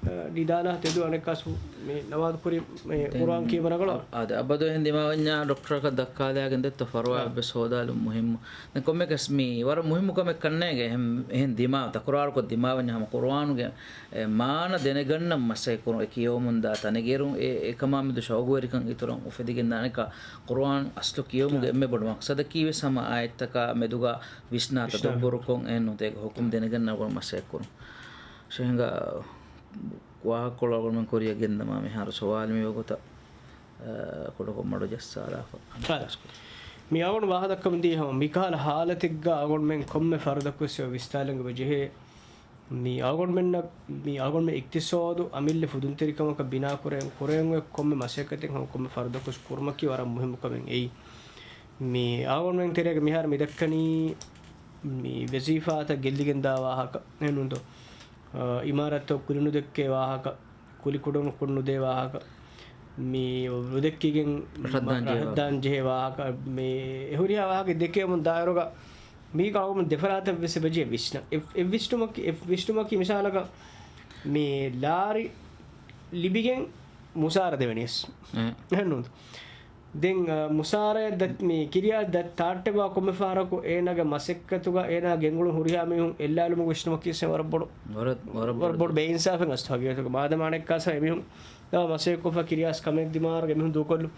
އެ، ނިދާލާ ތެދު އަނެއްކާސް މި ނަމާދު ކުރި މި ދެން ޤުރުއާން ކިޔަމަ ރަނގަޅަށް. އަ-، އަދި އަބަދު އެހެން ދިމާވަންޏާ ޑޮކްޓަރަކަށް ދައްކާލާގެން ދެއްތޯ ފަރުވާ އާ. އެއްވެސް ހޯދާލުން މުހިއްމު. ދެން ކޮންމެކަސް މި ވަރަށް މުހިއްމު ކަމެއް ކަންނޭނގެ އެހެން، އެހެން ދިމާ ތަކުރާރުކޮށް ދިމާވަންޏާ ހަމަ ޤުރުއާނުގެ އެ މާނަ ދެނެގަންނަން މަސައްކަތް ކުރުން، އެ ކިޔަވަމުންދާ ތަނެއް އޭރުން އެ، އެކަމާ މެދު ޝައުގުވެރިކަން އިތުރަށް އުފެދިގެންދާނެ. އަނެއްކާ ޤުރުއާން އަސްލު ކިޔެވުމުގެ އެންމެ ބޮޑު މަޤްޞަދަކީ ވެސް ހަމަ އާޔަތްތަކާ މެދުގަ ވިސްނާ ވިސްނާ. ތަދައްބުރުކޮށް އެހެން ނުވަތަ އޭގެ ޙުކުމް ދެނެގަންނަން މަސައްކަތް ކުރުން. ޝޭހް ހިނގާ ވާހަކަކޮޅު އަޅުގަނޑުމެން ކުރިއަށް ގެންދަމާ މިހާރު ސުވާލު މިވަގުތަށް، އަ، ކުޑަކޮށް މަޑު ޖައްސާލާފަ. އަ، މި އަޅުގަނޑު ވާހަކަ ދައްކަމުން ދީ ހަމަ މިކަހަލަ ހާލަތެއްގަ އަޅުގަނޑުމެން ކޮންމެ ފަރުދަކުވެސް ވިސްނާލަން އެބަ ޖެހޭ. މި އަޅުގަނޑުމެންނަށް، މި އަޅުގަނޑުމެން އިޤްތިޞާދު އަމިއްލަ ފުދުންތެރިކަމަކަށް ބިނާކުރެ-، ކުރެވެން އޮތް ކޮންމެ މަސައްކަތެއް ހަމަ ކޮންމެ ފަރުދަކުވެސް ކުރުމަކީ ވަރަށް މުހިއްމު ކަމެއް އެއީ. މި އަޅުގަނޑުމެން ތެރޭގަ މިހާރު މި ދައްކަނީ މި ވަޒީފާތައް ގެއްލިގެންދާ ވާހަކަ އެހެންނޫންތޯ؟ އަ، އިމާރާތްތައް ކުލިނުދެއްކޭ ވާހަކަ، ކުލި ކުޑަކޮށް ނުދޭ ވާހަކަ، މި ނުދެއްކިގެން ރަށަށް ދާން ޖެހޭ ރަށަށް ދާން ޖެހޭ ވާހަކަ، މި އެ ހުރިހާ ވާހަކަ ދެކެވުމުން ދާއިރުގަ މީގަ އަޅުގަނޑު ދެފަރާތަށް ވެސް އެބަޖެހޭ ވިސްނަން. އެ، އެއް ވިސްނުމަކީ، އެއް ވިސްނުމަކީ މިސާލަކަށް މި ލާރި ލިބިގެން މުސާރަ ދެވެނީސް. އެ. އެހެންނޫން. ދެން، އަ، މުސާރައަށް ދަތް-، މި ކިރިޔާ ދަތް ތާއްޓެއްވާ ކޮންމެ ފަހަރަކު އޭނާގެ މަސައްކަތުގަ އޭނާ ގެންގުޅުން ހުރިހާ މީހުން އެއްލާލުމުގެ ވިސްނުމަކީ ވަރަށް ބޮޑު، ވަރަށް، ވަރަށް ވަރަށް ބޮޑު ބޮޑު ބޭއިންސާފެއް އަސްތު ހަގީގަތުގަ. މާދަމާ އަނެއްކާސް އެމީހުން ދާ މަސައްކަތްކޮށްފަ ކިރިޔާސް ކަމެއް ދިމާވަރުގެ މީހުން ދޫކޮށްލު.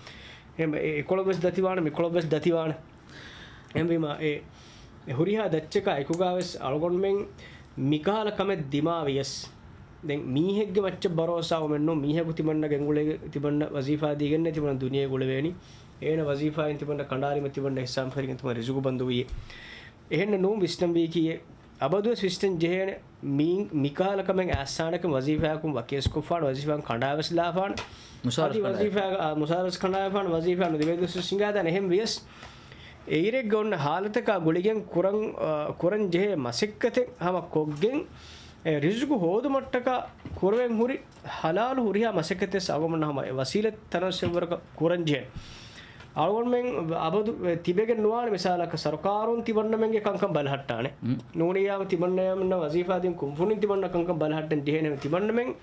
އެ، އެ، އެކޮޅަށް ވެސް ދަތިވާނެ، މިކޮޅަށް ވެސް ދަތިވާނެ. އެހެންވީމާ، އެ، އެ ހުރިހާ ދައްޗަކާ އެކުގާ ވެސް އަޅުގަނޑުމެން މިކަހަލަ ކަމެއް ދިމާވިޔަސް، ދެން މީހެއްގެ މައްޗަށް ބަރޯސާވުމެއްނޫން، މީހަކު ތިމަންނަ ގެންގުޅޭ، ތިމަންނަ ވަޒީފާ ދީގެންނޭ ތިމަންނަ ދުނިޔެ ގުޅެވޭނީ. އޭނަ ވަޒީފާއިން ތިމަންނަ ކަނޑާލީމަ ތިމަންނަ އިހްސާންފަރިގެން ތިމަން ރިޒުގު ބަންދުވިޔޭ. އެހެންނެއް ނޫން ވިސްނަންވީކީއެއް. އަބަދުވެސް ވިސްނަން ޖެހޭނެ މީ، މިކަހަލަ ކަމެއް އައްސާނެކަން ވަޒީފާއަކުން ވަކިވެސް ކޮށްފާނެ، ވަޒީފާއަކުން ކަނޑާވެސް ލާފާނެ. މުސާރަސް އަދި ކަނޑާ. ވަޒީފާ، އާ، މުސާރަސް ކަނޑާވެފާނެ، ވަޒީފާ ނުދެވޭ ދުވަސްވެސް ހިނގާދާނެ. އެހެން ވިޔަސް އެއިރެއްގަ އޮންނަ ހާލަތަކާ ގުޅިގެން ކުރަން، އާ، ކުރަން ޖެހޭ މަސައްކަތެއް ހަމަ ކޮށްގެން، އެ، ރިޒުގު ހޯދުމަށްޓަކާ ކުރެވެން ހުރި ހަލާލު ހުރިހާ މަސައްކަތެއް އަޅުގަނޑުމެން ހަމަ އެ ވަސީލަތް ތަނަވަސް އެއްވަރަކަށް ކުރަން ޖެހޭނެ. އަޅުގަނޑުމެން އަބަދު ތިބެގެން ނުވާނެ މިސާލަކަށް ސަރުކާރުން ތިމަންނަމެންގެ ކަންކަން ބަލަހައްޓާނެ. މް. ނޫނިއްޔާމު ތިމަންނަމެންނަށް ވަޒީފާ ދިން ކުންފުނިން ތިމަންނަ ކަންކަން ބަލަހައްޓަން ޖެހޭނެ. ތިމަންނަމެން،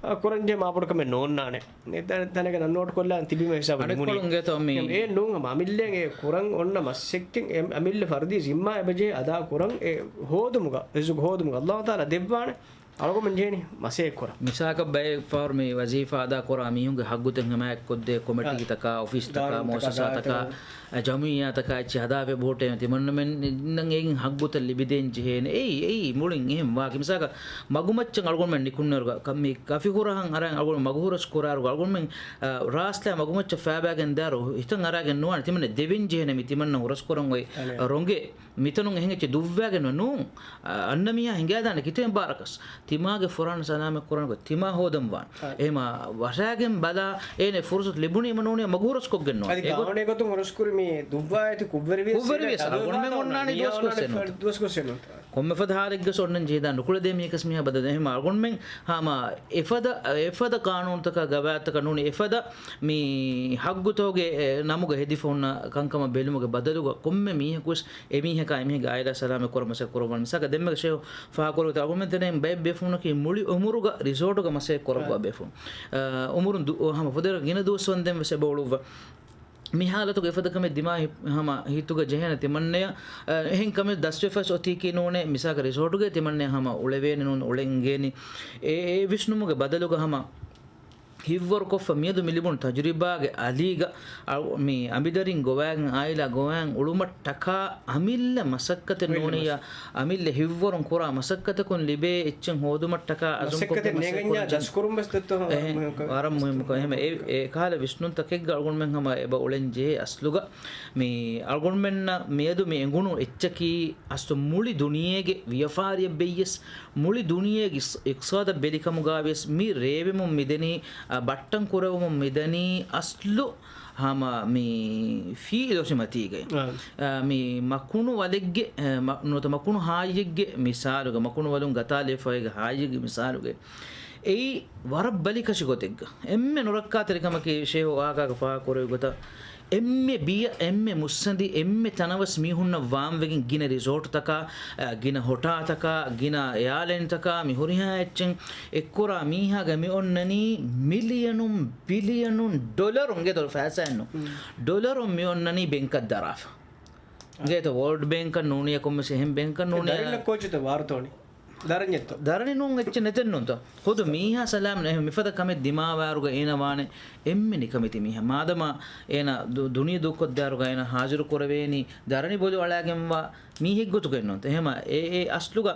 އަ، ކުރަން ޖެހޭ މާބޮޑު ކަމެއް ނޯންނާނެ. އެ ތަ-، ތަނެއްގަ ނަން ނޯޓް ކޮށްލާން ތިބީމަ ހިސާބަށް ނިމުނީ. އަނެއްކޮޅުން ގޭތޯ މި އެ ނޫން ހަމަ އަމިއްލައިން އެ ކުރަން އޮންނަ މަސައްކަތް އެ އަމިއްލަ ފަރުދީ ޒިންމާ އެބަޖެހޭ އަދާ ކުރަން އެ ހޯދުމުގަ، ރިޒުގު ހޯދުމުގަ އައްލާހު ތަޢާލާ ދެއްވާނެ. އަޅުގަނޑުމެން ޖެހެނީ މަސައްކަތް ކުރަން. މިސާލަކަށް ބައެއް ފަހަރު މި ވަޒީފާ އަދާ ކުރާ މީހުންގެ ހައްގުތައް ހިމާޔަތްކޮށްދޭ ކޮމިޓީތަކާ، އޮފީސްތަކާ، ގާނޫނުތަކާ، މުއައްސަސާތަކާ، ދާއިރާތަކާ. އަ، ޖަމުއިއްޔާތަކާ އެއްޗެއް ހަދާފަ ބޯޓެއް ތިމަންނަމެންނަށް އެއިން ހައްގުތައް ލިބިދޭން ޖެހޭނެ. އެއީ، އެއީ މުޅިން އެހެން ވާކި. މިސާލަކަށް މަގުމައްޗަށް އަޅުގަނޑުމެން ނިކުންނައިރުގަ، ކަ-، މި ކަފި ހުރަހަށް އަރަން އަޅުގަނޑު މަގު ހުރަސް ކުރާއިރުގަ އަޅުގަނޑުމެން، އަ، ރާސްތާ މަގުމައްޗަށް ފައިބައިގެން ދާއިރު ހިތަށް އަރާގެން ނުވާނެ. ތިމަންނަ ދެވެން ޖެހޭނެ މި ތިމަންނަ ހުރަސް ކުރަން އޮތް ރޮނގެ. މިތަނުން އެހެން އެއްޗެއް ދުއްވާގެން ނޫން. އަ-، އަންނަ މީހާ ހިނގާދާނެ ކިތައް ބާރަކަސް. ތިމާގެ ފުރާނަ ސަލާމަތް ކުރަން ގޮތް ތިމާ ހޯދަން ވާނެ. އަ. އެހެމަ ވަށާގެން ބަލާ އޭނެ ފުރުސަތު ލިބުނީމަ ނޫނީ މަގު ހުރަސްކޮށްގެން ނޫން. އަދި އެގޮތް ގާނޫނީ ގޮތުން ހުރަސްކުރި މީ ދުއްވާ އެތި ކުށްވެރިވިޔަސް ކުށްވެރިވިޔަސް އަޅުގަނޑުމެން އޮންނާނީ ދުވަސް ގޮސް އެންނުން. ދުވަސް ގޮސް އެންނުން. ކޮންމެފަދަ ހާލެއްގަސް އޮންނަން ޖެހިދާ ނުކުޅެދޭ މީހަކަސް މީހާ ބަދަލު. އެހެމަ އަޅުގަނޑުމެން ހަމަ އެފަދަ، އެފަދަ ޤާނޫނުތަކާ ގަވާއިދުތަކާ ނޫނީ އެފަދަ މި ހައްގުތަކުގެ، އެ، ނަމުގަ ހެދިފަ ހުންނަ ކަންކަމަށް ބެލުމުގެ ބަދަލުގަ ކޮންމެ މީހަކުވެސް އެމީހަކާ އެމީހެއްގެ އާއިލާ ސަލާމަތް ކުރަން މަސައްކަތް ކުރައްވާނެ. މިސާލަކަށް ދެންމެ ޝޭހު ފާހަގަކުރެއްވި އަޅުގަނޑުމެން ތެރެއިން ބައެއް ބޭފުޅުންނަކީ މުޅި އުމުރުގަ ރިސޯޓުގަ މަސައްކަތް ކުރައްވާ ބޭފުޅުން. އާ، އުމުރުން ދު-، ހަމަ ފުދޭވަރަށް ގިނަ ދުވަސް ވަންދެން ވެސް އެބަ އުޅުއްވާ. މި ހާލަތުގަ އެފަދަ ކަމެއް ދިމާ ހި-، ހަމަ ހިތުގަ ޖެހޭނެ ތިމަންނަޔަށް، އާ، އެހެން ކަމެއް ދަސްވެފަސް އޮތީކީ ނޫނޭ. މިސާލަކަށް ރިސޯޓުގައި ތިމަންނަޔަށް ހަމަ އުޅެވޭނެ ނޫން އުޅެން އިނގޭނީ. އެ، އެ ވިސްނުމުގެ ބަދަލުގަ ހަމަ ހިތްވަރުކޮށްފަ މިއަދު މި ލިބުނު ތަޖުރިބާގެ އަލީގަ، އަ، މި އަނބިދަރިން ގޮވާގެން އާއިލާ ގޮވާން އުޅުމަށްޓަކާ އަމިއްލަ މަސައްކަތެއް ނޫނިއްޔާ، އަމިއްލަ ހިތްވަރުން ކުރާ މަސައްކަތަކުން ލިބޭ އެއްޗެއް ހޯދުމަށްޓަކާ އަޒުމް ކޮށްގެން މަސައްކަތެއް ނޭނގެންޏާ ޖަސްކުރުން ވެސް ދެއްތޯ؟ އެހެން، ވަރަށް މުހިއްމު ކަމެއް. އެހެމަ އެ، އެ ކަހަލަ ވިސްނުންތަކެއްގަ އަޅުގަނޑުމެން ހަމަ އެބަ އުޅެން ޖެހޭ އަސްލުގަ މި އަޅުގަނޑުމެންނަށް މިއަދު މި އެނގުނު އެއްޗަކީ އަސްލު މުޅި ދުނިޔޭގެ ވިޔަފާރިއަށް ބެއްޔަސް، މުޅި ދުނިޔޭގެ އިޤް-، އިޤްތިޞާދަށް ބެލިކަމުގަވިޔަސް މި ރޭވެމުން މިދެނީ، އަ، ބައްޓަން ކުރެވެމުން މިދަނީ އަސްލު ހަމަ މި ފީ ލޮށިމަތީގައި. އާ. އަ، މި މަކުނު ވަލެއްގެ، އަ، މަ-، ނުވަތަ މަކުނު ހާއްޔެއްގެ މިސާލުގަ، މަކުނު ވަލުން ގަތާލެވިފައިގެ ހާއްޔެއްގެ މިސާލުގައި. އެއީ ވަރަށް ބަލިކަށި ގޮތެއްގަ. އެންމެ ނުރައްކާތެރިކަމަކީ ޝޭހު ވާހަކައަކަށް ފާހަގަކުރެއްވި ގޮތަށް، އެންމެ ބިޔަ، އެންމެ މުއްސަނދި، އެންމެ ތަނަވަސް މީހުންނަށް ވާންވެގެން ގިނަ ރިސޯޓުތަކާ، އަ، ގިނަ ހޮޓާތަކާ، ގިނަ އެއާލައިންތަކާ މި ހުރިހާ އެއްޗެއް އެއްކުރާ މީހާގެ މި އޮންނަނީ މިލިޔަނުން، ބިލިޔަނުން ޑޮލަރުން، ގެ ދޮލަރު ފައިސާއެއްނު. މް. ޑޮލަރުން މި އޮންނަނީ ބެންކަށް ދަރާފަ. އަ. ގޭތޯ ވޯލްޑް ބޭންކަށް ނޫނިއްޔާ ކޮންމެސް އެހެން ބޭންކަށް ނޫނިއްޔާ. ދަރިންނަށް ކޯޗުތަ ވާރުތޯނި؟ ދަރަންޏެއްތޯ؟ ދަރަނި ނޫން އެއްޗެއް ނެތެއްނޫންތޯ؟ ޚުދު މީހާ ސަލާމް އެހެން މިފަދަ ކަމެއް ދިމާވާއިރުގަ އޭނަ ވާނެ އެންމެ ނިކަމެތި މީހާ. މާދަމާ އޭނަ ދު-، ދުނިޔެ ދޫކޮށްދާއިރުގަ އޭނަ ހާޒިރު ކުރެވޭނީ ދަރަނި ބޮލު އަޅާގެންވާ މީހެއްގޮތުގައެއްނޫންތޯ؟ އެހެމަ އެ، އެ އަސްލުގަ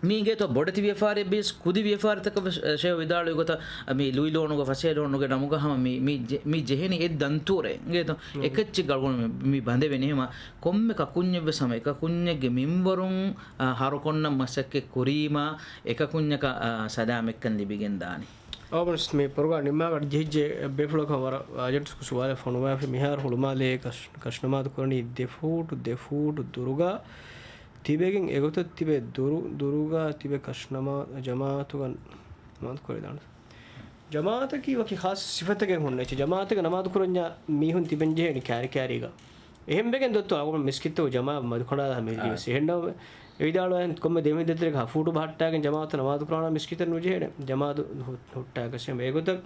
މީ އިނގޭތޯ ބޮޑެތި ވިޔަފާރިއެއް ބިޔަސް ކުދި ވިޔަފާރިތަކަށް ވެސް، ޝޭހު ވިދާޅުވި ގޮތަށް މި ލުއި ލޯނުގެ ފަސޭ ލޯނުގެ ނަމުގަ ހަމަ މި، މި ޖެ-، މި ޖެހެނީ އެއް ދަންތޫރެއް. އިނގޭތޯ؟ މް. އެކައްޗެއްގަ އަޅުގަނޑު މި، މި ބަނދެވެނީ. އެހެމަ ކޮންމެ ކަކުންޏެއްވެސް ހަމަ އެކަކުންޏެއްގެ މިންވަރުން، އާ، ހަރުކޮށްނަން މަސައްކަތް ކުރީމާ، އެކަކުންޏަކަށް، އާ، ސަލާމަތްކަން ލިބިގެން ދާނެ. އަޅުގަނޑު މި ޕްރޮގްރާމް ނިންމާގަޑި ޖެހިއްޖެ ބޭފުޅަކަށް ވަރަށް އާޖެންޓް ސުވާލެއް ފޮނުވާފި. މިހާރު ހުޅުމާލޭ ކަށް-، ކަށިނަމާދު ކުރަނީ ދެ ފޫޓު، ދެ ފޫޓު ދުރުގަ ތިބެގެން އެގޮތަށް ތިބެ ދުރު، ދުރުގަ ތިބެ ކަށިނަމާ-، ޖަމާއަތުގަ ނަމާދު ކުރެވިދާނެ. ޖަމާއަތަކީ ވަކި ޚާއްޞަ ސިފަތަކެއް ހުންނަ އެއްޗެއް. ޖަމާއަތެއްގަ ނަމާދު ކުރަންޏާ މީހުން ތިބެން ޖެހޭނެ ކާރި ކާރީގަ. އެހެންވެގެން ދޮއްތޯ އަޅުގަނޑު މިސްކިތްތަކު ޖަމާ މަދުކަނޑާލާ މެދުވެސް. އާ. އެހެންނަމަ އެ ވިދާޅުވާ ކޮންމެ ދެމިހެން ދޭތެރޭގަ ހަ ފޫޓު ބަހައްޓާގެން ޖަމާއަތު ނަމާދު ކުރާނަ މިސްކިތަށް ނުޖެހޭނެ. ޖަމާއަތު ހު-، ހުއްޓާކަށެ އެގޮތަށް،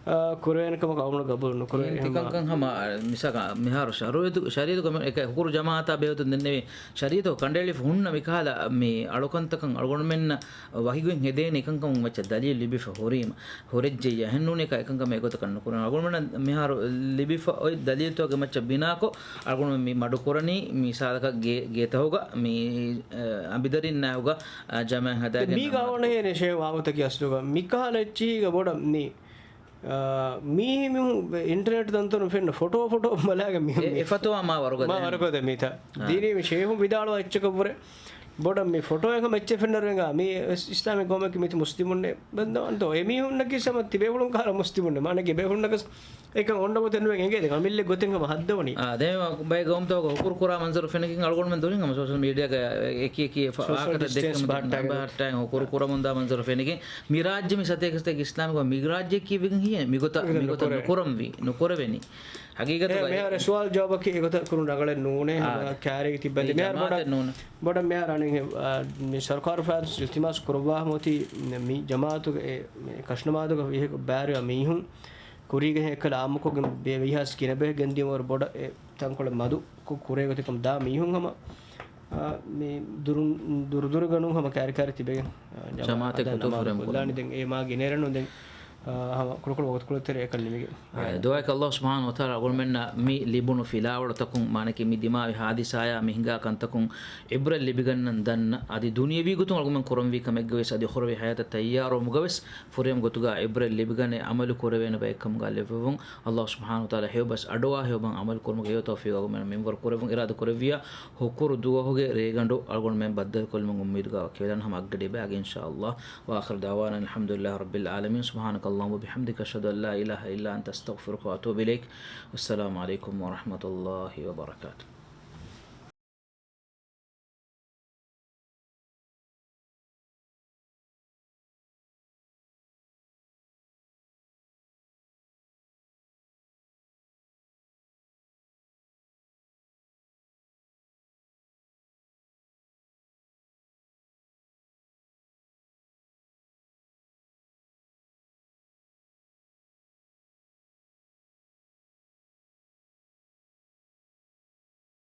އާ، ކުރެވޭނެ ކަމަކަށް އަޅުގަނޑު ގަބޫލު ނުކުރޭ. އެހެން އެހެން ތިކަންކަން ހަމަ، މިސާލަކަށް މިހާރު ޝަރުއިތު-، ޝަރީއަތުގަ އެކަ ހުކުރު ޖަމާއަތާ ބެހޭގޮތުން ދެންނެވި ޝަރީއަތު ކަނޑައެޅިފަ ހުންނަ މިކަހަލަ މި އަޅުކަންތަކަށް އަޅުގަނޑުމެންނަށް ވަހިގޮތް ހެދޭނެ އެކަންކަމުން މައްޗަށް ދަލީލު ލިބިފަ ހުރީމަ. ހުރެއްޖެއްޔާ އެހެންނޫނޭ އެކަ އެކަންކަމެއް އެގޮތަކަށް ނުކުރަން. އަޅުގަނޑުމެންނަށް މިހާރު ލިބިފަ އޮތް ދަލީލުތަކުގެ މައްޗަށް ބިނާކޮށް، އަޅުގަނޑު މި މަޑުކުރަނީ މި ސާދަކަށް ގޭ-، ގޭތަކުގަ މި، އަ، އަނބިދަރިންނާއެކުގަ، އަ، ޖަމާ ހަދާގެން މީގަ ނަމާދު އޮންނަހޭނެ ޝޭހު ވާގޮތަކީ އަސްލުގަ މިކަހަލަ އެއްޗިހީގަ ބޮޑަށް މި، އަ، މީ މި އިންޓަރނެޓް ތަންތަނުން ފެންނަ ފޮޓޯ ފޮޓޯ ބަލާގެ މި، އެ، މި އެ ފަތުވާ މާ ވަރުގަދަ މާ ވަރުގަދަ މިތަ. އާ. ދީނީ މި ޝޭހު ވިދާޅުވާ އެއްޗަކަށްވުރެ ބޮޑަށް މި ފޮޓޯއެއް ހަމަ އެއްޗެއް ފެންނަރުވެން މީ ވެސް އިސްލާމިކް ގައުމަކީ މީތި މުސްލިމުންނޭ. ބެންދޯ އަންތޯ އެމީހުންނަކީ ސަމަ ތިބޭފުޅުން ކަހަލަ މުސްލިމުންނޭ. މާނަކީ ބޭފުޅުންނަކަސް އެކަން އޮންނަ ގޮތެއް ނުވެ އެނގޭ. ދެން އަމިއްލަ ގޮތެއް ހަމަ ހައްދަވަނީ. އާ، ދެން ބައެއް ގައުމުތަކުގަ ހުކުރު ކުރާ މަންޒަރު ފެނިގެން އަޅުގަނޑުމެން ދުރިން ހަމަ ސޯޝަލް މީޑިއާގަ އެކި އެކި ފަ-، ސޯޝަލް ވާހަކަތައް ޑިސްޓެންސް ދެކެމުން ބަހައްޓާގެން. އެ، ހުކުރު ކުރަމުންދާ މަންޒަރު ފެނިގެން. މި ރާއްޖެ މި ސަތޭކަ ސަތޭކަ އިސްލާމިކް މި ރާއްޖެއަކީ ވެގެން ހިޔެއް މިގޮތަށް، މިގޮތަށް މިގޮތަށް ނުކުރެވޭ. ނުކުރަންވީ، ނުކުރެވެނީ. ހަގީގަތުގައި މިހާރު ސުވާލު ޖަވާބަކީ އެގޮތަށް ކުރުން ރަނގަޅެއް ނޫނޭ. އާ، ހަމަ ކާރިއަށް ތިއްބަންތެ. މިހާރު ބޮޑަށް، ނޫން. ބޮޑަށް މިހާރު އަނެއް، އާ، މި ސަރުކާރު ފަރާތުން އިލްތިމާސް ކުރައްވާ ހަމަ އޮތީ މި ޖަމާއަތުގެ އެ، މި ކަށުނަމާދުގަ ވިހަކު ބާރުވާ މީހުން ކުރީގަ އެއްކަލަ އާއްމުކޮށްގެން ވެ-، ވެރިހާސް ގިނަ ބަހެއް ގެންދިޔުމަށް ވަރަށް ބޮޑަށް އެ ތަންކޮޅެއް މަދު ކު-، ކުރޭ ގޮތެއް ކަމަށް ދާ މީހުން ހަމަ، އާ، މި ދުރު-، ދުރުދުރުގަ ނޫން ހަމަ ކާރިކާރި ތިބެގެން، އާ، ޖަމާ-، ޖަމާއަތެއް އަދާ ގޮތުން ނަމާދު ފުރިހަމަ ކޮށްލާނީ. ކުރުން. ދެން އޭ މާ ގިނައިރަށް ނޫން ދެން، އާ، ހަމަ ކުޑަކުޑަ ވަގުތުކޮޅެއް ތެރޭ އެކަން ނިމިގެން. އާ، ދުޢާއަކީ ﷲ ސުބްޙާނަހޫ ވަތަޢާލާ އަޅުގަނޑުމެންނަށް މި ލިބުނު ފިލާވަޅުތަކުން، މާނަކީ މި ދިމާވި ހާދިސާޔާ މި ހިނގާ ކަންތަކުން ޢިބްރަތް ލިބިގަންނަން ދަންނަ، އަދި ދުނިޔަވީ ގޮތުން އަޅުގަނޑުމެން ކުރަންވީ ކަމެއްގަ ވެސް އަދި އުޚްރަވީ ޙަޔާތަށް ތައްޔާރުވުމުގަ ވެސް ފުރިހަމަ ގޮތުގަ ޢިބްރަތް ލިބިގަނެ ޢަމަލު ކުރެވޭނެ ބައެއްކަމުގަ ލެއްވެވުން. ﷲ ސުބްޙާނަހޫ ވަތަޢާލާ ހެޔޮބަސް އަޑުއާ ހެޔޮބަން ޢަމަލު ކުރުމުގެ ހެޔޮ ތައުފީޤު އަޅުގަނޑުމެން މިންވަރު ކުރެވުން. އިރާދަ ކުރެއްވިއްޔާ ހުކުރު ދުވަހުގެ ރޭގަނޑު އަޅުގަނޑުމެން ބައްދަލުކޮށްލުމުގެ އުއްމީދުގަ ވަކިވެލަން ހަމަ އަށްގަޑި ބައިގެ އިންޝާﷲ. وآخر دعوانا الحمد لله رب العالمين. سبحانك اللهم وبحمدك، أشهد أن لا إله إلا أنت، أستغفرك وأتوب إليك. والسلام عليكم ورحمة الله وبركاته.